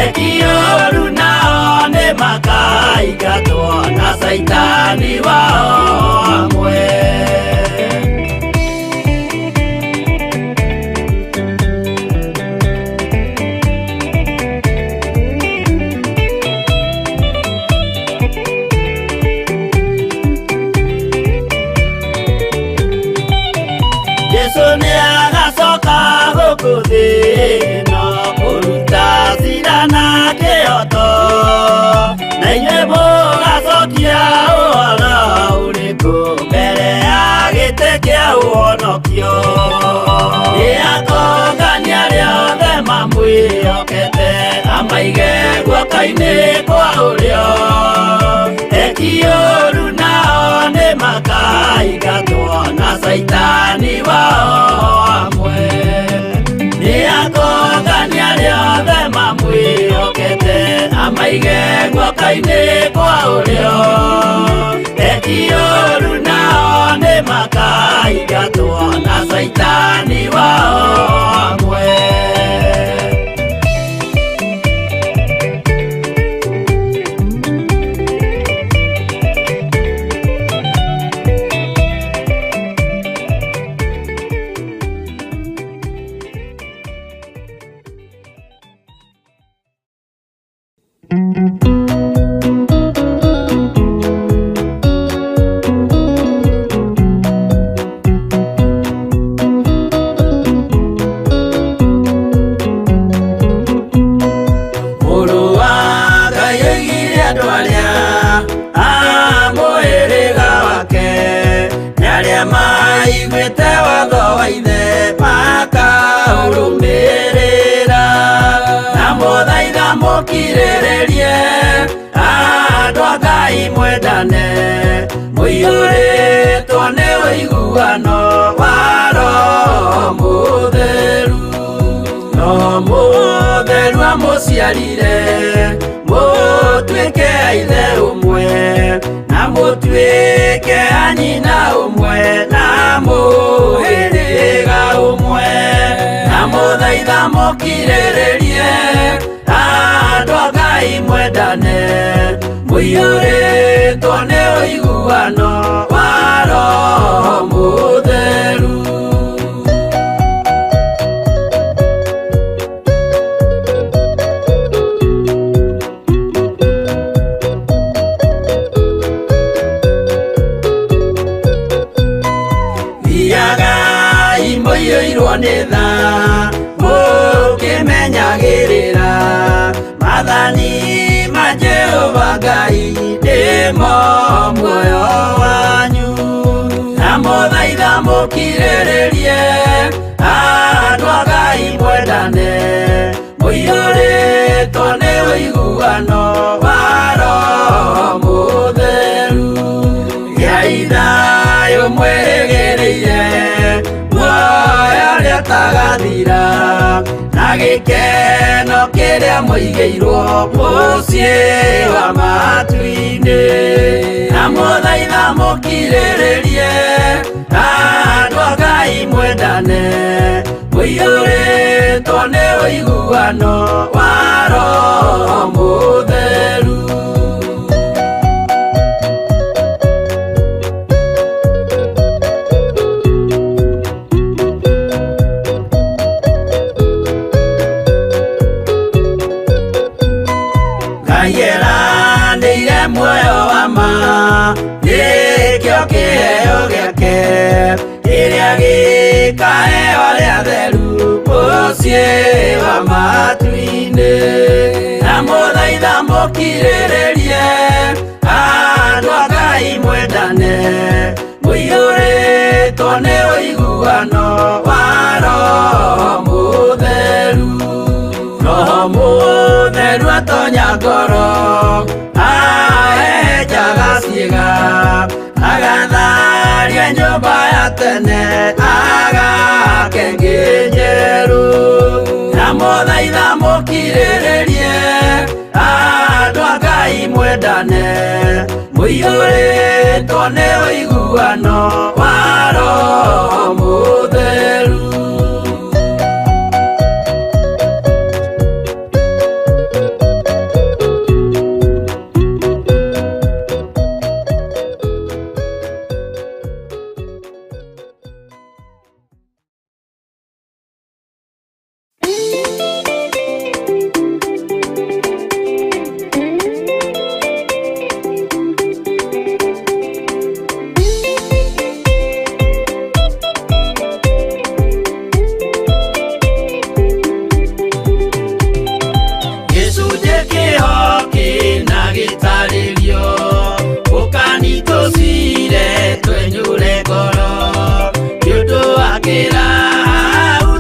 Eki ũũru nao nĩmakaingatwo na Caitani wao hamwe. Jesu nĩagacoka gũkũ thĩ ĩno kũruta cira na kĩhooto, na inyuĩ mũgacokia ũhoro ũrĩkũ mbere ya gĩtĩ kĩa ũhonokio. Nĩakongania arĩa othe mamwĩhokete, amaige guoko-inĩ kwa ũrĩo. Eki ũũru nao nĩmakaingatwo na Caitani wao hamwe. Nĩakongania arĩa othe mamwĩhokete, amaige guoko-inĩ kwa ũrĩo. Eki ũũru nao nĩmakaingatwo na Caitani wao hamwe. Mũrũ wa Ngai oigire andũ arĩa a mũhĩrĩga wake nĩ arĩa maiguĩte watho wa ithe makaũrũmĩrĩra. Na mũthaitha mũkirĩrĩrie andũ a Ngai mwendane, mũiyũrĩtwo nĩ ũiguano wa Roho Mũtheru. Roho Mũtheru amũciarire mũtuĩke a ithe ũmwe, na mũtuĩke a nyina ũmwe, na mũhĩrĩga ũmwe. Na mũthaitha mũkirĩrĩrie andũ a Ngai mwendane, mũiyũrĩtwo nĩ ũiguano wa Roho Mũtheru. Thiagai mũiyũirwo nĩ tha, mũkĩmenyagĩrĩra maathani ma Jehova Ngai nĩmo muoyo wanyu. Na mũthaitha mũkirĩrĩrie andũ a Ngai mwendane, mũiyũrĩtwo nĩ ũiguano wa Roho Mũtheru. Gĩai thayũ mwĩrĩgĩrĩire muoyo Gĩkeno kĩrĩa mũigĩirwo mũciĩ wa matu-inĩ. Na mũthaitha mũkirĩrĩrie, andũ a Ngai mwendane, mũiyũrĩtwo nĩ ũiguano wa Roho Mũtheru. Ngai eranĩire muoyo wa ma, nĩkĩo kĩheo gĩake kĩrĩa gĩkaheo arĩa atheru mũciĩ wa matu-inĩ. Na mũthaitha mũkirĩrĩrie, andũ a Ngai mwendane, mũiyũrĩtwo nĩ ũiguano wa Roho Mũtheru. Roho Mũtheru atonya ngoro, ahehenjaga ciĩga, agatharia nyũmba ya tene, agake ĩngĩ njerũ. Na mũthaitha mũkirĩrĩrie, andũ a Ngai mwendane, mũiyũrĩtwo nĩ ũiguano wa Roho Mũtheru. Gĩcunjĩ kĩho kĩna gĩtarĩrio, ũkani tũcire twenyũre ngoro, nĩ ũndũ wa kĩraha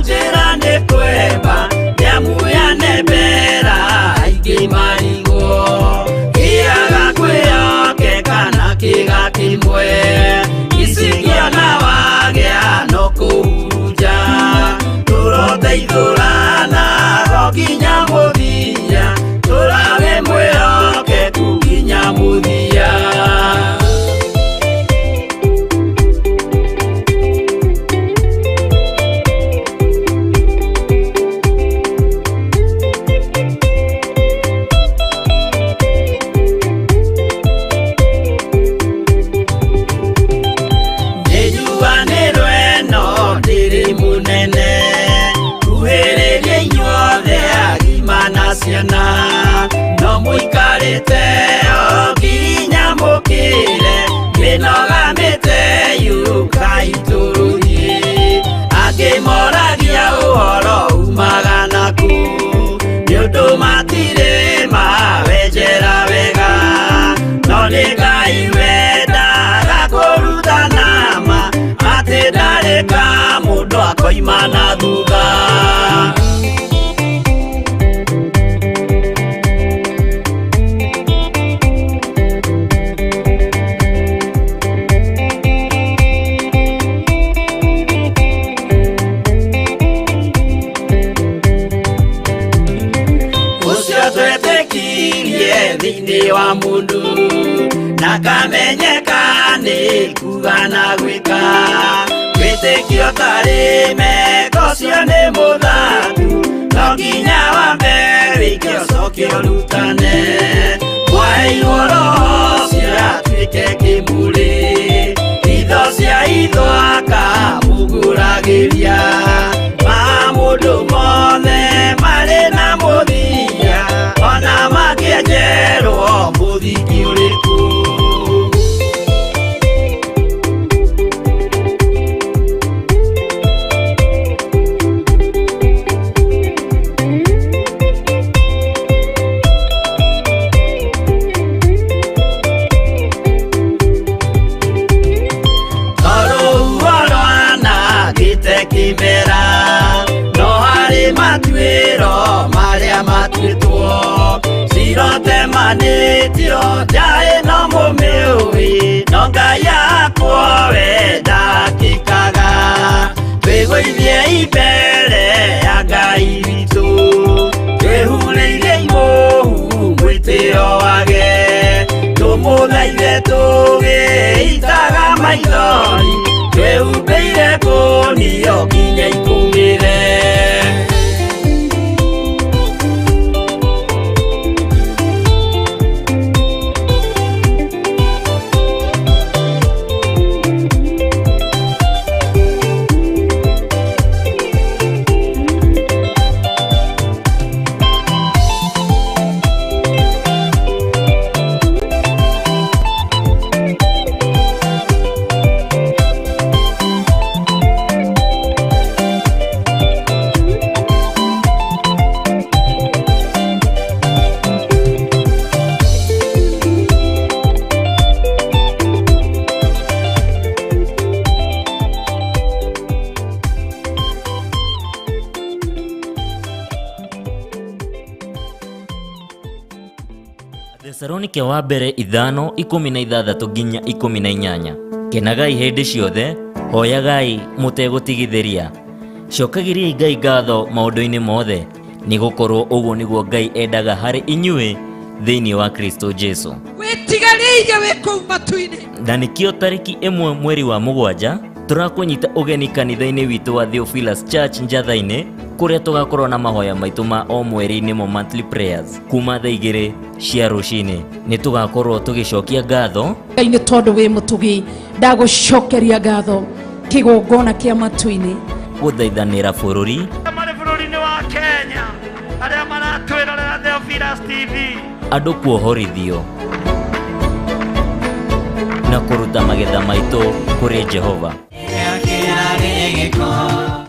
njĩra nĩ kwemba, nĩamu yanembera aingĩ marigwo, kĩaga kwĩhokeka na kĩga kĩmwe, icingĩona wagĩa no kũhurunja, tũroteithũrana go nginya mũthia, tũrawe mwĩhokeku nginya mũthia. Nĩnjuanĩrwo ĩno ndĩrĩ mũnene, kuhĩrĩria inyuothe agima na ciana, no mũikarĩte o nginya mũkĩre, mĩnoga mĩte yũkai tũrũthiĩ. Angĩ moragia ũhoro umaga nakũ, nĩ ũndũ matirĩ mawenjera wega, no nĩ Ngai wendaga kũrutana ma, atĩ ndarĩ ka mũndũ akoima na thutha. Ũcio twetĩkirie thĩinĩ wa mũndũ, na kamenyeka nĩ kuga na gwĩka, wĩtĩkio tarĩ meko ũcio nĩ mũthangu, no nginya wambe wĩke ũcoke ũrutane, mwaheirwo Roho ũcio atuĩke kĩmũrĩ, itho cia itho akamũgũragĩria, ma mũndũ mothe marĩ na mũthia, ona mangĩenjerwo mũthingi ũrĩkũ. Tondũ rwanangĩte kĩmera, no harĩ matuĩro marĩa matuĩtwo, cirotemanĩtio nja ĩno mũmĩũĩ, no Ngai akwo we ndakĩkaga, twĩgũithie mbere ya Ngai. Ngai witũ twĩhurĩire imũhu mwĩtĩo wage tũmũthaithe tũgĩitaga maithori twĩhumbĩire ngũnio nginya ikũmĩre. Thesalonike wa mbere 5:16 nginya 18. Kenagai hĩndĩ ciothe, hoyagai mũtegũtigithĩria, cokagĩriai Ngai ngatho maũndũ-inĩ mothe, nĩgũkorwo ũguo nĩguo Ngai endaga harĩ inyuĩ thĩinĩ wa Kristo Jesu. Wĩtigarĩire wĩ kũu matu-inĩ. Na nĩkĩo tarĩki 1 mweri wa 7 tũrakũnyita ũgeni kanitha-inĩ witũ wa Theophilus Church Njatha-inĩ, kũrĩa tũgakorwo na mahoya maitũ ma o mweri nĩmo monthly prayers kuma thaa 2 cia rũcinĩ. Nĩ tũgakorwo tũgĩcokia ngatho Ngai nĩ tondũ wĩ mũtugi, ndagũcokeria ngatho kĩgongona kĩa matu-inĩ, gũthaithanĩra bũrũri, Marĩ bũrũri-inĩ wa Kenya arĩa maratwĩrorera Theophilus TV, andũ kuohorithio na kũruta magetha maitũ kũrĩ Jehova.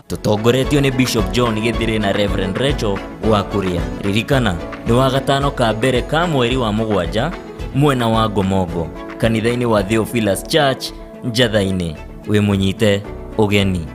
Tũtongoretio nĩ Bishop John Gĩthirĩ na Reverend Rachel wa Kuria. Ririkana nĩ wa gatano ka mbere ka mweri wa 7 mwena wa Ngomongo, kanitha-inĩ wa Theophilus Church Njatha-inĩ. Wĩ mũnyite ũgeni.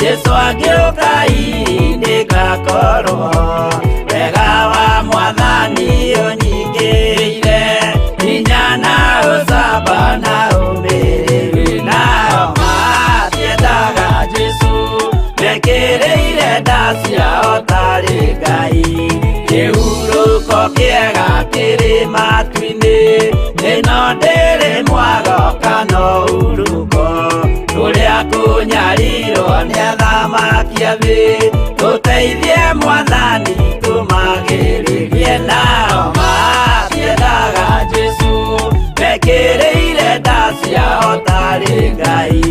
Jesu angĩũka nĩngakorwo wega wa Mwathani ũnyingĩrĩire, hinya na ũcamba na ũmĩrĩru, nao matiendaga Jesu mekĩrĩire nda ciao tarĩ Ngai. Kĩhurũko kĩega kĩrĩ matu-inĩ, ĩno ndĩrĩ mwago kana ũhurũko, kũrĩa kũnyarirwo nĩ athamaki a thĩ, tũteithie Mwathani tũmagĩrĩrie, nao matiendaga Jesu mekĩrĩire nda ciao tarĩ Ngai.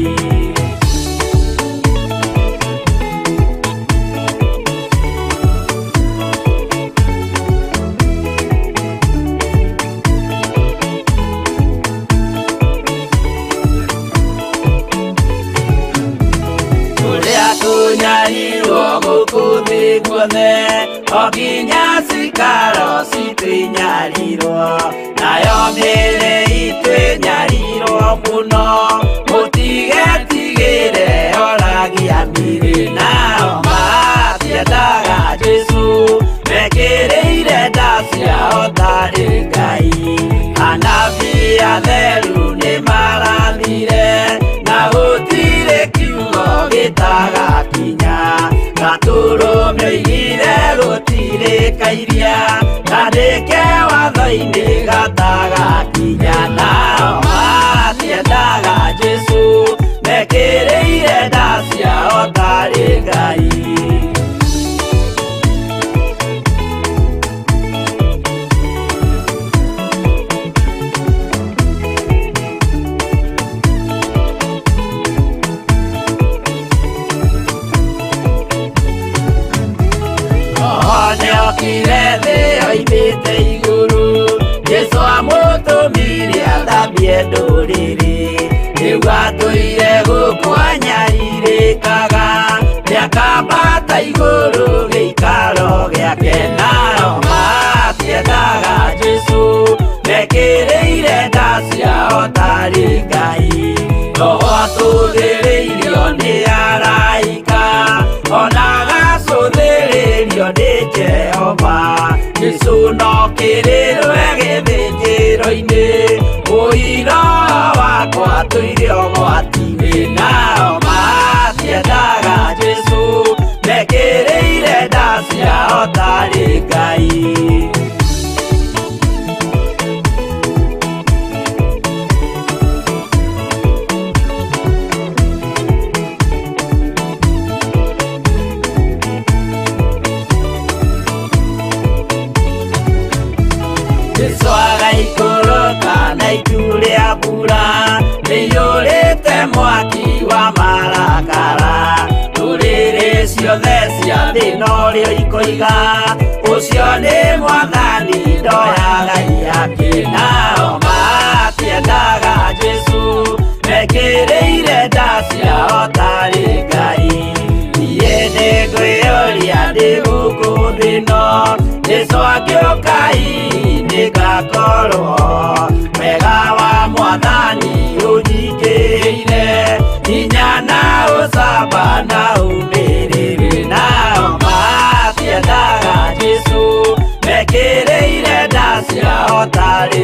Kũnyarirwo gũkũ thĩ guothe, o nginya cikaro citũ inyarirwo, nayo mĩĩrĩ itũ ĩnyarirwo mũno, mũtigetigĩre oragia mĩĩrĩ, nao matiendaga Jesu mekĩrĩire nda ciao tarĩ Ngai. Anabii atheru nĩmarathire, na gũtirĩ kiugo gĩtagakinya, gatũrũme oigire gũtirĩ kairia, kandĩke watho-inĩ gatagakinya, nao matiendaga Jesu mekĩrĩire nda ciao tarĩ Ngai. Athiĩte igũrũ, Jesũ amũtũmire athambie ndũrĩrĩ. Rĩu atũire gũkũ anyarirĩkaga, nĩakambata igũrũ gĩikaro gĩake. Nao matiendaga Jesũ, mekĩrĩire nda ciao tarĩ Ngai. Roho atũthĩrĩirio nĩ araika, ona agacũthĩrĩrio nĩ Jehova. Jesũ no kĩrĩrwe gĩthĩnjĩro-inĩ, ũira wakwa tũire ũgwati-inĩ. Nao matiendaga Jesũ, mekĩrĩire nda ciao tarĩ Ngai. Jesũ agaikũrũka na itu rĩa mbura rĩiyũrĩte mwaki wa marakara. Ndũrĩrĩ ciothe cia thĩ norĩo ikoiga, ũcio nĩ Mwathani, ndoyaga iyake. Nao matiendaga Jesũ, mekĩrĩire nda ciao tarĩ Ngai. Niĩ nĩngwĩyũria ndĩ gũkũ thĩ ĩno, Jesũ angĩũka hihi nĩngakorwo. Wega wa Mwathani ũnyingĩrĩire, hinya na ũcamba na ũmĩrĩru. Nao matiendaga Jesũ, mekĩrĩire nda ciao tarĩ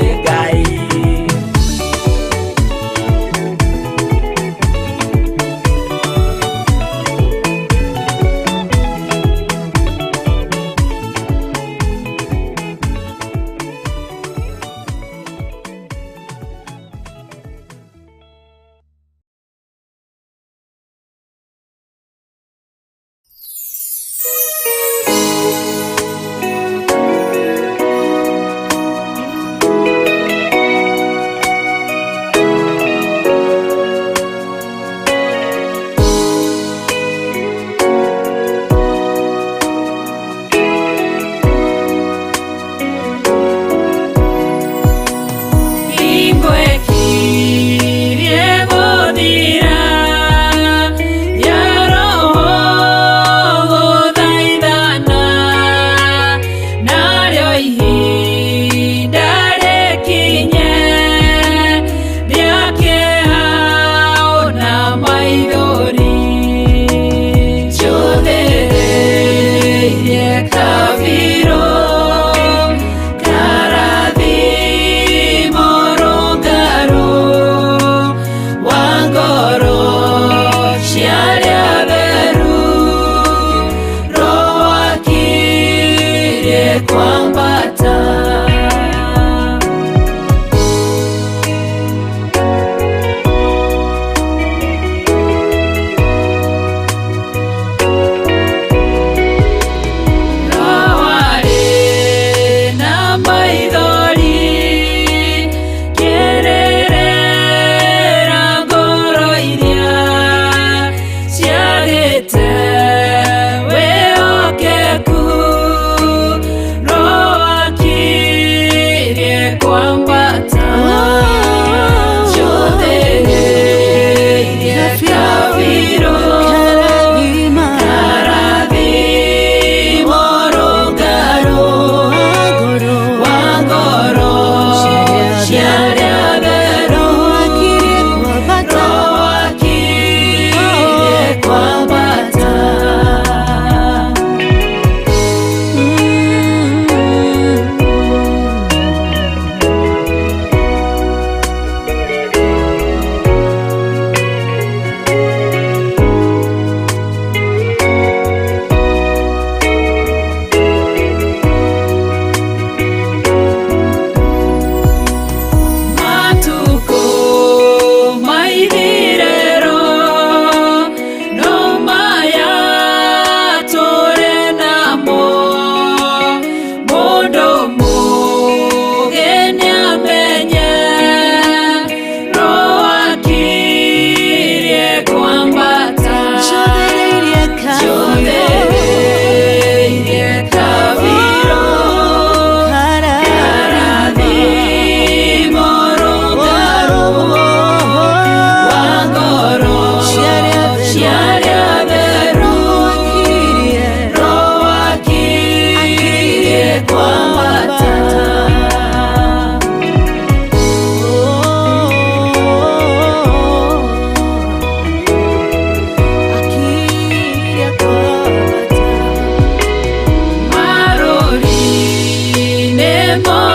Nĩ